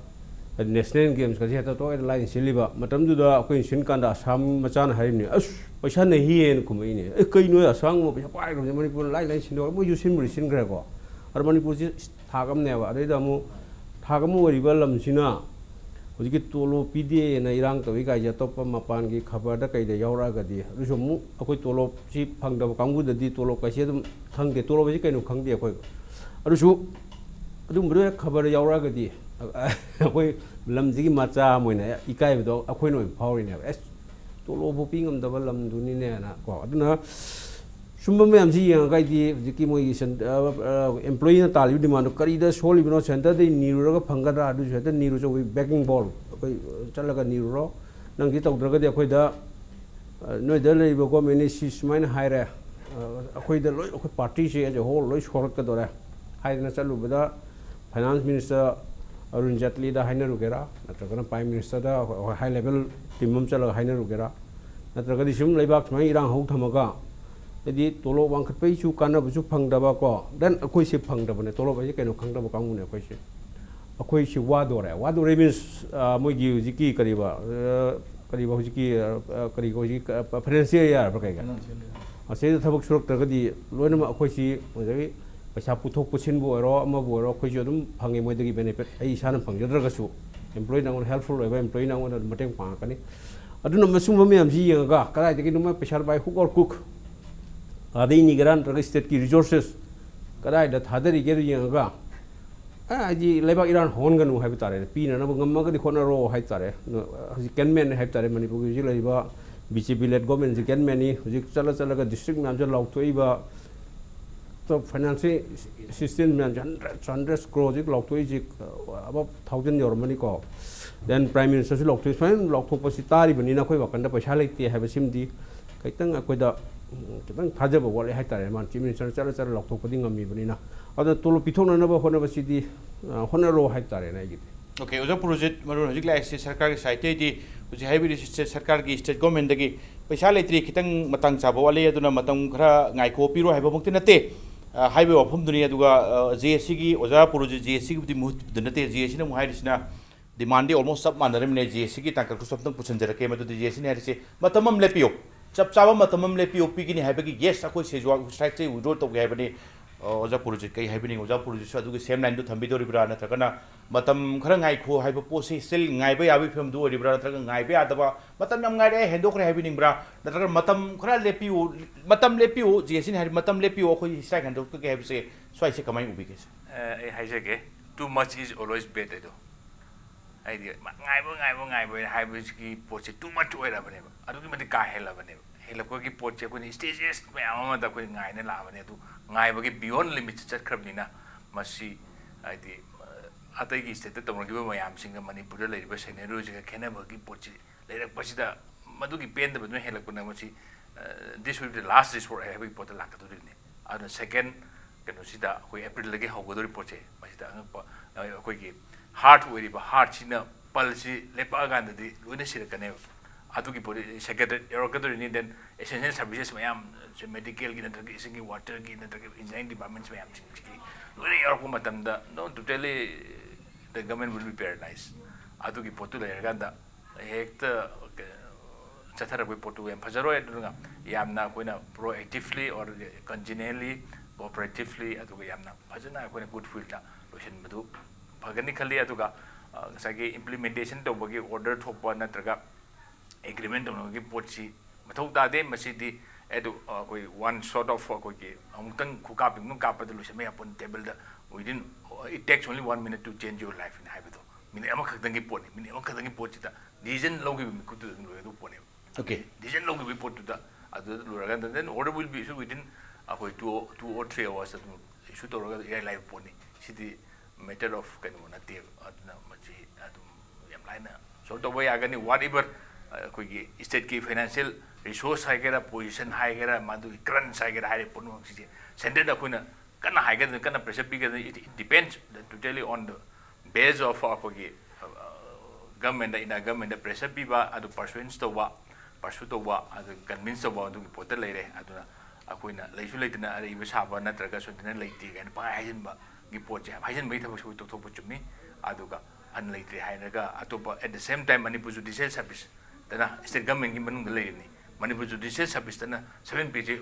national gamesꯀꯁꯦ ꯍꯦꯛꯇ ꯇꯣꯏꯅ ꯂꯥꯏꯅ ꯁꯤꯜꯂꯤꯕ ꯃꯇꯝꯗꯨꯗ ꯑꯩꯈꯣꯏꯅ ꯁꯤꯟ ꯀꯥꯟꯗ ꯑꯁꯥꯝ ꯃꯆꯥꯅ ꯍꯥꯏꯔꯤꯕꯅꯤ, "ꯑꯁ, ꯄꯩꯁꯥ ꯅꯩꯍꯤꯌꯦꯅ" ꯈꯨꯝꯃꯛꯏꯅꯦ꯫ "ꯑꯦ, ꯀꯩꯅꯣ, ꯑꯁꯥꯝꯒꯨꯝꯕ ꯄꯩꯁꯥ ꯄꯥꯏꯈ꯭ꯔꯕꯅꯤ, ꯃꯅꯤꯄꯨꯔꯅ ꯂꯥꯏ ꯂꯥꯏ ꯁꯤꯟꯗꯣꯛꯑꯦ"꯫ ꯃꯣꯏꯁꯨ ꯁꯤꯟꯕꯨꯗꯤ ꯁꯤꯟꯈ꯭ꯔꯦꯀꯣ꯫ ꯑꯗꯣ ꯃꯅꯤꯄꯨꯔꯁꯤ ꯊꯥꯛ ꯑꯃꯅꯦꯕ꯫ ꯑꯗꯩꯗ ꯑꯃꯨꯛ ꯊꯥꯛ ꯑꯃ ꯑꯣꯏꯔꯤꯕ ꯂꯝꯁꯤꯅ ꯍꯧꯖꯤꯛꯀꯤ ꯇꯣꯂꯣꯞ ꯄꯤꯗꯦꯅ ꯏꯔꯥꯡ ꯇꯧꯏ ꯀꯥꯏꯁꯦ ꯑꯇꯣꯞꯄ ꯃꯄꯥꯟꯒꯤ ꯈꯕꯔꯗ ꯀꯩꯗ ꯌꯥꯎꯔꯛꯑꯒꯗꯤ, ꯑꯗꯨꯁꯨ ꯑꯃꯨꯛ ꯑꯩꯈꯣꯏ ꯇꯣꯂꯣꯞꯁꯤ ꯐꯪꯗꯕ ꯀꯥꯡꯕꯨꯗꯗꯤ ꯇꯣꯂꯣꯞ ꯀꯩꯁꯦ ꯑꯗꯨꯝ ꯈꯪꯗꯦ, ꯇꯣꯂꯣꯞ ꯍꯥꯏꯁꯦ ꯀꯩꯅꯣ ꯈꯪꯗꯦ ꯑꯩꯈꯣꯏ꯫ ꯑꯗꯨꯁꯨ ꯑꯗꯨꯝꯕꯗꯣ ꯍꯦꯛ ꯈꯕꯔ ꯌꯥꯎꯔꯛꯑꯒꯗꯤ ꯑꯩꯈꯣꯏ ꯂꯝꯁꯤꯒꯤ ꯃꯆꯥ ꯑꯃ ꯑꯣꯏꯅ ꯏꯀꯥꯏꯕꯗꯣ ꯑꯩꯈꯣꯏꯅ ꯑꯣꯏꯅ ꯐꯥꯎꯔꯤꯅꯦꯕ꯫ ꯑꯦꯁ, ꯇꯣꯂꯣꯞꯄꯨ ꯄꯤ ꯉꯝꯗꯕ ꯂꯝꯗꯨꯅꯤꯅꯦꯅ ꯀꯣ꯫ ꯑꯗꯨꯅ ꯁꯨꯝꯕ ꯃꯌꯥꯝꯁꯤ ꯌꯦꯡꯉꯒ ꯑꯩꯗꯤ ꯍꯧꯖꯤꯛꯀꯤ ꯃꯣꯏꯒꯤ ꯁꯦꯟ-, ꯑ, ꯑ, employeeꯅ ꯇꯥꯜꯂꯤꯕ demandꯗꯣ ꯀꯔꯤꯗ ꯁꯣꯜꯂꯤꯕꯅꯣ, centreꯗꯒꯤ ꯅꯤꯔꯨꯔꯒ ꯐꯪꯒꯗ꯭ꯔꯥ, ꯑꯗꯨꯁꯨ ꯍꯦꯛꯇ ꯅꯤꯔꯨ ꯆꯧꯕꯤ, begging bowl ꯑꯩꯈꯣꯏ ꯆꯠꯂꯒ ꯅꯤꯔꯨꯔꯣ, ꯅꯪꯗꯤ ꯇꯧꯗ꯭ꯔꯒꯗꯤ ꯑꯩꯈꯣꯏꯗ, ꯑ, ꯅꯣꯏꯗ ꯂꯩꯔꯤꯕ governmentꯅ ꯁꯤ ꯁꯨꯃꯥꯏꯅ ꯍꯥꯏꯔꯦ, ꯑ, ꯑꯩꯈꯣꯏꯗ ꯂꯣꯏ, ꯑꯩꯈꯣꯏ partyꯁꯦ as a whole ꯂꯣꯏ ꯁꯣꯔꯠꯀꯗꯧꯔꯦ ꯍꯥꯏꯗꯅ ꯆꯠꯂꯨꯕꯗ, finance minister ꯑꯔꯨꯟ ꯖꯦꯠꯂꯤꯗ ꯍꯥꯏꯅꯔꯨꯒꯦꯔꯥ, ꯅꯠꯇ꯭ꯔꯒꯅ prime ministerꯗ high level team ꯑꯃ ꯆꯠꯂꯒ ꯍꯥꯏꯅꯔꯨꯒꯦꯔꯥ, ꯅꯠꯇ꯭ꯔꯒꯗꯤ ꯁꯨꯝ ꯂꯩꯕꯥꯛ ꯁꯨꯃꯥꯏꯅ ꯏꯔꯥꯡ ꯍꯧ ꯊꯝꯃꯒ, ꯍꯥꯏꯗꯤ ꯇꯣꯂꯣꯞ ꯋꯥꯡꯈꯠꯄꯩꯁꯨ ꯀꯥꯟꯅꯕꯁꯨ ꯐꯪꯗꯕꯀꯣ, then ꯑꯩꯈꯣꯏꯁꯦ ꯐꯪꯗꯕꯅꯦ, ꯇꯣꯂꯣꯞ ꯍꯥꯏꯁꯦ ꯀꯩꯅꯣ ꯈꯪꯗꯕ ꯀꯥꯡꯕꯨꯅꯦ ꯑꯩꯈꯣꯏꯁꯦ꯫ ꯑꯩꯈꯣꯏꯁꯦ ꯋꯥꯗꯣꯔꯦ꯫ ꯋꯥꯗꯣꯔꯦ means, ꯑ, ꯃꯣꯏꯒꯤ ꯍꯧꯖꯤꯛꯀꯤ ꯀꯔꯤꯕ, ꯑ, ꯀꯔꯤꯕ ꯍꯧꯖꯤꯛꯀꯤ, ꯑ, ꯑ, ꯀꯔꯤ ꯍꯧꯖꯤꯛ, ꯑ, financial year ꯍꯥꯏꯕ꯭ꯔꯥ ꯀꯩꯒ? Financial year꯫ ꯑꯁꯤꯗ ꯊꯕꯛ ꯁꯨꯔꯛꯇ꯭ꯔꯒꯗꯤ ꯂꯣꯏꯅꯃꯛ ꯑꯩꯈꯣꯏꯁꯤ ꯉꯁꯥꯏꯒꯤ ꯄꯩꯁꯥ ꯄꯨꯊꯣꯛ ꯄꯨꯁꯤꯟꯕꯨ ꯑꯣꯏꯔꯣ, ꯑꯃꯕꯨ ꯑꯣꯏꯔꯣ, ꯑꯩꯈꯣꯏꯁꯨ ꯑꯗꯨꯝ ꯐꯪꯉꯦ ꯃꯣꯏꯗꯒꯤ benefit꯫ ꯑꯩ ꯏꯁꯥꯅ ꯐꯪꯖꯗ꯭ꯔꯒꯁꯨ employeeꯅ ꯑꯩꯉꯣꯟꯗ helpful ꯑꯣꯏꯕ employeeꯅ ꯑꯩꯉꯣꯟꯗ ꯑꯗꯨꯝ ꯃꯇꯦꯡ ꯄꯥꯡꯉꯛꯀꯅꯤ꯫ ꯑꯗꯨꯅ ꯃꯁꯤꯒꯨꯝꯕ ꯃꯌꯥꯝꯁꯤ ꯌꯦꯡꯉꯒ ꯀꯗꯥꯏꯗꯒꯤꯅꯣ ꯃꯣꯏ ꯄꯩꯁꯥ ꯄꯥꯏ, hook or crook, ꯑꯗꯩ ꯅꯤꯒꯦꯔꯥ ꯅꯠꯇ꯭ꯔꯒ stateꯀꯤ resources ꯀꯗꯥꯏꯗ ꯊꯥꯗꯔꯤꯒꯦꯗꯨ ꯌꯦꯡꯉꯒ, ꯑ, ꯍꯥꯏꯗꯤ ꯂꯩꯕꯥꯛ ꯏꯔꯥꯡ ꯍꯧꯍꯟꯒꯅꯨ ꯍꯥꯏꯕ ꯇꯥꯔꯦꯅꯦ꯫ ꯄꯤꯅꯅꯕ ꯉꯝꯃꯒꯗꯤ ꯍꯣꯠꯅꯔꯣ ꯍꯥꯏ ꯇꯥꯔꯦ꯫ ꯍꯧꯖꯤꯛ ꯒꯟꯃꯦꯟꯅꯦ ꯍꯥꯏꯕ ꯇꯥꯔꯦ, ꯃꯅꯤꯄꯨꯔꯒꯤ ꯍꯧꯖꯤꯛ ꯂꯩꯔꯤꯕ BJP led governmentꯁꯤ ꯒꯟꯃꯦꯟꯅꯤ꯫ ꯍꯧꯖꯤꯛ ꯆꯠꯂ ꯆꯠꯂꯒ district ꯃꯌꯥꯝꯁꯦ ꯂꯥꯎꯊꯣꯛꯏꯕ, financial assistance ꯃꯌꯥꯝꯁꯦ hundreds, hundreds crore ꯍꯧꯖꯤꯛ ꯂꯥꯎꯊꯣꯛꯏꯁꯤ, ꯑ, above thousand ꯌꯧꯔꯝꯃꯅꯤꯀꯣ꯫ Then prime ministerꯁꯨ ꯂꯥꯎꯊꯣꯛꯏ꯫ ꯁꯨꯃꯥꯏꯅ ꯂꯥꯎꯊꯣꯛꯄꯁꯤ ꯇꯥꯔꯤꯕꯅꯤꯅ ꯑꯩꯈꯣꯏ ꯋꯥꯈꯜꯗ ꯄꯩꯁꯥ ꯂꯩꯇꯦ ꯍꯥꯏꯕꯁꯤꯃꯗꯤ ꯈꯤꯇꯪ ꯑꯩꯈꯣꯏꯗ ꯎꯝ, ꯈꯤꯇꯪ ꯊꯥꯖꯕ ꯋꯥꯠꯂꯦ ꯍꯥꯏꯇꯥꯔꯦ꯫ ꯃꯥꯅ Chief Minister ꯆꯠꯂ ꯆꯠꯂ ꯂꯥꯎꯊꯣꯛꯄꯗꯤ ꯉꯝꯃꯤꯕꯅꯤꯅ, ꯑꯗꯨꯅ ꯇꯣꯂꯣꯞ ꯄꯤꯊꯣꯛꯅꯅꯕ ꯍꯣꯠꯅꯕꯁꯤꯗꯤ ꯑ, ꯍꯣꯠꯅꯔꯣ ꯍꯥꯏꯕ ꯇꯥꯔꯦꯅꯦ ꯑꯩꯒꯤꯗꯤ꯫ Okay, ꯑꯣꯖꯥ ꯄꯨꯔꯨꯖꯤꯠ, ꯃꯔꯨ ꯍꯧꯖꯤꯛ ꯂꯥꯛꯏꯁꯦ ꯁꯔꯀꯥꯔꯒꯤ ꯁꯥꯏꯠꯇꯩꯗꯤ ꯍꯧꯖꯤꯛ ꯍꯥꯏꯕꯤꯔꯤꯁꯦ ꯁꯔꯀꯥꯔꯒꯤ state governmentꯗꯒꯤ ꯄꯩꯁꯥ ꯂꯩꯇ꯭ꯔꯤ, ꯈꯤꯇꯪ ꯃꯇꯥꯡ ꯆꯥꯕ ꯋꯥꯠꯂꯤ, ꯑꯗꯨꯅ ꯃꯇꯝ ꯈꯔ ꯉꯥꯏꯈꯣ ꯄꯤꯔꯣ ꯍꯥꯏꯕꯃꯛꯇꯤ ꯅꯠꯇꯦ꯫ ꯑ, ꯍꯥꯏꯕꯒꯤ ꯋꯥꯐꯝꯗꯨꯅꯤ꯫ ꯑꯗꯨꯒ JACꯒꯤ ꯑꯣꯖꯥ ꯄꯨꯔꯨꯖꯤꯠ JACꯒꯤꯕꯨꯗꯤ ꯃꯍꯨꯠ ꯄꯤꯕꯗꯨ ꯅꯠꯇꯦ꯫ JACꯅ ꯑꯃꯨꯛ ꯍꯥꯏꯔꯤꯁꯤꯅ demandꯗꯤ almost ꯆꯞ ꯃꯥꯟꯅꯔꯝꯃꯤꯅꯦ꯫ JACꯒꯤ ꯇꯥꯡꯀꯛꯇꯨꯁꯨ ꯑꯝꯇꯪ ꯄꯨꯁꯤꯟꯖꯔꯛꯀꯦ꯫ ꯃꯗꯨꯗꯤ JACꯅ ꯍꯥꯏꯔꯤꯁꯦ ꯃꯇꯝ ꯑꯃ ꯂꯦꯞꯄꯤꯌꯨ, ꯆꯞ ꯆꯥꯕ ꯃꯇꯝ ꯑꯃ ꯂꯦꯞꯄꯤꯌꯨ, ꯄꯤꯒꯅꯤ ꯍꯥꯏꯕꯒꯤ yes ꯑꯩꯈꯣꯏ ꯁꯤꯁꯦ withdrawal ꯇꯧꯒꯦ ꯍꯥꯏꯕꯅꯤ꯫ ꯑꯣꯖꯥ ꯄꯨꯔꯨꯖꯤꯠ ꯀꯩ ꯍꯥꯏꯕꯤꯅꯤꯡꯉꯤ? ꯑꯣꯖꯥ ꯄꯨꯔꯨꯖꯤꯠꯁꯨ ꯑꯗꯨꯒꯤ same lineꯗꯨ ꯊꯝꯕꯤꯗꯣꯔꯤꯕ꯭ꯔꯥ, ꯅꯠꯇ꯭ꯔꯒꯅ ꯃꯇꯝ ꯈꯔ ꯉꯥꯏꯈꯣ ꯍꯥꯏꯕ ꯄꯣꯠꯁꯤ still ꯉꯥꯏꯕ ꯌꯥꯕꯒꯤ ꯐꯤꯕꯝꯗꯨ ꯑꯣꯏꯔꯤꯕ꯭ꯔꯥ, ꯅꯠꯇ꯭ꯔꯒ ꯉꯥꯏꯕ ꯌꯥꯗꯕ, ꯃꯇꯝ ꯌꯥꯝ ꯉꯥꯏꯔꯦ, ꯍꯦꯟꯗꯣꯛꯈ꯭ꯔꯦ ꯍꯥꯏꯕꯤꯅꯤꯡꯕ꯭ꯔꯥ, ꯅꯠꯇ꯭ꯔꯒ ꯃꯇꯝ ꯈꯔ ꯂꯦꯞꯄꯤꯌꯨ, ꯃꯇꯝ ꯂꯦꯞꯄꯤꯌꯨ, JACꯅ ꯍꯥꯏꯔꯤ ꯃꯇꯝ ꯂꯦꯞꯄꯤꯌꯨ, ꯑꯩꯈꯣꯏ strike ꯍꯦꯟꯗꯣꯛꯀꯦ ꯍꯥꯏꯕꯁꯦ ꯁ꯭ꯋꯥꯏꯁꯦ ꯀꯃꯥꯏꯅ ꯎꯕꯤꯒꯦ? ꯑꯩ ꯍꯥꯏꯖꯒꯦ, too much is always bad ꯍꯥꯏꯗꯣ꯫ ꯍꯥꯏꯗꯤ ꯉꯥꯏꯕ ꯉꯥꯏꯕ ꯉꯥꯏꯕ ꯍꯥꯏꯕꯁꯤꯒꯤ ꯄꯣꯠꯁꯦ too much ꯑꯣꯏꯔꯕꯅꯦꯕ, ꯑꯗꯨꯛꯀꯤ ꯃꯇꯤꯛ ꯀꯥ ꯍꯦꯜꯂꯕꯅꯦꯕ꯫ ꯍꯦꯜꯂꯛꯄꯒꯤ ꯄꯣꯠꯁꯦ ꯑꯩꯈꯣꯏꯅ stages ꯃꯌꯥꯝ ꯑꯃꯗ ꯑꯩꯈꯣꯏ ꯉꯥꯏꯅ ꯂꯥꯛꯑꯕꯅꯦ꯫ ꯑꯗꯨ ꯉꯥꯏꯕꯒꯤ beyond limit ꯆꯠꯈ꯭ꯔꯕꯅꯤꯅ ꯃꯁꯤ ꯍꯥꯏꯗꯤ ꯑꯇꯩꯒꯤ stateꯇ ꯇꯧꯅꯈꯤꯕ ꯃꯌꯥꯝꯁꯤꯡꯒ ꯃꯅꯤꯄꯨꯔꯗ ꯂꯩꯔꯤꯕ scenarioꯁꯤꯒ ꯈꯦꯠꯅꯕꯒꯤ ꯄꯣꯠꯁꯤ ꯂꯩꯔꯛꯄꯁꯤꯗ ꯃꯗꯨꯒꯤ ꯄꯦꯟꯗꯕꯗꯨꯅ ꯍꯦꯜꯂꯛꯄꯅ ꯃꯁꯤ this will be the last resort ꯍꯥꯏꯕꯒꯤ ꯄꯣꯠꯇ ꯂꯥꯛꯀꯗꯧꯔꯤꯕꯅꯤ꯫ ꯑꯗꯨꯅ second ꯀꯩꯅꯣꯁꯤꯗ ꯑꯩꯈꯣꯏ Aprilꯗꯒꯤ ꯍꯧꯒꯗꯧꯔꯤꯕ ꯄꯣꯠꯁꯦ ꯃꯁꯤꯗ ꯑꯉꯛꯄ ꯑꯩꯈꯣꯏꯒꯤ heart ꯑꯣꯏꯔꯤꯕ heartꯁꯤꯅ pulseꯁꯤ ꯂꯦꯞꯄꯛꯑꯀꯥꯟꯗꯗꯤ ꯂꯣꯏꯅ ꯁꯤꯔꯛꯀꯅꯦꯕ꯫ ꯑꯗꯨꯒꯤ ꯄꯣꯠ secondꯗ ꯌꯧꯔꯛꯀꯗꯧꯔꯤꯅꯤ꯫ Then essential services ꯃꯌꯥꯝ ꯁꯦ medicalꯒꯤ ꯅꯠꯇ꯭ꯔꯒ ꯏꯁꯤꯡꯒꯤ waterꯒꯤ ꯅꯠꯇ꯭ꯔꯒ engineering departments ꯃꯌꯥꯝꯁꯤꯡꯁꯤꯒꯤ ꯂꯣꯏꯅ ꯌꯧꯔꯛꯄ ꯃꯇꯝꯗ no totally the government will be paralyzed꯫ ꯑꯗꯨꯒꯤ ꯄꯣꯠꯇꯨ ꯂꯩꯔꯀꯥꯟꯗ ꯍꯦꯛꯇ ꯆꯠꯊꯔꯛꯄꯒꯤ ꯄꯣꯠꯇꯨ ꯌꯥꯝ ꯐꯖꯔꯣꯏ꯫ ꯑꯗꯨꯅ ꯌꯥꯝꯅ ꯑꯩꯈꯣꯏꯅ proactively or congenially cooperatively ꯑꯗꯨꯒ ꯌꯥꯝꯅ ꯐꯖꯅ ꯑꯩꯈꯣꯏꯅ good willꯗ ꯂꯣꯏꯁꯤꯟꯕꯗꯨ ꯐꯒꯅꯤ ꯈꯜꯂꯤ꯫ ꯑꯗꯨꯒ ꯉꯁꯥꯏꯒꯤ implementation ꯇꯧꯕꯒꯤ order ꯊꯣꯛꯄ ꯅꯠꯇ꯭ꯔꯒ agreement ꯇꯧꯅꯕꯒꯤ ꯄꯣꯠꯁꯤ ꯃꯊꯧ ꯇꯥꯗꯦ꯫ ꯃꯁꯤꯗꯤ ꯑꯗꯨ ꯑꯩꯈꯣꯏ one sort of ꯑꯩꯈꯣꯏꯒꯤ ꯑꯃꯨꯛꯇꯪ ꯈꯨꯀꯥꯞ ꯑꯃ ꯀꯥꯞꯄꯗ ꯂꯣꯏꯁꯤꯟꯕ ꯌꯥꯄꯣꯠ ꯇꯦꯕꯜꯗ within it takes only one minute to change your life ꯍꯥꯏꯕꯗꯣ꯫ ꯃꯤꯅꯤꯠ ꯑꯃꯈꯛꯇꯪꯒꯤ ꯄꯣꯠꯅꯤ꯫ ꯃꯤꯅꯤꯠ ꯑꯃꯈꯛꯇꯪꯒꯤ ꯄꯣꯠꯁꯤꯗ decision ꯂꯧꯈꯤꯕ ꯃꯤꯀꯨꯞꯇꯨꯗ ꯑꯗꯨꯝ ꯂꯣꯏꯒꯗꯧꯕ ꯄꯣꯠꯅꯦꯕ꯫ Okay. Decision ꯂꯧꯈꯤꯕꯒꯤ ꯄꯣꯠꯇꯨꯗ ꯑꯗꯨꯗ ꯂꯣꯏꯔꯀꯥꯟꯗ then order will be issued within ꯑꯩꯈꯣꯏ two two or three hours ꯑꯗꯨꯝ issue ꯇꯧꯔꯒ ꯏꯔꯥꯏ ꯂꯥꯏꯕ ꯄꯣꯠꯅꯤ꯫ ꯁꯤꯗꯤ matter of ꯀꯩꯅꯣ ꯅꯠꯇꯦꯕ꯫ ꯑꯗꯨꯅ ꯃꯁꯤ ꯑꯗꯨꯝ ꯌꯥꯝ ꯂꯥꯏꯅ solve ꯇꯧꯕ ꯌꯥꯒꯅꯤ꯫ Whatever ꯑꯩꯈꯣꯏꯒꯤ ꯁ꯭ꯇꯦꯠꯀꯤ ꯐꯥꯏꯅꯥꯟꯁꯤꯌꯦꯜ ꯔꯤꯁꯣꯔꯁ ꯍꯥꯏꯒꯦꯔꯥ, ꯄꯣꯖꯤꯁꯟ ꯍꯥꯏꯒꯦꯔꯥ, ꯃꯗꯨꯒꯤ ꯀ꯭ꯔꯟꯁ ꯍꯥꯏꯒꯦꯔꯥ, ꯍꯥꯏꯔꯤꯕ ꯄꯨꯝꯅꯃꯛꯁꯤꯡꯁꯦ ꯁꯦꯟꯇꯔꯗ ꯑꯩꯈꯣꯏꯅ ꯀꯟꯅ ꯍꯥꯏꯒꯗ꯭ꯔꯥ, ꯀꯟꯅ pressure ꯄꯤꯒꯗ꯭ꯔꯥ, it depends totally on the base of ꯑꯩꯈꯣꯏꯒꯤ ꯒꯃꯦꯟꯗ, ꯏꯟꯗꯤꯌꯥ ꯒꯃꯦꯟꯗ ꯄ꯭ꯔꯦꯁꯔ ꯄꯤꯕ, ꯑꯗꯨ ꯄꯔꯁꯨꯋꯦꯟꯁ ꯇꯧꯕ, ꯄꯔꯁꯨ ꯇꯧꯕ, ꯑꯗꯨ ꯀꯟꯚꯤꯟꯁ ꯇꯧꯕ, ꯑꯗꯨꯒꯤ ꯄꯣꯠꯇ ꯂꯩꯔꯦ꯫ ꯑꯗꯨꯅ ꯑꯩꯈꯣꯏꯅ ꯂꯩꯁꯨ ꯂꯩꯇꯅ ꯑꯔꯩꯕ ꯁꯥꯕ ꯅꯠꯇ꯭ꯔꯒ ꯁꯣꯏꯗꯅ ꯂꯩꯇꯦ ꯀꯥꯏꯅ ꯄꯪꯍꯥꯏ ꯍꯥꯏꯖꯤꯟꯕꯒꯤ ꯄꯣꯠꯁꯦ, ꯍꯥꯏꯖꯤꯟꯕꯒꯤ ꯊꯕꯛꯁꯨ ꯑꯩꯈꯣꯏ ꯇꯣꯛꯊꯣꯛꯄ ꯆꯨꯝꯃꯤ꯫ ꯑꯗꯨꯒ ꯑꯟ ꯂꯩꯇ꯭ꯔꯦ ꯍꯥꯏꯔꯒ ꯑꯇꯣꯞꯄ, at the same time, Manipur judicial ꯁꯥꯔꯚꯤꯁꯇꯅ ꯁ꯭ꯇꯦꯠ ꯒꯃꯦꯟꯒꯤ ꯃꯅꯨꯡꯗ ꯂꯩꯔꯤꯕꯅꯤ꯫ ꯃꯅꯤꯄꯨꯔ ꯖꯨꯗꯤꯁꯤꯌꯦꯜ ꯁꯥꯔꯚꯤꯁꯇꯅ ꯁꯚꯦꯟ ꯄꯦꯁꯦ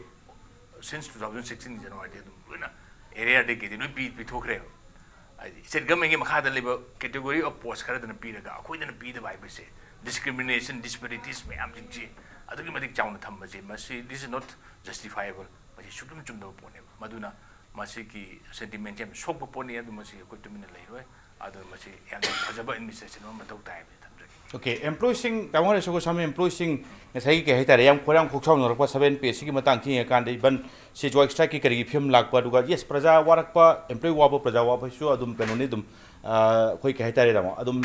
since two thousand sixteen January ꯑꯗꯨꯝ ꯂꯣꯏꯅ ꯑꯦꯔꯤꯌꯥꯗꯒꯤ ꯀꯩꯗꯤ ꯂꯣꯏ ꯄꯤ-, ꯄꯤꯊꯣꯛꯈ꯭ꯔꯦꯕ꯫ ꯍꯥꯏꯗꯤ ꯁ꯭ꯇꯦꯠ ꯒꯃꯦꯟꯒꯤ ꯃꯈꯥꯗ ꯂꯩꯕ category of post ꯈꯔꯗꯅ ꯄꯤꯔꯒ ꯑꯩꯈꯣꯏꯗꯅ ꯄꯤꯗꯕ ꯍꯥꯏꯕꯁꯦ, ꯗꯤꯁꯀ꯭ꯔꯤꯃꯤꯅꯦꯁꯟ, ꯗꯤꯁꯄꯦꯔꯤꯇꯤꯁ ꯃꯌꯥꯝꯁꯤꯡꯁꯤ ꯑꯗꯨꯛꯀꯤ ꯃꯇꯤꯛ ꯆꯥꯎꯅ ꯊꯝꯕꯁꯦ, ꯃꯁꯤ, this is not justifiable꯫ ꯃꯁꯤ ꯁꯨꯛꯆꯨꯝ ꯆꯨꯝꯗꯕ ꯄꯣꯠꯅꯦꯕ꯫ ꯃꯗꯨꯅ ꯃꯁꯤꯒꯤ ꯁꯦꯟꯇꯤꯃꯦꯟꯁꯦ ꯌꯥꯝ ꯁꯣꯛꯄ ꯄꯣꯠꯅꯤ꯫ ꯑꯗꯨ ꯃꯁꯤ ꯑꯩꯈꯣꯏ ꯇꯨꯃꯤꯟꯅ ꯂꯩꯔꯣꯏ꯫ ꯑꯗꯨ ꯃꯁꯤ ꯌꯥꯝꯅ ꯐꯖꯕ ꯑꯦꯗꯃꯤꯅꯤꯁꯇ꯭ꯔꯦꯁꯟ ꯑꯃ ꯃꯊꯧ ꯇꯥꯏ ꯍꯥꯏꯕꯁꯤ ꯊꯝꯖꯒꯦ꯫ ꯑꯣꯀꯦ, ꯑꯦꯝꯄ꯭ꯂꯣꯏꯁꯤꯡ, ꯇꯥꯃꯣ ꯍꯣꯏꯅꯁꯨ ꯁꯝ ꯑꯦꯝꯄ꯭ꯂꯣꯏꯁꯤꯡ ꯉꯁꯥꯏꯒꯤ ꯀꯩ ꯍꯥꯏꯇꯥꯔꯦ, ꯌꯥꯝ ꯈꯣꯏꯔꯥꯡ ꯈꯣꯛꯁꯥꯎꯅꯔꯛꯄ ꯁꯚꯦꯟ ꯄꯦ ꯑꯁꯤꯒꯤ ꯃꯇꯥꯡ ꯊꯦꯡꯉꯀꯥꯟꯗ, ꯏꯚꯟ ꯁꯤ ꯖꯣꯏ ꯁ꯭ꯇ꯭ꯔꯥꯏꯛꯀꯤ ꯀꯔꯤꯒꯤ ꯐꯤꯕꯝ ꯂꯥꯛꯄ, ꯑꯗꯨꯒ ꯌꯦꯁ, ꯄ꯭ꯔꯖꯥ ꯋꯥꯔꯛꯄ, ꯑꯦꯝꯄ꯭ꯂꯣꯏ ꯋꯥꯕ, ꯄ꯭ꯔꯖꯥ ꯋꯥꯕꯁꯨ ꯑꯗꯨꯝ ꯀꯩꯅꯣꯅꯤ, ꯑꯗꯨꯝ, ꯑ, ꯑꯩꯈꯣꯏ ꯀꯩ ꯍꯥꯏꯇꯥꯔꯦ, ꯇꯥꯃꯣ, ꯑꯗꯨꯝ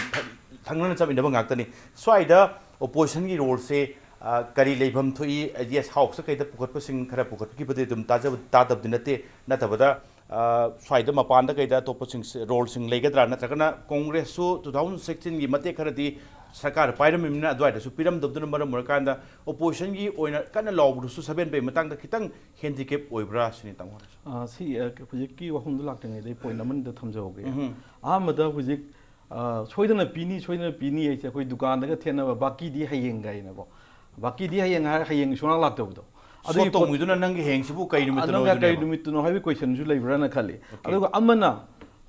ꯊꯪꯅꯅ ꯆꯠꯃꯤꯟꯅꯕ ꯉꯥꯛꯇꯅꯤ꯫ ꯁ꯭ꯋꯥꯏꯗ ꯑꯣꯄꯣꯖꯤꯁꯟꯒꯤ ꯔꯣꯜꯁꯦ, ꯑ, ꯀꯔꯤ ꯂꯩꯐꯝ ꯊꯣꯛꯏ? ꯌꯦꯁ, ꯍꯥꯎꯁꯇ ꯀꯩꯗ ꯄꯨꯈꯠꯄꯁꯤꯡ ꯈꯔ ꯄꯨꯈꯠꯈꯤꯕꯗꯤ ꯑꯗꯨꯝ ꯇꯥꯖꯕ, ꯇꯥꯗꯕꯗꯤ ꯅꯠꯇꯦ꯫ ꯅꯠꯇꯕꯗ, ꯑ, ꯁ꯭ꯋꯥꯏꯗ ꯃꯄꯥꯟꯗ ꯀꯩꯗ ꯑꯇꯣꯞꯄꯁꯤꯡ ꯔꯣꯜꯁꯤꯡ ꯂꯩꯒꯗ꯭ꯔꯥ? ꯅꯠꯇ꯭ꯔꯒꯅ ꯀꯣꯡꯒ꯭ꯔꯦꯁꯁꯨ two thousand sixteen ꯒꯤ ꯃꯇꯦꯛ ꯈꯔꯗꯤ ꯁꯔꯀꯥꯔ ꯄꯥꯏꯔꯝꯃꯤꯕꯅꯤꯅ ꯑꯗꯨꯋꯥꯏꯗꯁꯨ ꯄꯤꯔꯝꯗꯕꯗꯨꯅ ꯃꯔꯝ ꯑꯣꯏꯔꯀꯥꯟꯗ ꯑꯣꯄꯣꯖꯤꯁꯟꯒꯤ ꯑꯣꯏꯅ ꯀꯟꯅ ꯂꯥꯎꯕꯗꯨꯁꯨ ꯁꯚꯦꯟ ꯄꯦ ꯃꯇꯥꯡꯗ ꯈꯤꯇꯪ ꯍꯦꯟꯗꯤꯀꯦꯞ ꯑꯣꯏꯕ꯭ꯔꯥ ꯁꯤꯅꯤ, ꯇꯥꯃꯣ ꯍꯣꯏꯅꯁꯨ꯫ ꯑ, ꯁꯤ, ꯑ, ꯍꯧꯖꯤꯛꯀꯤ ꯋꯥꯐꯝꯗꯨ ꯂꯥꯛꯇ꯭ꯔꯤꯉꯩꯗ ꯑꯩ ꯄꯣꯏꯟ ꯑꯃꯅꯤꯗ ꯊꯝꯖꯍꯧꯒꯦ꯫ ꯎꯝ꯫ ꯑꯍꯥꯟꯕꯗ ꯍꯧꯖꯤꯛ, ꯑ, ꯁꯣꯏꯗꯅ ꯄꯤꯅꯤ, ꯁꯣꯏꯗꯅ ꯄꯤꯅꯤ ꯍꯥꯏꯁꯦ ꯑꯩꯈꯣꯏ ꯗꯨꯀꯥꯟꯗꯒ ꯊꯦꯠꯅꯕ "ꯕꯥꯀꯤꯗꯤ ꯍꯌꯦꯡ" ꯀꯥꯏꯅꯀꯣ꯫ "ꯕꯥꯀꯤꯗꯤ ꯍꯌꯦꯡ" ꯍꯥꯏꯔ ꯍꯌꯦꯡ ꯁꯨꯡꯂꯥꯛ ꯂꯥꯛꯇꯕꯗꯣ꯫ ꯑꯗꯨꯒꯤ ꯁꯣ ꯄꯣꯠ-, ꯇꯣꯡꯉꯤꯗꯨꯅ ꯅꯪꯒꯤ ꯍꯌꯦꯡꯁꯤꯕꯨ ꯀꯩ ꯅꯨꯃꯤꯠꯇꯅꯣ ꯅꯪꯒ ꯀꯩ ꯑꯣꯏꯗꯣꯏꯅꯦꯕ? ꯅꯨꯃꯤꯠꯇꯨꯅꯣ ꯍꯥꯏꯕꯒꯤ ꯀꯣꯏꯁꯟꯁꯨ ꯂꯩꯕ꯭ꯔꯥꯅ ꯈꯜꯂꯤ꯫ ꯑꯣꯀꯦ꯫ ꯑꯗꯨꯒ ꯑꯃꯅ,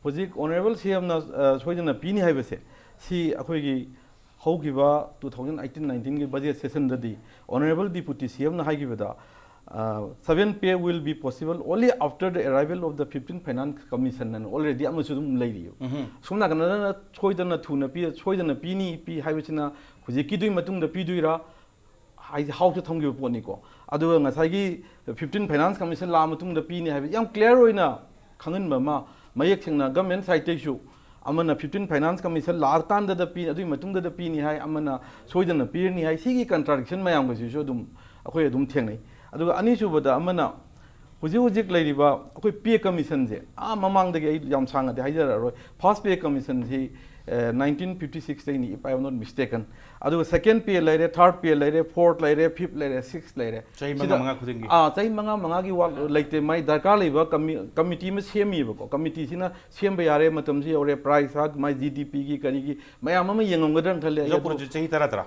ꯍꯧꯖꯤꯛ ꯑꯣꯅꯔꯦꯕꯜ ꯁꯤ ꯑꯦꯝꯅ, ꯑ, ꯁꯣꯏꯗꯅ ꯄꯤꯅꯤ ꯍꯥꯏꯕꯁꯦ, ꯁꯤ ꯑꯩꯈꯣꯏꯒꯤ ꯍꯧꯈꯤꯕ two thousand eighteen nineteen ꯒꯤ ꯕꯖꯦꯠ ꯁꯦꯁꯟꯗꯗꯤ ꯑꯣꯅꯔꯦꯕꯜ ꯗꯤꯄꯨꯇꯤ ꯁꯤ ꯑꯦꯝꯅ ꯍꯥꯏꯈꯤꯕꯗ, ꯑ, "Seven pay will be possible only after the arrival of the fifteen Finance Commission" ꯑꯅ already ꯑꯃꯁꯨ ꯑꯗꯨꯝ ꯂꯩꯔꯤꯌꯦ꯫ ꯎꯝꯍꯨꯝ꯫ ꯁꯣꯝ ꯅꯥꯀꯟꯗꯅ ꯁꯣꯏꯗꯅ ꯊꯨꯅ ꯄꯤ, ꯁꯣꯏꯗꯅ ꯄꯤꯅꯤ, ꯄꯤ ꯍꯥꯏꯕꯁꯤꯅ ꯍꯧꯖꯤꯛꯀꯤꯗꯨꯒꯤ ꯃꯇꯨꯡꯗ ꯄꯤꯗꯣꯏꯔꯥ? ꯍꯥꯏꯗꯤ ꯍꯥꯎꯁꯇ ꯊꯝꯈꯤꯕ ꯄꯣꯠꯅꯤꯀꯣ꯫ ꯑꯗꯨꯒ ꯉꯁꯥꯏꯒꯤ fifteen Finance Commission ꯂꯥꯛꯑ ꯃꯇꯨꯡꯗ ꯄꯤꯅꯤ ꯍꯥꯏꯕ ꯌꯥꯝ ꯀ꯭ꯂꯤꯌꯥꯔ ꯑꯣꯏꯅ ꯈꯪꯍꯟꯕ ꯑꯃ, ꯃꯌꯦꯛ ꯁꯦꯡꯅ ꯒꯃꯦꯟ ꯁꯥꯏꯠꯇꯩꯁꯨ, ꯑꯃꯅ ꯐꯤꯐꯇꯤꯟ ꯐꯥꯏꯅꯥꯟꯁ ꯀꯃꯤꯁꯟ ꯂꯥꯛꯑꯀꯥꯟꯗꯗ ꯄꯤ, ꯑꯗꯨꯒꯤ ꯃꯇꯨꯡꯗꯗ ꯄꯤꯅꯤ ꯍꯥꯏ, ꯑꯃꯅ ꯁꯣꯏꯗꯅ ꯄꯤꯔꯅꯤ ꯍꯥꯏ꯫ ꯁꯤꯒꯤ ꯀꯟꯇ꯭ꯔꯥꯗꯤꯛꯁꯟ ꯃꯌꯥꯝꯒꯁꯤꯁꯨ ꯑꯗꯨꯝ ꯑꯩꯈꯣꯏ ꯑꯗꯨꯝ ꯊꯦꯡꯅꯩ꯫ ꯑꯗꯨꯒ ꯑꯅꯤꯁꯨꯕꯗ ꯑꯃꯅ ꯍꯧꯖꯤꯛ ꯍꯧꯖꯤꯛ ꯂꯩꯔꯤꯕ ꯑꯩꯈꯣꯏ ꯄꯦ ꯀꯃꯤꯁꯟꯁꯦ, ꯑꯥ ꯃꯃꯥꯡꯗꯒꯤ ꯑꯩ ꯌꯥꯝ ꯁꯥꯡꯅꯗꯤ ꯍꯥꯏꯖꯔꯛꯑꯔꯣꯏ꯫ ꯐꯥꯔꯁ ꯄꯦ ꯀꯃꯤꯁꯟꯁꯤ ꯅꯥꯏꯟꯇꯤꯟ ꯐꯤꯐꯇꯤ ꯁꯤꯛꯁꯇꯩꯅꯤ, if I am not mistaken꯫ ꯑꯗꯨꯒ ꯁꯦꯀꯦꯟ ꯄꯦ ꯂꯩꯔꯦ, ꯊꯥꯔꯠ ꯄꯦ ꯂꯩꯔꯦ, ꯐꯣꯔꯠ ꯂꯩꯔꯦ, ꯐꯤꯐ ꯂꯩꯔꯦ, ꯁꯤꯛꯁ ꯂꯩꯔꯦ꯫ ꯆꯍꯤ ꯃꯉꯥ ꯁꯤꯗ ꯃꯉꯥ ꯈꯨꯗꯤꯡꯒꯤ꯫ ꯑꯥ, ꯆꯍꯤ ꯃꯉꯥ ꯃꯉꯥꯒꯤ ꯋꯥ ꯂꯩꯇꯦ꯫ ꯃꯥꯏ ꯗꯔꯀꯥꯔ ꯂꯩꯕ ꯀꯃꯤ ꯀꯃꯤꯇꯤ ꯑꯃ ꯁꯦꯝꯃꯤꯕꯀꯣ꯫ ꯀꯃꯤꯇꯤꯁꯤꯅ ꯁꯦꯝꯕ ꯌꯥꯔꯦ, ꯃꯇꯝꯁꯤ ꯌꯧꯔꯦ, ꯄ꯭ꯔꯥꯏꯁ ꯍꯥꯏ, ꯃꯥꯏ ꯖꯤ ꯗꯤ ꯄꯤꯒꯤ ꯀꯔꯤꯒꯤ ꯃꯌꯥꯝ ꯑꯃ ꯌꯦꯡꯉꯝꯒꯗ꯭ꯔꯅ ꯈꯜꯂꯦ꯫ ꯑꯩ ꯑꯗꯨ ꯌꯥꯎꯄꯨꯔꯁꯨ ꯆꯍꯤ ꯇꯔꯥ ꯇꯔꯥ꯫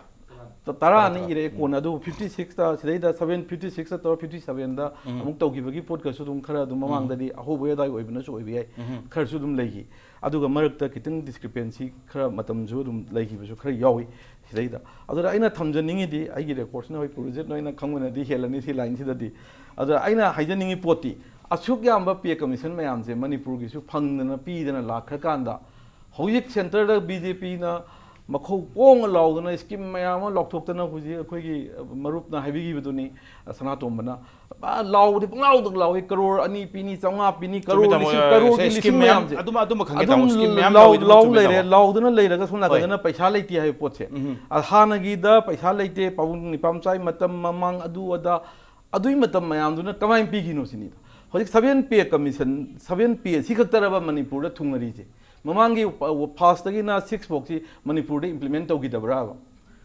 ꯇ- ꯇꯔꯥ ꯑꯅꯤ ꯏꯔꯦ꯫ ꯀꯣꯟꯅ ꯑꯗꯨ ꯐꯤꯐꯇꯤ ꯁꯤꯛꯁꯇ ꯁꯤꯗꯩꯗ ꯁꯚꯦꯟ ꯐꯤꯐꯇꯤ ꯁꯤꯛꯁꯇ ꯇꯧꯔ ꯐꯤꯐꯇꯤ ꯁꯚꯦꯟꯗ ꯎꯝ꯫ ꯑꯃꯨꯛ ꯇꯧꯈꯤꯕꯒꯤ ꯄꯣꯠꯀꯁꯨ ꯑꯗꯨꯝ ꯈꯔ ꯑꯗꯨꯝ ꯃꯃꯥꯡꯗꯗꯤ ꯑꯍꯧꯕ ꯑꯗꯥꯏ ꯑꯣꯏꯕꯅꯁꯨ ꯑꯣꯏꯕ ꯌꯥꯏ꯫ ꯎꯝ꯫ ꯈꯔꯁꯨ ꯑꯗꯨꯝ ꯂꯩꯈꯤ꯫ ꯑꯗꯨꯒ ꯃꯔꯛꯇ ꯈꯤꯇꯪ ꯗꯤꯁꯀ꯭ꯔꯤꯄꯦꯟꯁꯤ ꯈꯔ ꯃꯇꯝꯁꯨ ꯑꯗꯨꯝ ꯂꯩꯈꯤꯕꯁꯨ ꯈꯔ ꯌꯥꯎꯏ ꯁꯤꯗꯩꯗ꯫ ꯑꯗꯨꯗ ꯑꯩꯅ ꯊꯝꯖꯅꯤꯡꯉꯤꯗꯤ, ꯑꯩꯒꯤ ꯔꯦꯀꯣꯔꯠꯁꯤꯅ ꯍꯣꯏ ꯄꯨꯔꯨꯖꯤꯠ ꯅꯣꯏꯅ ꯈꯪꯕꯅꯗꯤ ꯍꯦꯜꯂꯅꯤ ꯁꯤ ꯂꯥꯏꯟꯁꯤꯗꯗꯤ꯫ ꯑꯗꯨꯗ ꯑꯩꯅ ꯍꯥꯏꯖꯅꯤꯡꯉꯤ ꯄꯣꯠꯇꯤ, ꯑꯁꯨꯛ ꯌꯥꯝꯕ ꯄꯦ ꯀꯃꯤꯁꯟ ꯃꯌꯥꯝꯁꯦ ꯃꯅꯤꯄꯨꯔꯒꯤꯁꯨ ꯐꯪꯗꯅ ꯄꯤꯗꯅ ꯂꯥꯛꯈ꯭ꯔꯀꯥꯟꯗ, ꯍꯧꯖꯤꯛ ꯁꯦꯟꯇꯔꯗ ꯕꯤ ꯖꯦ ꯄꯤꯅ ꯃꯈꯧ ꯄꯣꯡꯅ ꯂꯥꯎꯗꯅ ꯁ꯭ꯀꯤꯝ ꯃꯌꯥꯝ ꯑꯃ ꯂꯥꯎꯊꯣꯛꯇꯅ, ꯍꯧꯖꯤꯛ ꯑꯩꯈꯣꯏꯒꯤ ꯃꯔꯨꯞꯅ ꯍꯥꯏꯕꯤꯈꯤꯕꯗꯨꯅꯤ, ꯁꯅꯥꯇꯣꯝꯕꯅ꯫ ꯑ, ꯂꯥꯎꯕꯗꯤ ꯄꯪꯂꯥꯎꯗ ꯂꯥꯎꯏ, ꯀꯔꯣꯔ ꯑꯅꯤ ꯄꯤꯅꯤ, ꯆꯥꯝꯃꯉꯥ ꯄꯤꯅꯤ, ꯆꯨꯝꯃꯤ, ꯀꯔꯣꯔ, ꯇꯥꯃꯣ, ꯂꯤꯁꯤꯡ ꯑ, ꯀꯔꯣꯔꯒꯤ ꯁꯦ, ꯂꯤꯁꯤꯡ ꯁ꯭ꯀꯤꯝ ꯃꯌꯥꯝ, ꯃꯌꯥꯝꯁꯦ ꯑꯗꯨꯃ, ꯑꯗꯨꯃ ꯈꯪꯉꯦ, ꯑꯗꯨꯝ ꯇꯥꯃꯣ, ꯁ꯭ꯀꯤꯝ ꯃꯌꯥꯝ ꯂꯥꯎ-, ꯂꯧꯏꯗꯨꯃ ꯂꯥꯎ ꯆꯨꯝꯃꯤ, ꯂꯩꯔꯦ꯫ ꯇꯥꯃꯣ꯫ ꯂꯥꯎꯗꯅ ꯂꯩꯔꯒ ꯁꯣꯝ ꯅꯥꯀꯟꯗꯅ ꯍꯣꯏ꯫ ꯄꯩꯁꯥ ꯂꯩꯇꯦ ꯍꯥꯏꯕ ꯄꯣꯠꯁꯦ꯫ ꯎꯝ꯫ ꯑ, ꯍꯥꯟꯅꯒꯤꯗ ꯄꯩꯁꯥ ꯂꯩꯇꯦ, ꯄꯥꯕꯨꯡ ꯅꯤꯄꯥꯝꯆꯥꯒꯤ ꯃꯇꯝ ꯃꯃꯥꯡ, ꯑꯗꯨ ꯑꯗꯥ, ꯑꯗꯨꯒꯤ ꯃꯇꯝ ꯃꯌꯥꯝꯗꯨꯅ ꯀꯃꯥꯏꯅ ꯄꯤꯈꯤꯅꯣ ꯁꯤꯅꯤꯗ꯫ ꯍꯧꯖꯤꯛ ꯁꯚꯦꯟ ꯄꯦ ꯀꯃꯤꯁꯟ, ꯁꯚꯦꯟ ꯄꯦ ꯁꯤ ꯈꯛꯇꯔꯕ ꯃꯅꯤꯄꯨꯔꯗ ꯊꯨꯡꯅꯔꯤꯁꯦ? ꯃꯃꯥꯡꯒꯤ ꯐꯥꯔꯁꯇꯒꯤꯅ ꯁꯤꯛꯁ ꯐꯥꯎꯁꯤ ꯃꯅꯤꯄꯨꯔꯗ ꯏꯝꯄ꯭ꯂꯤꯃꯦꯟ ꯇꯧꯈꯤꯗꯕ꯭ꯔꯥꯕ?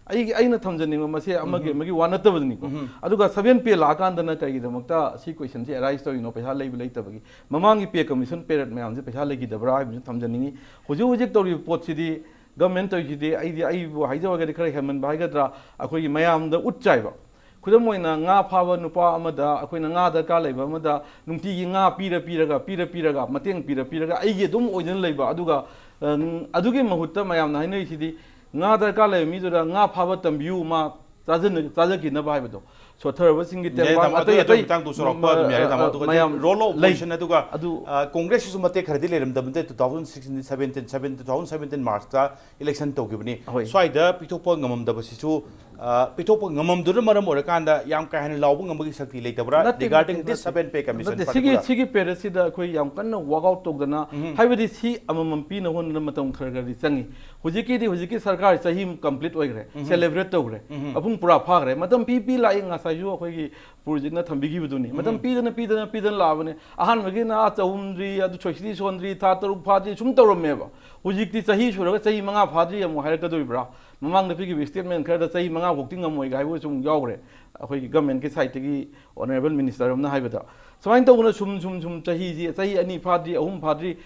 ꯑꯩꯒꯤ, ꯑꯩꯅ ꯊꯝꯖꯅꯤꯡꯕ ꯃꯁꯦ ꯑꯃꯒꯤ, ꯑꯃꯒꯤ ꯋꯥ ꯅꯠꯇꯕꯅꯤꯀꯣ꯫ ꯎꯝ꯫ ꯑꯗꯨꯒ ꯁꯚꯦꯟ ꯄꯦ ꯂꯥꯛꯑꯀꯥꯟꯗꯅ ꯀꯔꯤꯒꯤꯗꯃꯛꯇ ꯁꯤ ꯀꯣꯏꯁꯟꯁꯤ ꯑꯦꯔꯥꯏꯁ ꯇꯧꯔꯤꯅꯣ? ꯄꯩꯁꯥ ꯂꯩꯕ ꯂꯩꯇꯕꯒꯤ꯫ ꯃꯃꯥꯡꯒꯤ ꯄꯦ ꯀꯃꯤꯁꯟ ꯄꯦꯔꯦꯠ ꯃꯌꯥꯝꯁꯦ ꯄꯩꯁꯥ ꯂꯩꯈꯤꯗꯕ꯭ꯔꯥ ꯍꯥꯏꯕꯁꯨ ꯊꯝꯖꯅꯤꯡꯉꯤ꯫ ꯍꯧꯖꯤꯛ ꯍꯧꯖꯤꯛ ꯇꯧꯔꯤꯕ ꯄꯣꯠꯁꯤꯗꯤ, ꯒꯃꯦꯟ ꯇꯧꯔꯤꯁꯤꯗꯤ, ꯑꯩꯗꯤ, ꯑꯩꯕꯨ ꯍꯥꯏꯖꯧ ꯍꯥꯏꯔꯒꯗꯤ ꯈꯔ ꯍꯦꯟꯃꯟꯕ ꯍꯥꯏꯒꯗ꯭ꯔꯥ, ꯑꯩꯈꯣꯏꯒꯤ ꯃꯌꯥꯝꯗ ꯎꯠ ꯆꯥꯏꯕ꯫ ꯈꯨꯗꯝ ꯑꯣꯏꯅ, ꯉꯥ ꯐꯥꯕ ꯅꯨꯄꯥ ꯑꯃꯗ ꯑꯩꯈꯣꯏꯅ ꯉꯥ ꯗꯔꯀꯥꯔ ꯂꯩꯕ ꯑꯃꯗ ꯅꯨꯡꯇꯤꯒꯤ ꯉꯥ ꯄꯤꯔ ꯄꯤꯔꯒ, ꯄꯤꯔ ꯄꯤꯔꯒ, ꯃꯇꯦꯡ ꯄꯤꯔ ꯄꯤꯔꯒ ꯑꯩꯒꯤ ꯑꯗꯨꯝ ꯑꯣꯏꯗꯅ ꯂꯩꯕ꯫ ꯑꯗꯨꯒ, ꯑ, ꯑꯗꯨꯒꯤ ꯃꯍꯨꯠꯇ ꯃꯌꯥꯝꯅ ꯍꯥꯏꯅꯔꯤꯁꯤꯗꯤ, ꯉꯥ ꯗꯔꯀꯥꯔ ꯂꯩꯕ ꯃꯤꯗꯨꯗ ꯉꯥ ꯐꯥꯕ ꯇꯝꯕꯤꯌꯨ, ꯃꯥ ꯆꯥꯖꯅ-, ꯆꯥꯖꯈꯤꯅꯕ ꯍꯥꯏꯕꯗꯣ꯫ ꯁꯣꯠꯊꯔꯕꯁꯤꯡꯒꯤ ꯌꯥꯏ, ꯇꯦꯡꯕꯥꯡ, ꯇꯥꯃꯣ, ꯑꯇꯩ, ꯑꯇꯩ, ꯑꯇꯩ ꯑꯇꯩ, ꯃꯇꯥꯡꯗꯣ ꯆꯥꯎꯔꯥꯛꯄ ꯑꯗꯨꯝ ꯌꯥꯔꯦ, ꯇꯥꯃꯣ꯫ ꯑꯗꯨꯒ ꯃꯌꯥꯝ ꯔꯣꯜ ꯑꯣꯐ ꯂꯩ꯫ ꯑꯣꯄꯣꯖꯤꯁꯟ, ꯑꯗꯨꯒ, ꯑꯗꯨ ꯑ, ꯀꯣꯡꯒ꯭ꯔꯦꯁꯁꯤꯁꯨ ꯃꯇꯦꯛ ꯈꯔꯗꯤ ꯂꯩꯔꯝꯗꯕ ꯅꯠꯇꯦ꯫ Two thousand sixteen, seventeen, seven, two thousand seventeen ꯃꯥꯔꯆꯇ ꯏꯂꯦꯛꯁꯟ ꯇꯧꯈꯤꯕꯅꯤ꯫ ꯍꯣꯏ꯫ ꯁ꯭ꯋꯥꯏꯗ ꯄꯤꯊꯣꯛꯄ ꯉꯝꯃꯝꯗꯕꯁꯤꯁꯨ, ꯑ, ꯄꯤꯊꯣꯛꯄ ꯉꯝꯃꯝꯗꯨꯅ ꯃꯔꯝ ꯑꯣꯏꯔꯀꯥꯟꯗ ꯌꯥꯝ ꯀꯥ ꯍꯦꯟꯅ ꯂꯥꯎꯕ ꯉꯝꯕꯒꯤ ꯁꯛꯇꯤ ꯂꯩꯇꯕ꯭ꯔꯥ? ꯅꯠꯇꯦ, Regarding ꯅꯠꯇꯦ, this ꯅꯠꯇꯦ꯫ seven pay commission ꯅꯠꯇꯦ, ꯁꯤꯒꯤ particular? ꯁꯤꯒꯤ period ꯁꯤꯗ ꯑꯩꯈꯣꯏ ꯌꯥꯝ ꯀꯟꯅ work out ꯇꯧꯗꯅ, ꯎꯝ꯫ ꯍꯥꯏꯕꯗꯤ ꯁꯤ ꯑꯃꯃꯝ ꯄꯤꯅꯕ ꯍꯣꯠꯅꯕꯗ ꯃꯇꯝ ꯈꯔ ꯈꯔꯗꯤ ꯆꯪꯉꯤ꯫ ꯍꯧꯖꯤꯛꯀꯤꯗꯤ ꯍꯧꯖꯤꯛꯀꯤ ꯁꯔꯀꯥꯔ ꯆꯍꯤ ꯑꯃ complete ꯑꯣꯏꯈ꯭ꯔꯦ, ꯎꯝ꯫ celebrate ꯇꯧꯈ꯭ꯔꯦ, ꯎꯝ꯫ ꯃꯄꯨꯡ ꯄꯨꯔꯥ ꯐꯥꯈ꯭ꯔꯦ꯫ ꯃꯇꯝ ꯄꯤ ꯄꯤ ꯂꯥꯛꯏ, ꯉꯁꯥꯏꯁꯨ ꯑꯩꯈꯣꯏꯒꯤ ꯄꯨꯔꯣꯖꯤꯠꯅ ꯊꯝꯕꯤꯈꯤꯕꯗꯨꯅꯤ꯫ ꯃꯇꯝ ꯎꯝ꯫ ꯄꯤꯗꯅ ꯄꯤꯗꯅ ꯄꯤꯗꯅ ꯂꯥꯛꯑꯕꯅꯦ꯫ ꯑꯍꯥꯟꯕꯒꯤꯅ ꯑꯥ ꯆꯍꯨꯝꯗ꯭ꯔꯤ, ꯑꯗꯨ ꯁꯣꯏꯁꯤꯗꯤ ꯁꯣꯟꯗ꯭ꯔꯤ, ꯊꯥ ꯇꯔꯨꯛ ꯐꯥꯗ꯭ꯔꯤ, ꯁꯨꯝ ꯇꯧꯔꯝꯃꯦꯕ꯫ ꯍꯧꯖꯤꯛꯇꯤ ꯆꯍꯤ ꯁꯨꯔꯒ ꯆꯍꯤ ꯃꯉꯥ ꯐꯥꯗ꯭ꯔꯤ ꯑꯃꯨꯛ ꯍꯥꯏꯔꯛꯀꯗꯣꯔꯤꯕ꯭ꯔꯥ? ꯃꯃꯥꯡꯗ ꯄꯤꯈꯤꯕ statement ꯈꯔꯗ ꯆꯍꯤ ꯃꯉꯥ ꯐꯥꯎꯗꯤ ꯉꯝꯃꯣꯏꯒ ꯍꯥꯏꯕꯁꯨ ꯑꯃꯨꯛ ꯌꯥꯎꯈ꯭ꯔꯦ꯫ ꯑꯩꯈꯣꯏꯒꯤ government ꯀꯤ side ꯇꯒꯤ honourable minister ꯑꯃꯅ ꯍꯥꯏꯕꯗ꯫ ꯁꯨꯃꯥꯏꯅ ꯇꯧꯗꯅ ꯁꯨꯝ ꯁꯨꯝ ꯁꯨꯝ ꯆꯍꯤꯁꯤ, ꯆꯍꯤ ꯑꯅꯤ ꯐꯥꯗ꯭ꯔꯤ, ꯑꯍꯨꯝ ꯐꯥꯗ꯭ꯔꯤ,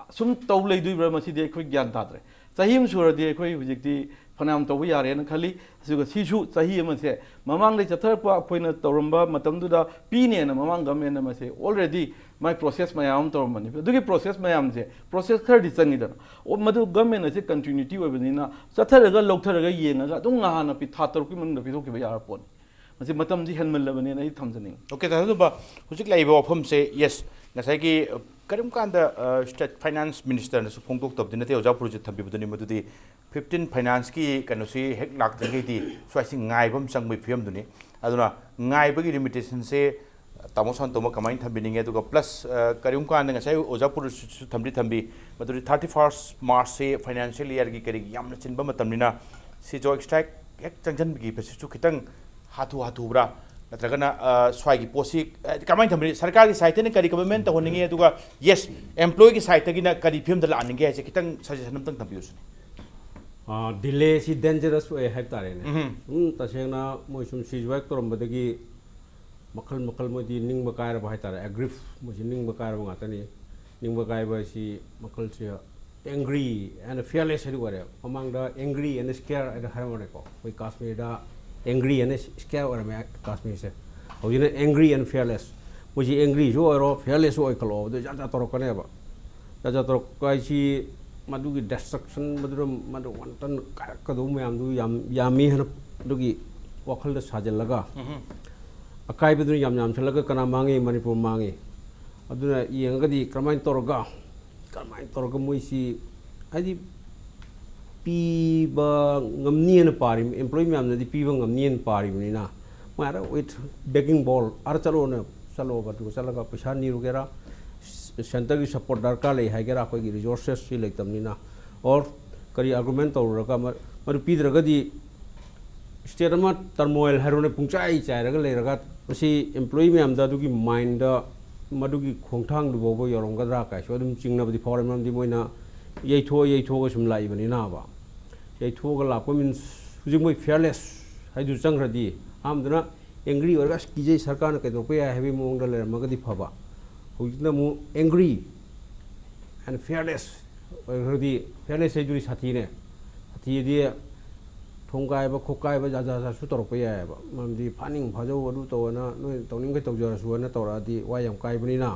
ꯁꯨꯝ ꯇꯧ ꯂꯩꯗꯣꯏꯕ꯭ꯔꯥ, ꯃꯁꯤꯗꯤ ꯑꯩꯈꯣꯏ ꯒ꯭ꯌꯥꯟ ꯇꯥꯗ꯭ꯔꯦ꯫ ꯆꯍꯤ ꯑꯃ ꯁꯨꯔꯗꯤ ꯑꯩꯈꯣꯏ ꯍꯧꯖꯤꯛꯇꯤ ꯐꯅꯌꯥꯝ ꯇꯧꯕ ꯌꯥꯔꯦꯅ ꯈꯜꯂꯤ꯫ ꯑꯗꯨꯒ ꯁꯤꯁꯨ ꯆꯍꯤ ꯑꯃꯁꯦ ꯃꯃꯥꯡꯗꯩ ꯆꯠꯊꯔꯛꯄ ꯑꯩꯈꯣꯏꯅ ꯇꯧꯔꯝꯕ ꯃꯇꯝꯗꯨꯗ ꯄꯤꯅꯦꯅ ꯃꯃꯥꯡ government ꯅ ꯃꯁꯦ already ꯃꯥꯏ process ꯃꯌꯥꯝ ꯑꯃ ꯇꯧꯔꯝꯕꯅꯤ꯫ ꯑꯗꯨꯒꯤ process ꯃꯌꯥꯝꯁꯦ, process ꯈꯔꯗꯤ ꯆꯪꯉꯤꯗꯅ꯫ ꯑꯣ, ꯃꯗꯨ government ꯑꯁꯤ continuity ꯑꯣꯏꯕꯅꯤꯅ ꯆꯠꯊꯔꯒ ꯂꯧꯊꯔꯒ ꯌꯦꯡꯉꯒ ꯑꯗꯨꯝ ꯉꯍꯥꯟꯅ ꯄꯤ-, ꯊꯥ ꯇꯔꯨꯛꯀꯤ ꯃꯅꯨꯡꯗ ꯄꯤꯊꯣꯛꯈꯤꯕ ꯌꯥꯔ ꯄꯣꯠꯅꯤ꯫ ꯃꯁꯤ ꯃꯇꯝꯁꯤ ꯍꯦꯟꯃꯜꯂꯕꯅꯦꯅ ꯑꯩ ꯊꯝꯖꯅꯤꯡꯉꯤ꯫ Okay, ꯙꯔꯃꯦꯟꯗꯨꯕ, ꯍꯧꯖꯤꯛ ꯂꯩꯔꯤꯕ ꯋꯥꯐꯝꯁꯦ, yes, ꯉꯁꯥꯏꯒꯤ, ꯑ, ꯀꯔꯤꯒꯨꯝꯕ ꯀꯥꯟꯗ, ꯑ, state finance minister ꯅꯁꯨ ꯐꯣꯡꯗꯣꯛꯇꯕꯗꯤ ꯅꯠꯇꯦ, ꯑꯣꯖꯥ ꯄꯨꯔꯨꯖꯤꯠ ꯊꯝꯕꯤꯕꯗꯨꯅꯤ, ꯃꯗꯨꯗꯤ fifteen finance ꯀꯤ ꯀꯩꯅꯣꯁꯤ ꯍꯦꯛ ꯂꯥꯛꯇ꯭ꯔꯤꯉꯩꯗꯤ ꯁ꯭ꯋꯥꯏꯁꯤ ꯉꯥꯏꯕ ꯑꯃ ꯆꯪꯕꯒꯤ ꯐꯤꯕꯝꯗꯨꯅꯤ꯫ ꯑꯗꯨꯅ ꯉꯥꯏꯕꯒꯤ limitation ꯁꯦ ꯇꯥꯃꯣ ꯁꯥꯟꯇꯣꯝꯕ ꯀꯃꯥꯏꯅ ꯊꯝꯕꯤꯅꯤꯡꯉꯦ? ꯑꯗꯨꯒ plus, ꯑ, ꯀꯔꯤꯒꯨꯝꯕ ꯀꯥꯟꯗ ꯉꯁꯥꯏ ꯑꯣꯖꯥ ꯄꯨꯔꯨꯖꯤꯠꯁꯨ ꯊꯝꯗꯤ ꯊꯝꯕꯤ, ꯃꯗꯨꯗꯤ thirty first March ꯁꯦ financial year ꯒꯤ ꯀꯔꯤꯒꯤ ꯌꯥꯝꯅ ꯆꯤꯟꯕ ꯃꯇꯝꯅꯤꯅ ꯁꯤ JOICTAC ꯍꯦꯛ ꯆꯪꯁꯤꯟꯕꯒꯤ ꯄ꯭ꯔꯣꯁꯦꯁꯁꯨ ꯈꯤꯇꯪ ꯍꯥꯊꯨ ꯍꯥꯊꯨꯕ꯭ꯔꯥ? ꯅꯠꯇ꯭ꯔꯒꯅ, ꯑ, ꯁ꯭ꯋꯥꯏꯒꯤ ꯄꯣꯠꯁꯤ, ꯑ, ꯀꯃꯥꯏꯅ ꯊꯝꯕꯤꯅꯤ? ꯁꯔꯀꯥꯔꯒꯤ side ꯇꯅ ꯀꯔꯤ commitment ꯇꯧꯍꯟꯅꯤꯡꯉꯤ? ꯑꯗꯨꯒ yes, employee ꯒꯤ side ꯇꯒꯤꯅ ꯀꯔꯤ ꯐꯤꯕꯝꯗ ꯂꯥꯛꯍꯟꯅꯤꯡꯒꯦ ꯍꯥꯏꯁꯦ ꯈꯤꯇꯪ suggestion ꯑꯝꯇꯪ ꯊꯝꯕꯤꯌꯨ ꯁꯤꯅꯤ꯫ ꯗꯤꯂꯦꯁꯤ ꯗꯦꯟꯖꯔꯁ ꯑꯣꯏ ꯍꯥꯏꯕ ꯇꯥꯔꯦꯅꯦ꯫ ꯎꯝ꯫ ꯁꯨꯝ ꯇꯁꯦꯡꯅ ꯃꯣꯏ ꯁꯨꯝ ꯁꯤꯖ ꯋꯥꯏꯛ ꯇꯧꯔꯝꯕꯗꯒꯤ ꯃꯈꯜ ꯃꯈꯜ ꯃꯣꯏꯗꯤ ꯅꯤꯡꯕ ꯀꯥꯏꯔꯕ ꯍꯥꯏꯇꯥꯔꯦ, ꯑꯦꯒ꯭ꯔꯤꯐ, ꯃꯣꯏꯁꯤ ꯅꯤꯡꯕ ꯀꯥꯏꯔꯕ ꯉꯥꯛꯇꯅꯤ꯫ ꯅꯤꯡꯕ ꯀꯥꯏꯕ ꯍꯥꯏꯁꯤ ꯃꯈꯜꯁꯦ angry and fearless ꯍꯥꯏꯗꯨ ꯑꯣꯏꯔꯦ꯫ ꯃꯃꯥꯡꯗ angry and scared ꯍꯥꯏꯅ ꯍꯥꯏꯔꯝꯕꯅꯦꯀꯣ꯫ ꯑꯩꯈꯣꯏ ꯀꯥꯁꯃꯤꯔꯗ angry and scare ꯑꯣꯏꯔꯝꯃꯦ ꯀꯥꯁꯃꯤꯔꯁꯦ꯫ ꯍꯧꯖꯤꯛꯅ angry and fearless꯫ ꯃꯣꯏꯁꯤ angry ꯁꯨ ꯑꯣꯏꯔꯣ, fearless ꯁꯨ ꯑꯣꯏꯈꯠꯂꯛꯑꯣ, ꯑꯗꯨ ꯖꯥꯠ ꯖꯥꯠ ꯇꯧꯔꯛꯀꯅꯦꯕ꯫ ꯖꯥꯠ ꯖꯥꯠ ꯇꯧꯔꯛꯄ ꯍꯥꯏꯁꯤ ꯃꯗꯨꯒꯤ destruction, ꯃꯗꯨꯗ ꯃꯗꯨ ꯋꯥꯟꯇꯟ ꯀꯥꯏꯔꯛꯀꯗꯧꯕ ꯃꯌꯥꯝꯗꯨ ꯌꯥꯝ ꯌꯥꯝꯃꯤ ꯍꯥꯏꯅ ꯑꯗꯨꯒꯤ ꯋꯥꯈꯜꯗ ꯁꯥꯖꯤꯜꯂꯒ ꯑꯀꯥꯏꯕꯗꯨꯅ ꯌꯥꯝ ꯌꯥꯝꯁꯤꯜꯂꯒ ꯀꯅꯥ ꯃꯥꯡꯉꯤ? ꯃꯅꯤꯄꯨꯔ ꯃꯥꯡꯉꯤ꯫ ꯑꯗꯨꯅ ꯌꯦꯡꯉꯒꯗꯤ ꯀꯔꯝꯍꯥꯏꯅ ꯇꯧꯔꯒ, ꯀꯔꯝꯍꯥꯏꯅ ꯇꯧꯔꯒ ꯃꯣꯏꯁꯤ, ꯍꯥꯏꯗꯤ, ꯄꯤꯕ ꯉꯝꯅꯤꯅ ꯄꯥꯔꯤ, employee ꯃꯌꯥꯝꯅꯗꯤ ꯄꯤꯕ ꯉꯝꯅꯤꯅ ꯄꯥꯔꯤꯕꯅꯤꯅ, ꯃꯣꯏ ꯑꯥꯗ with begging bowl, ꯑꯥꯗ ꯆꯠꯂꯣꯅ, ꯆꯠꯂꯣꯕ, ꯑꯗꯨꯒ ꯆꯠꯂꯒ ꯄꯩꯁꯥ ꯅꯤꯔꯨꯒꯦꯔꯥ, centreꯒꯤ support ꯗꯔꯀꯥꯔ ꯂꯩ ꯍꯥꯏꯒꯦꯔꯥ, ꯑꯩꯈꯣꯏꯒꯤ resourcesꯁꯤ ꯂꯩꯇꯕꯅꯤꯅ, or ꯀꯔꯤ argument ꯇꯧꯔꯨꯔꯒ ꯃ-, ꯃꯗꯨ ꯄꯤꯗ꯭ꯔꯒꯗꯤ state ꯑꯃ turmoil ꯍꯥꯏꯔꯣꯅꯦ, ꯄꯨꯡꯆꯥꯏ ꯆꯥꯏꯔꯒ ꯂꯩꯔꯒ, ꯃꯁꯤ employee ꯃꯌꯥꯝꯗ ꯑꯗꯨꯒꯤ mindꯗ, ꯃꯗꯨꯒꯤ ꯈꯣꯡꯊꯥꯡꯗꯨ ꯐꯥꯎꯕ ꯌꯧꯔꯝꯒꯗ꯭ꯔꯥ ꯀꯥꯏꯁꯨ ꯑꯗꯨꯝ ꯆꯤꯡꯅꯕꯗꯤ ꯐꯥꯎꯔꯦ꯫ ꯃꯔꯝꯗꯤ ꯃꯣꯏꯅ ꯌꯩꯊꯣꯛꯑ ꯌꯩꯊꯣꯛꯑꯒ ꯁꯨꯝ ꯂꯥꯛꯏꯕꯅꯤꯅꯕ꯫ ꯌꯩꯊꯣꯛꯑꯒ ꯂꯥꯛꯄ means ꯍꯧꯖꯤꯛ ꯃꯣꯏ fearless ꯍꯥꯏꯗꯨ ꯆꯪꯈ꯭ꯔꯗꯤ, ꯑꯍꯥꯟꯕꯗꯅ angry ꯑꯣꯏꯔꯒ "ꯑꯁ, ꯀꯤꯖꯩ, ꯁꯔꯀꯥꯔꯅ ꯀꯩꯗꯧꯔꯛꯄ ꯌꯥꯏ" ꯍꯥꯏꯕꯒꯤ ꯃꯑꯣꯡꯗ ꯂꯩꯔꯝꯃꯒꯗꯤ ꯐꯕ꯫ ꯍꯧꯖꯤꯛꯅ ꯑꯃꯨꯛ angry and fearless ꯑꯣꯏꯈ꯭ꯔꯗꯤ, fearless ꯍꯥꯏꯗꯨꯗꯤ ꯁꯥꯊꯤꯅꯦ꯫ ꯁꯥꯊꯤꯗꯤ ꯊꯣꯡ ꯀꯥꯏꯕ, ꯈꯣꯠ ꯀꯥꯏꯕ, ꯖꯥ ꯖꯥ ꯖꯥꯁꯨ ꯇꯧꯔꯛꯄ ꯌꯥꯏꯑꯕ꯫ ꯃꯔꯝꯗꯤ "ꯐꯥꯅꯤꯡ ꯐꯥꯖꯧ, ꯑꯗꯨ ꯇꯧꯑꯅ, ꯅꯣꯏ ꯇꯧꯅꯤꯡꯈꯩ ꯇꯧꯖꯔꯁꯨ" ꯍꯥꯏꯅ ꯇꯧꯔꯛꯑꯗꯤ ꯋꯥ ꯌꯥꯝ ꯀꯥꯏꯕꯅꯤꯅ꯫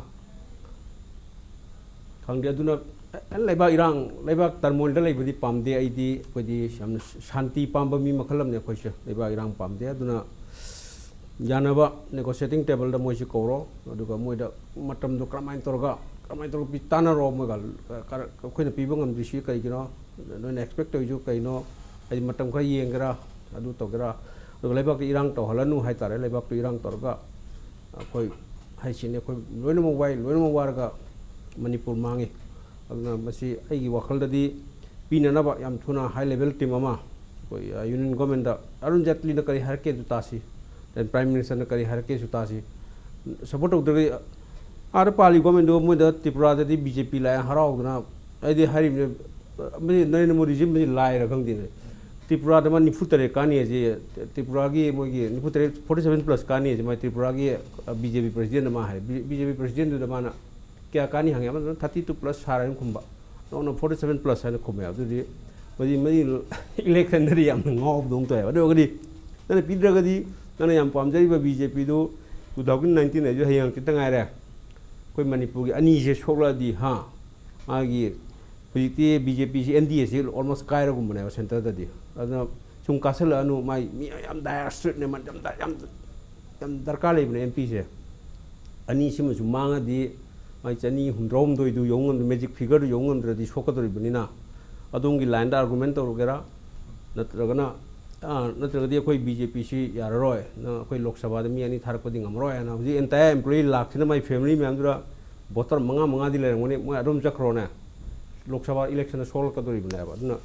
ꯈꯪꯗꯦ, ꯑꯗꯨꯅ, ꯑꯦ, ꯂꯩꯕꯥꯛ ꯏꯔꯥꯡ, ꯂꯩꯕꯥꯛ turmoilꯗ ꯂꯩꯕꯗꯤ ꯄꯥꯝꯗꯦ ꯑꯩꯗꯤ꯫ ꯑꯩꯈꯣꯏꯗꯤ ꯌꯥꯝꯅ ꯁꯥꯟꯇꯤ ꯄꯥꯝꯕ ꯃꯤ ꯃꯈꯜ ꯑꯃꯅꯤ ꯑꯩꯈꯣꯏꯁꯦ꯫ ꯂꯩꯕꯥꯛ ꯏꯔꯥꯡ ꯄꯥꯝꯗꯦ꯫ ꯑꯗꯨꯅ ꯌꯥꯅꯕ negotiating tableꯗ ꯃꯣꯏꯁꯤ ꯀꯧꯔꯣ, ꯑꯗꯨꯒ ꯃꯣꯏꯗ ꯃꯇꯝꯗꯣ ꯀꯔꯝꯍꯥꯏꯅ ꯇꯧꯔꯒ, ꯀꯔꯝꯍꯥꯏꯅ ꯇꯧꯔꯒ ꯄꯤ-, ꯇꯥꯟꯅꯔꯣ ꯃꯣꯏꯒ꯫ ꯀꯔ-, ꯑꯩꯈꯣꯏꯅ ꯄꯤꯕ ꯉꯝꯗ꯭ꯔꯤꯁꯤ ꯀꯩꯒꯤꯅꯣ? ꯅꯣꯏꯅ expect ꯇꯧꯔꯤꯁꯨ ꯀꯩꯅꯣ? ꯍꯥꯏꯗꯤ ꯃꯇꯝ ꯈꯔ ꯌꯦꯡꯒꯦꯔꯥ, ꯑꯗꯨ ꯇꯧꯒꯦꯔꯥ? ꯑꯗꯨꯒ ꯂꯩꯕꯥꯛꯀꯤ ꯏꯔꯥꯡ ꯇꯧꯍꯜꯂꯅꯨ ꯍꯥꯏꯇꯥꯔꯦ꯫ ꯂꯩꯕꯥꯛꯇꯨ ꯏꯔꯥꯡ ꯇꯧꯔꯒ ꯑꯩꯈꯣꯏ ꯍꯥꯏꯁꯤꯅꯤ, ꯑꯩꯈꯣꯏ ꯂꯣꯏꯅꯃꯛ ꯋꯥꯏ, ꯂꯣꯏꯅꯃꯛ ꯋꯥꯔꯒ ꯃꯅꯤꯄꯨꯔ ꯃꯥꯡꯉꯤ꯫ ꯑꯗꯨꯅ ꯃꯁꯤ ꯑꯩꯒꯤ ꯋꯥꯈꯜꯗꯗꯤ ꯄꯤꯅꯅꯕ ꯌꯥꯝ ꯊꯨꯅ high level team ꯑꯃ ꯑꯩꯈꯣꯏ, ꯑ, Union Governmentꯗ, ꯑꯔꯨꯟ ꯖꯦꯠꯂꯤꯅ ꯀꯔꯤ ꯍꯥꯏꯔꯛꯀꯦ ꯑꯗꯨ ꯇꯥꯁꯤ, then Prime Ministerꯅ ꯀꯔꯤ ꯍꯥꯏꯔꯛꯀꯦꯁꯨ ꯇꯥꯁꯤ꯫ Support ꯇꯧꯗ꯭ꯔꯒꯗꯤ, ꯑꯥꯗ ꯄꯥꯜꯂꯤ governmentꯗꯣ ꯃꯣꯏꯗ ꯇ꯭ꯔꯤꯄꯨꯔꯥꯗꯗꯤ BJP ꯂꯥꯛꯑꯦ ꯍꯔꯥꯎꯗꯅ, ꯑꯩꯗꯤ ꯍꯥꯏꯔꯤꯕꯅꯦ, ꯃꯁꯤ ꯅꯔꯦꯟꯗ꯭ꯔ ꯃꯣꯗꯤꯁꯤ ꯃꯁꯤ ꯂꯥꯏꯔ ꯈꯪꯗꯦꯅꯦ꯫ ꯇ꯭ꯔꯤꯄꯨꯔꯥꯗ ꯃꯥ ꯅꯤꯐꯨ ꯇꯔꯦꯠ ꯀꯥꯅꯤ ꯍꯥꯏꯁꯦ, ꯇ꯭ꯔꯤꯄꯨꯔꯥꯒꯤ ꯃꯣꯏꯒꯤ ꯅꯤꯐꯨ ꯇꯔꯦꯠ, forty seven plus ꯀꯥꯅꯤ ꯍꯥꯏꯁꯦ ꯃꯥꯏ ꯇ꯭ꯔꯤꯄꯨꯔꯥꯒꯤ, ꯑ, BJP Presidentꯅ ꯃꯥ ꯍꯥꯏ꯫ ꯕꯤ-, BJP Presidentꯗꯨꯗ ꯃꯥꯅ ꯀꯌꯥ ꯀꯥꯅꯤ ꯍꯪꯉꯦ, ꯑꯃꯗꯨꯅ thirty two plus ꯁꯥꯔ ꯍꯥꯏꯅ ꯈꯨꯝꯕ, ꯑꯃꯅ forty seven plus ꯍꯥꯏꯅ ꯈꯨꯝꯃꯦ꯫ ꯑꯗꯨꯗꯤ ꯃꯗꯤ, ꯃꯗꯤ electionꯗꯗꯤ ꯌꯥꯝꯅ ꯉꯥꯎꯕꯗꯧꯅ ꯇꯧꯋꯦꯕ꯫ ꯑꯗꯨ ꯑꯣꯏꯔꯒꯗꯤ ꯅꯪꯅ ꯄꯤꯗ꯭ꯔꯒꯗꯤ, ꯅꯪꯅ ꯌꯥꯝ ꯄꯥꯝꯖꯔꯤꯕ BJPꯗꯨ two thousand nineteen ꯍꯥꯏꯁꯨ ꯍꯌꯦꯡ ꯍꯪꯆꯤꯠꯇ ꯉꯥꯏꯔꯦ꯫ ꯑꯩꯈꯣꯏ ꯃꯅꯤꯄꯨꯔꯒꯤ ꯑꯅꯤꯁꯦ ꯁꯣꯛꯂꯛꯑꯗꯤ, ꯍꯥ, ꯃꯥꯒꯤ ꯍꯧꯖꯤꯛꯇꯤ BJPꯁꯤ, NDAꯁꯤ almost ꯀꯥꯏꯔꯒꯨꯝꯕꯅꯦꯕ centreꯗꯗꯤ꯫ ꯑꯗꯨꯅ ꯁꯨꯝ ꯀꯥꯁꯜꯂꯛꯑꯅꯨ, ꯃꯥꯏ ꯃꯤ ꯌꯥꯝ dire straitꯅꯦ, ꯃꯥ ꯌꯥꯝ ꯗ-, ꯌꯥꯝ, ꯌꯥꯝ ꯗꯔꯀꯥꯔ ꯂꯩꯕꯅꯦ MPꯁꯦ꯫ ꯑꯅꯤꯁꯤꯃꯁꯨ ꯃꯥꯡꯉꯗꯤ ꯃꯥꯏ ꯆꯅꯤ ꯍꯨꯝꯗ꯭ꯔꯥ ꯍꯨꯝꯗꯣꯏꯗꯨ ꯌꯧ ꯉꯝꯗ-, magic figureꯗꯨ ꯌꯧ ꯉꯝꯗ꯭ꯔꯗꯤ ꯁꯣꯛꯀꯗꯧꯔꯤꯕꯅꯤꯅ, ꯑꯗꯣꯝꯒꯤ ꯂꯥꯏꯟꯗ ꯑꯥꯔꯒꯨꯃꯦꯟ ꯇꯧꯔꯨꯒꯦꯔꯥ, ꯅꯠꯇ꯭ꯔꯒꯅ, ꯑ, ꯅꯠꯇ꯭ꯔꯒꯗꯤ ꯑꯩꯈꯣꯏ ꯕꯤ ꯖꯦ ꯄꯤꯁꯤ ꯌꯥꯔꯔꯣꯏ, ꯅꯪ ꯑꯩꯈꯣꯏ ꯂꯣꯛ ꯁꯚꯥꯗ ꯃꯤ ꯑꯅꯤ ꯊꯥꯔꯛꯄꯗꯤ ꯉꯝꯃꯔꯣꯏ ꯍꯥꯏꯅ ꯍꯧꯖꯤꯛ ꯑꯦꯟꯇꯥꯌꯔ ꯑꯦꯝꯄ꯭ꯂꯣꯌꯤ ꯂꯥꯛꯁꯤꯅ ꯃꯥꯏ ꯐꯦꯃꯤꯂꯤ ꯃꯌꯥꯝꯗꯨꯗ ꯚꯣꯇꯔ ꯃꯉꯥ ꯃꯉꯥꯗꯤ ꯂꯩꯔꯝꯒꯅꯤ, ꯃꯣꯏ ꯑꯗꯨꯝ ꯆꯠꯈ꯭ꯔꯣꯅꯦ, ꯂꯣꯛ ꯁꯚꯥ ꯏꯂꯦꯛꯁꯟꯗ ꯁꯣꯛꯂꯛꯀꯗꯣꯔꯤꯕꯅꯦꯕ꯫ ꯑꯗꯨꯅ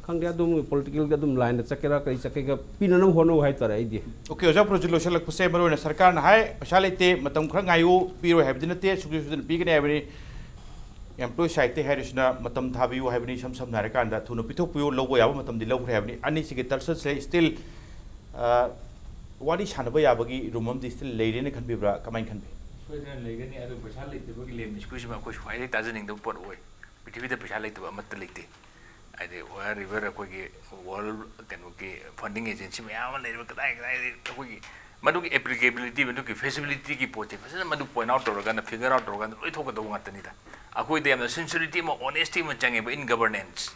ꯈꯪꯗꯦ, ꯑꯗꯨꯝ ꯄꯣꯂꯤꯇꯤꯀꯦꯜꯒꯤ ꯑꯗꯨꯝ ꯂꯥꯏꯟꯗ ꯆꯠꯀꯦꯔꯥ ꯀꯔꯤ ꯆꯠꯀꯦꯒ ꯄꯤꯅꯅꯕ ꯍꯣꯠꯅꯧ ꯍꯥꯏꯇꯥꯔꯦ ꯑꯩꯗꯤ꯫ ꯑꯣꯀꯦ, ꯑꯣꯖꯥ ꯄ꯭ꯔꯣꯖꯦꯛ ꯂꯣꯏꯁꯤꯜꯂꯛꯄꯁꯦ ꯃꯔꯨ ꯑꯣꯏꯅ ꯁꯔꯀꯥꯔꯅ ꯍꯥꯏ ꯄꯩꯁꯥ ꯂꯩꯇꯦ, ꯃꯇꯝ ꯈꯔ ꯉꯥꯏꯌꯨ, ꯄꯤꯔꯣꯏ ꯍꯥꯏꯕꯗꯤ ꯅꯠꯇꯦ, ꯁꯨꯡꯁꯣꯏ ꯁꯣꯏꯗꯅ ꯄꯤꯒꯅꯤ ꯍꯥꯏꯕꯅꯤ꯫ ꯑꯦꯝꯄ꯭ꯂꯣꯌꯤ ꯁꯥꯏꯠꯇꯩ ꯍꯥꯏꯔꯤꯁꯤꯅ ꯃꯇꯝ ꯊꯥꯕꯤꯌꯨ ꯍꯥꯏꯕꯅꯤ꯫ ꯏꯁꯝ ꯁꯝꯅ ꯍꯥꯏꯔꯀꯥꯟꯗ ꯊꯨꯅ ꯄꯤꯊꯣꯛꯄꯤꯌꯨ, ꯂꯧꯕ ꯌꯥꯕ ꯃꯇꯝꯗꯤ ꯂꯧꯈ꯭ꯔꯦ ꯍꯥꯏꯕꯅꯤ꯫ ꯑꯅꯤꯁꯤꯒꯤ ꯇꯜꯁꯟꯁꯦ ꯁ꯭ꯇꯤꯜ ꯋꯥꯔꯤ ꯁꯥꯟꯅꯕ ꯌꯥꯕꯒꯤ ꯔꯨꯝ ꯑꯃꯗꯤ ꯁ꯭ꯇꯤꯜ ꯂꯩꯔꯦꯅ ꯈꯟꯕꯤꯕ꯭ꯔꯥ, ꯀꯃꯥꯏꯅ ꯈꯟꯕꯤ? ꯁꯣꯏꯗꯅ ꯂꯩꯒꯅꯤ꯫ ꯑꯗꯨ ꯄꯩꯁꯥ ꯂꯩꯇꯕꯒꯤ ꯂꯦꯝ ꯏꯁꯀꯨꯏꯁꯤꯃ ꯑꯩꯈꯣꯏ ꯈ꯭ꯋꯥꯏꯗꯒꯤ ꯇꯥꯖꯅꯤꯡꯗꯕ ꯄꯣꯠ ꯑꯣꯏ꯫ ꯄ꯭ꯔꯤꯊꯤꯕꯤꯗ ꯄꯩꯁꯥ ꯂꯩꯇꯕ ꯑꯃꯠꯇ ꯂꯩꯇꯦ꯫ ꯍꯥꯏꯗꯤ, wherever ꯑꯩꯈꯣꯏꯒꯤ ꯋꯥꯔꯜ ꯀꯩꯅꯣꯒꯤ ꯐꯟꯗꯤꯡ ꯑꯦꯖꯦꯟꯁꯤ ꯃꯌꯥꯝ ꯑꯃ ꯂꯩꯔꯤꯕ, ꯀꯗꯥꯏ ꯀꯗꯥꯏꯗꯒꯤ ꯑꯩꯈꯣꯏꯒꯤ ꯃꯗꯨꯒꯤ ꯑꯦꯄ꯭ꯂꯤꯀꯦꯕꯤꯂꯤꯇꯤ, ꯃꯗꯨꯒꯤ ꯐꯦꯁꯤꯕꯤꯂꯤꯇꯤꯒꯤ ꯄꯣꯠꯁꯦ ꯐꯖꯅ ꯃꯗꯨ ꯄꯣꯏꯟꯠ ꯑꯥꯎꯠ ꯇꯧꯔꯀꯥꯟꯗ, ꯐꯤꯒꯔ ꯑꯥꯎꯠ ꯇꯧꯔꯀꯥꯟꯗ ꯂꯣꯏ ꯊꯣꯛꯀꯗꯧꯕ ꯉꯥꯛꯇꯅꯤꯗ꯫ ꯑꯩꯈꯣꯏꯗ ꯌꯥꯝꯅ ꯁꯤꯟꯁꯤꯔꯤꯇꯤ ꯑꯃ, ꯑꯣꯅꯦꯁꯇꯤ ꯑꯃ ꯆꯪꯉꯦꯕ in governance꯫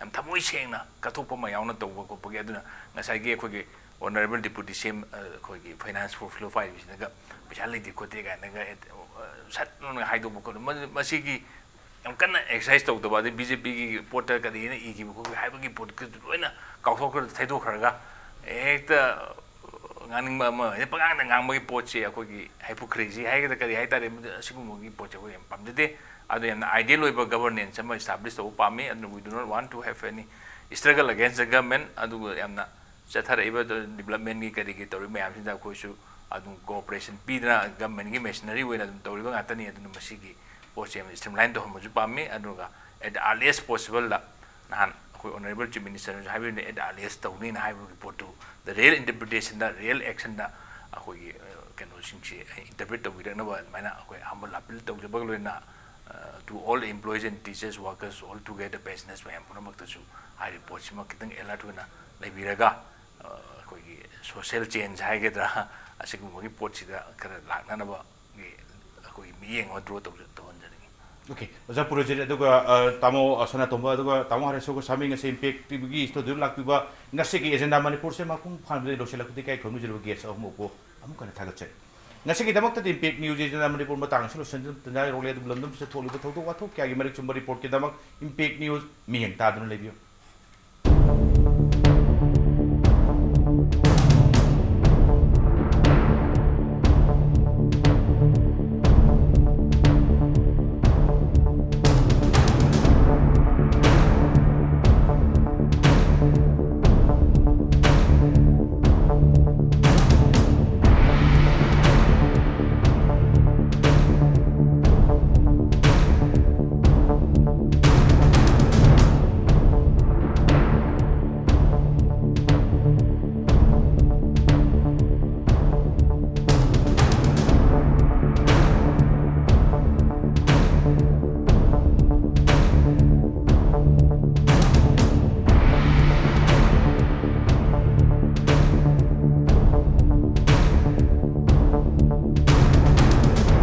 ꯌꯥꯝ ꯊꯃꯣꯏ ꯁꯦꯡꯅ ꯀꯠꯊꯣꯛꯄ ꯑꯃ ꯌꯥꯎꯅ ꯇꯧꯕ ꯈꯣꯠꯄꯒꯤ꯫ ꯑꯗꯨꯅ ꯉꯁꯥꯏꯒꯤ ꯑꯩꯈꯣꯏꯒꯤ Honourable Deputy C M, ꯑ, ꯑꯩꯈꯣꯏꯒꯤ Finance for Philofair ꯁꯤꯅꯒ ꯄꯩꯁꯥ ꯂꯩꯇꯦ ꯈꯣꯠꯇꯦ ꯀꯥꯏꯅꯒ, ꯑꯦ, ꯑ, ꯁꯠ ꯂꯥꯎꯅ ꯍꯥꯏꯗꯣꯛꯄ ꯈꯣꯠꯄ, ꯃ-, ꯃꯁꯤꯒꯤ ꯌꯥꯝ ꯀꯟꯅ ꯑꯦꯛꯁꯔꯁꯥꯏꯁ ꯇꯧꯗꯕ, ꯑꯗꯩ B J P ꯒꯤ ꯄꯣꯠꯇ ꯀꯔꯤꯅ ꯏꯈꯤꯕ ꯈꯣꯠꯈꯤꯕ ꯍꯥꯏꯕꯒꯤ ꯄꯣꯠꯀ ꯂꯣꯏꯅ ꯀꯥꯎꯊꯣꯛꯈ꯭ꯔ ꯊꯩꯗꯣꯛꯈ꯭ꯔꯒ ꯍꯦꯛꯇ ꯉꯥꯡꯅꯤꯡꯕ ꯑꯃ, ꯍꯦꯛ ꯄꯉꯥꯡꯗ ꯉꯥꯡꯕꯒꯤ ꯄꯣꯠꯁꯦ ꯑꯩꯈꯣꯏꯒꯤ ꯍꯥꯏꯄꯣꯀ꯭ꯔꯦꯁꯤ ꯍꯥꯏꯒꯗ꯭ꯔꯥ ꯀꯔꯤ ꯍꯥꯏꯇꯥꯔꯦ, ꯃꯗꯨ ꯑꯁꯤꯒꯨꯝꯕꯒꯤ ꯄꯣꯠꯁꯦ ꯑꯩꯈꯣꯏ ꯌꯥꯝ ꯄꯥꯝꯖꯗꯦ꯫ ꯑꯗꯣ ꯌꯥꯝꯅ ideal ꯑꯣꯏꯕ governance ꯑꯃ establish ꯇꯧꯕ ꯄꯥꯝꯃꯤ꯫ ꯑꯗꯨꯅ we do not want to have any struggle against the government꯫ ꯑꯗꯨꯒ ꯌꯥꯝꯅ ꯆꯠꯊꯔꯛꯏꯕ development ꯀꯤ ꯀꯔꯤꯒꯤ ꯇꯧꯔꯤꯕ ꯃꯌꯥꯝꯁꯤꯗ ꯑꯩꯈꯣꯏꯁꯨ ꯑꯗꯨꯝ cooperation ꯄꯤꯗꯅ government ꯀꯤ machinery ꯑꯣꯏꯅ ꯑꯗꯨꯝ ꯇꯧꯔꯤꯕ ꯉꯥꯛꯇꯅꯤ꯫ ꯑꯗꯨꯅ ꯃꯁꯤꯒꯤ ꯄꯣꯠꯁꯦ ꯌꯥꯝꯅ streamline ꯇꯧꯍꯟꯕꯁꯨ ꯄꯥꯝꯃꯤ꯫ ꯑꯗꯨꯒ at the earliest possible ꯗ ꯅꯍꯥꯟ ꯑꯩꯈꯣꯏ Honourable Chief Minister ꯅꯁꯨ ꯍꯥꯏꯕꯤꯕꯅꯤ, at the earliest ꯇꯧꯅꯤꯅ ꯍꯥꯏꯕꯒꯤ ꯄꯣꯠꯇꯨ, the real interpretation the, real action ꯗ ꯑꯩꯈꯣꯏꯒꯤ, ꯑ, ꯀꯩꯅꯣꯁꯤꯡꯁꯤ interpret ꯇꯧꯕꯤꯔꯛꯅꯕ ꯑꯗꯨꯃꯥꯏꯅ ꯑꯩꯈꯣꯏ humble appeal ꯇꯧꯖꯕꯒ ꯂꯣꯏꯅꯅ, ꯑ, to all employees and teachers, workers, all together pensioners ꯃꯌꯥꯝ ꯄꯨꯝꯅꯃꯛꯇꯁꯨ ꯍꯥꯏꯔꯤꯕ ꯄꯣꯠꯁꯤꯃ ꯈꯤꯇꯪ alert ꯑꯣꯏꯅ ꯂꯩꯕꯤꯔꯒ, ꯑ, ꯑꯩꯈꯣꯏꯒꯤ social change ꯍꯥꯏꯒꯗ꯭ꯔꯥ, ꯑꯁꯤꯒꯨꯝꯕꯒꯤ ꯄꯣꯠꯁꯤꯗ ꯈꯔ ꯂꯥꯛꯅꯅꯕꯒꯤ ꯑꯩꯈꯣꯏꯒꯤ ꯃꯤꯠꯌꯦꯡ ꯑꯃ draw ꯇꯧꯖ-, ꯇꯧꯍꯟꯖꯅꯤꯡꯉꯤ꯫ ꯑꯣꯀꯦ, ꯑꯣꯖꯥ ꯄꯨꯔꯣꯖꯤꯠ, ꯑꯗꯨꯒ, ꯑ, ꯇꯥꯃꯣ, ꯑ, ꯁꯅꯥꯇꯣꯝꯕ, ꯑꯗꯨꯒ ꯇꯥꯃꯣ ꯍꯔꯦꯁꯣꯔꯒ ꯁꯥꯃꯤ ꯉꯁꯤ ꯏꯝꯄꯦꯛ ꯇꯤꯚꯤꯒꯤ ꯁ꯭ꯇꯨꯗꯤꯑꯣꯗ ꯂꯥꯛꯄꯤꯕ, ꯉꯁꯤꯒꯤ ꯑꯦꯖꯦꯟꯗꯥ ꯃꯅꯤꯄꯨꯔꯁꯦ ꯃꯄꯨꯡ ꯐꯥꯅ ꯂꯣꯏꯁꯤꯜꯂꯛꯄꯗꯤ ꯀꯥꯏ ꯈꯨꯔꯨꯝꯖꯔꯤꯕ ꯒꯦꯁ ꯑꯍꯨꯝꯃꯛꯄꯨ ꯑꯃꯨꯛ ꯍꯟꯅ ꯊꯥꯒꯠꯆꯔꯤ꯫ ꯉꯁꯤꯒꯤꯗꯃꯛꯇꯗꯤ Impact News ꯁꯤꯗ ꯃꯅꯤꯄꯨꯔ ꯃꯇꯥꯡ ꯑꯁꯤ ꯂꯣꯏꯁꯤꯟꯖꯕ ꯇꯥꯔꯦ꯫ ꯑꯗꯨꯕꯨ ꯂꯝꯗꯝꯁꯤꯗ ꯊꯣꯛꯂꯤꯕ ꯊꯧꯗꯣꯛ ꯋꯥꯊꯣꯛ ꯀꯌꯥꯒꯤ ꯃꯔꯤꯛ ꯆꯨꯝꯕ report ꯀꯤꯗꯃꯛ Impact News ꯃꯤꯠꯌꯦꯡ ꯇꯥꯗꯨꯅ ꯂꯩꯕꯤꯌꯨ꯫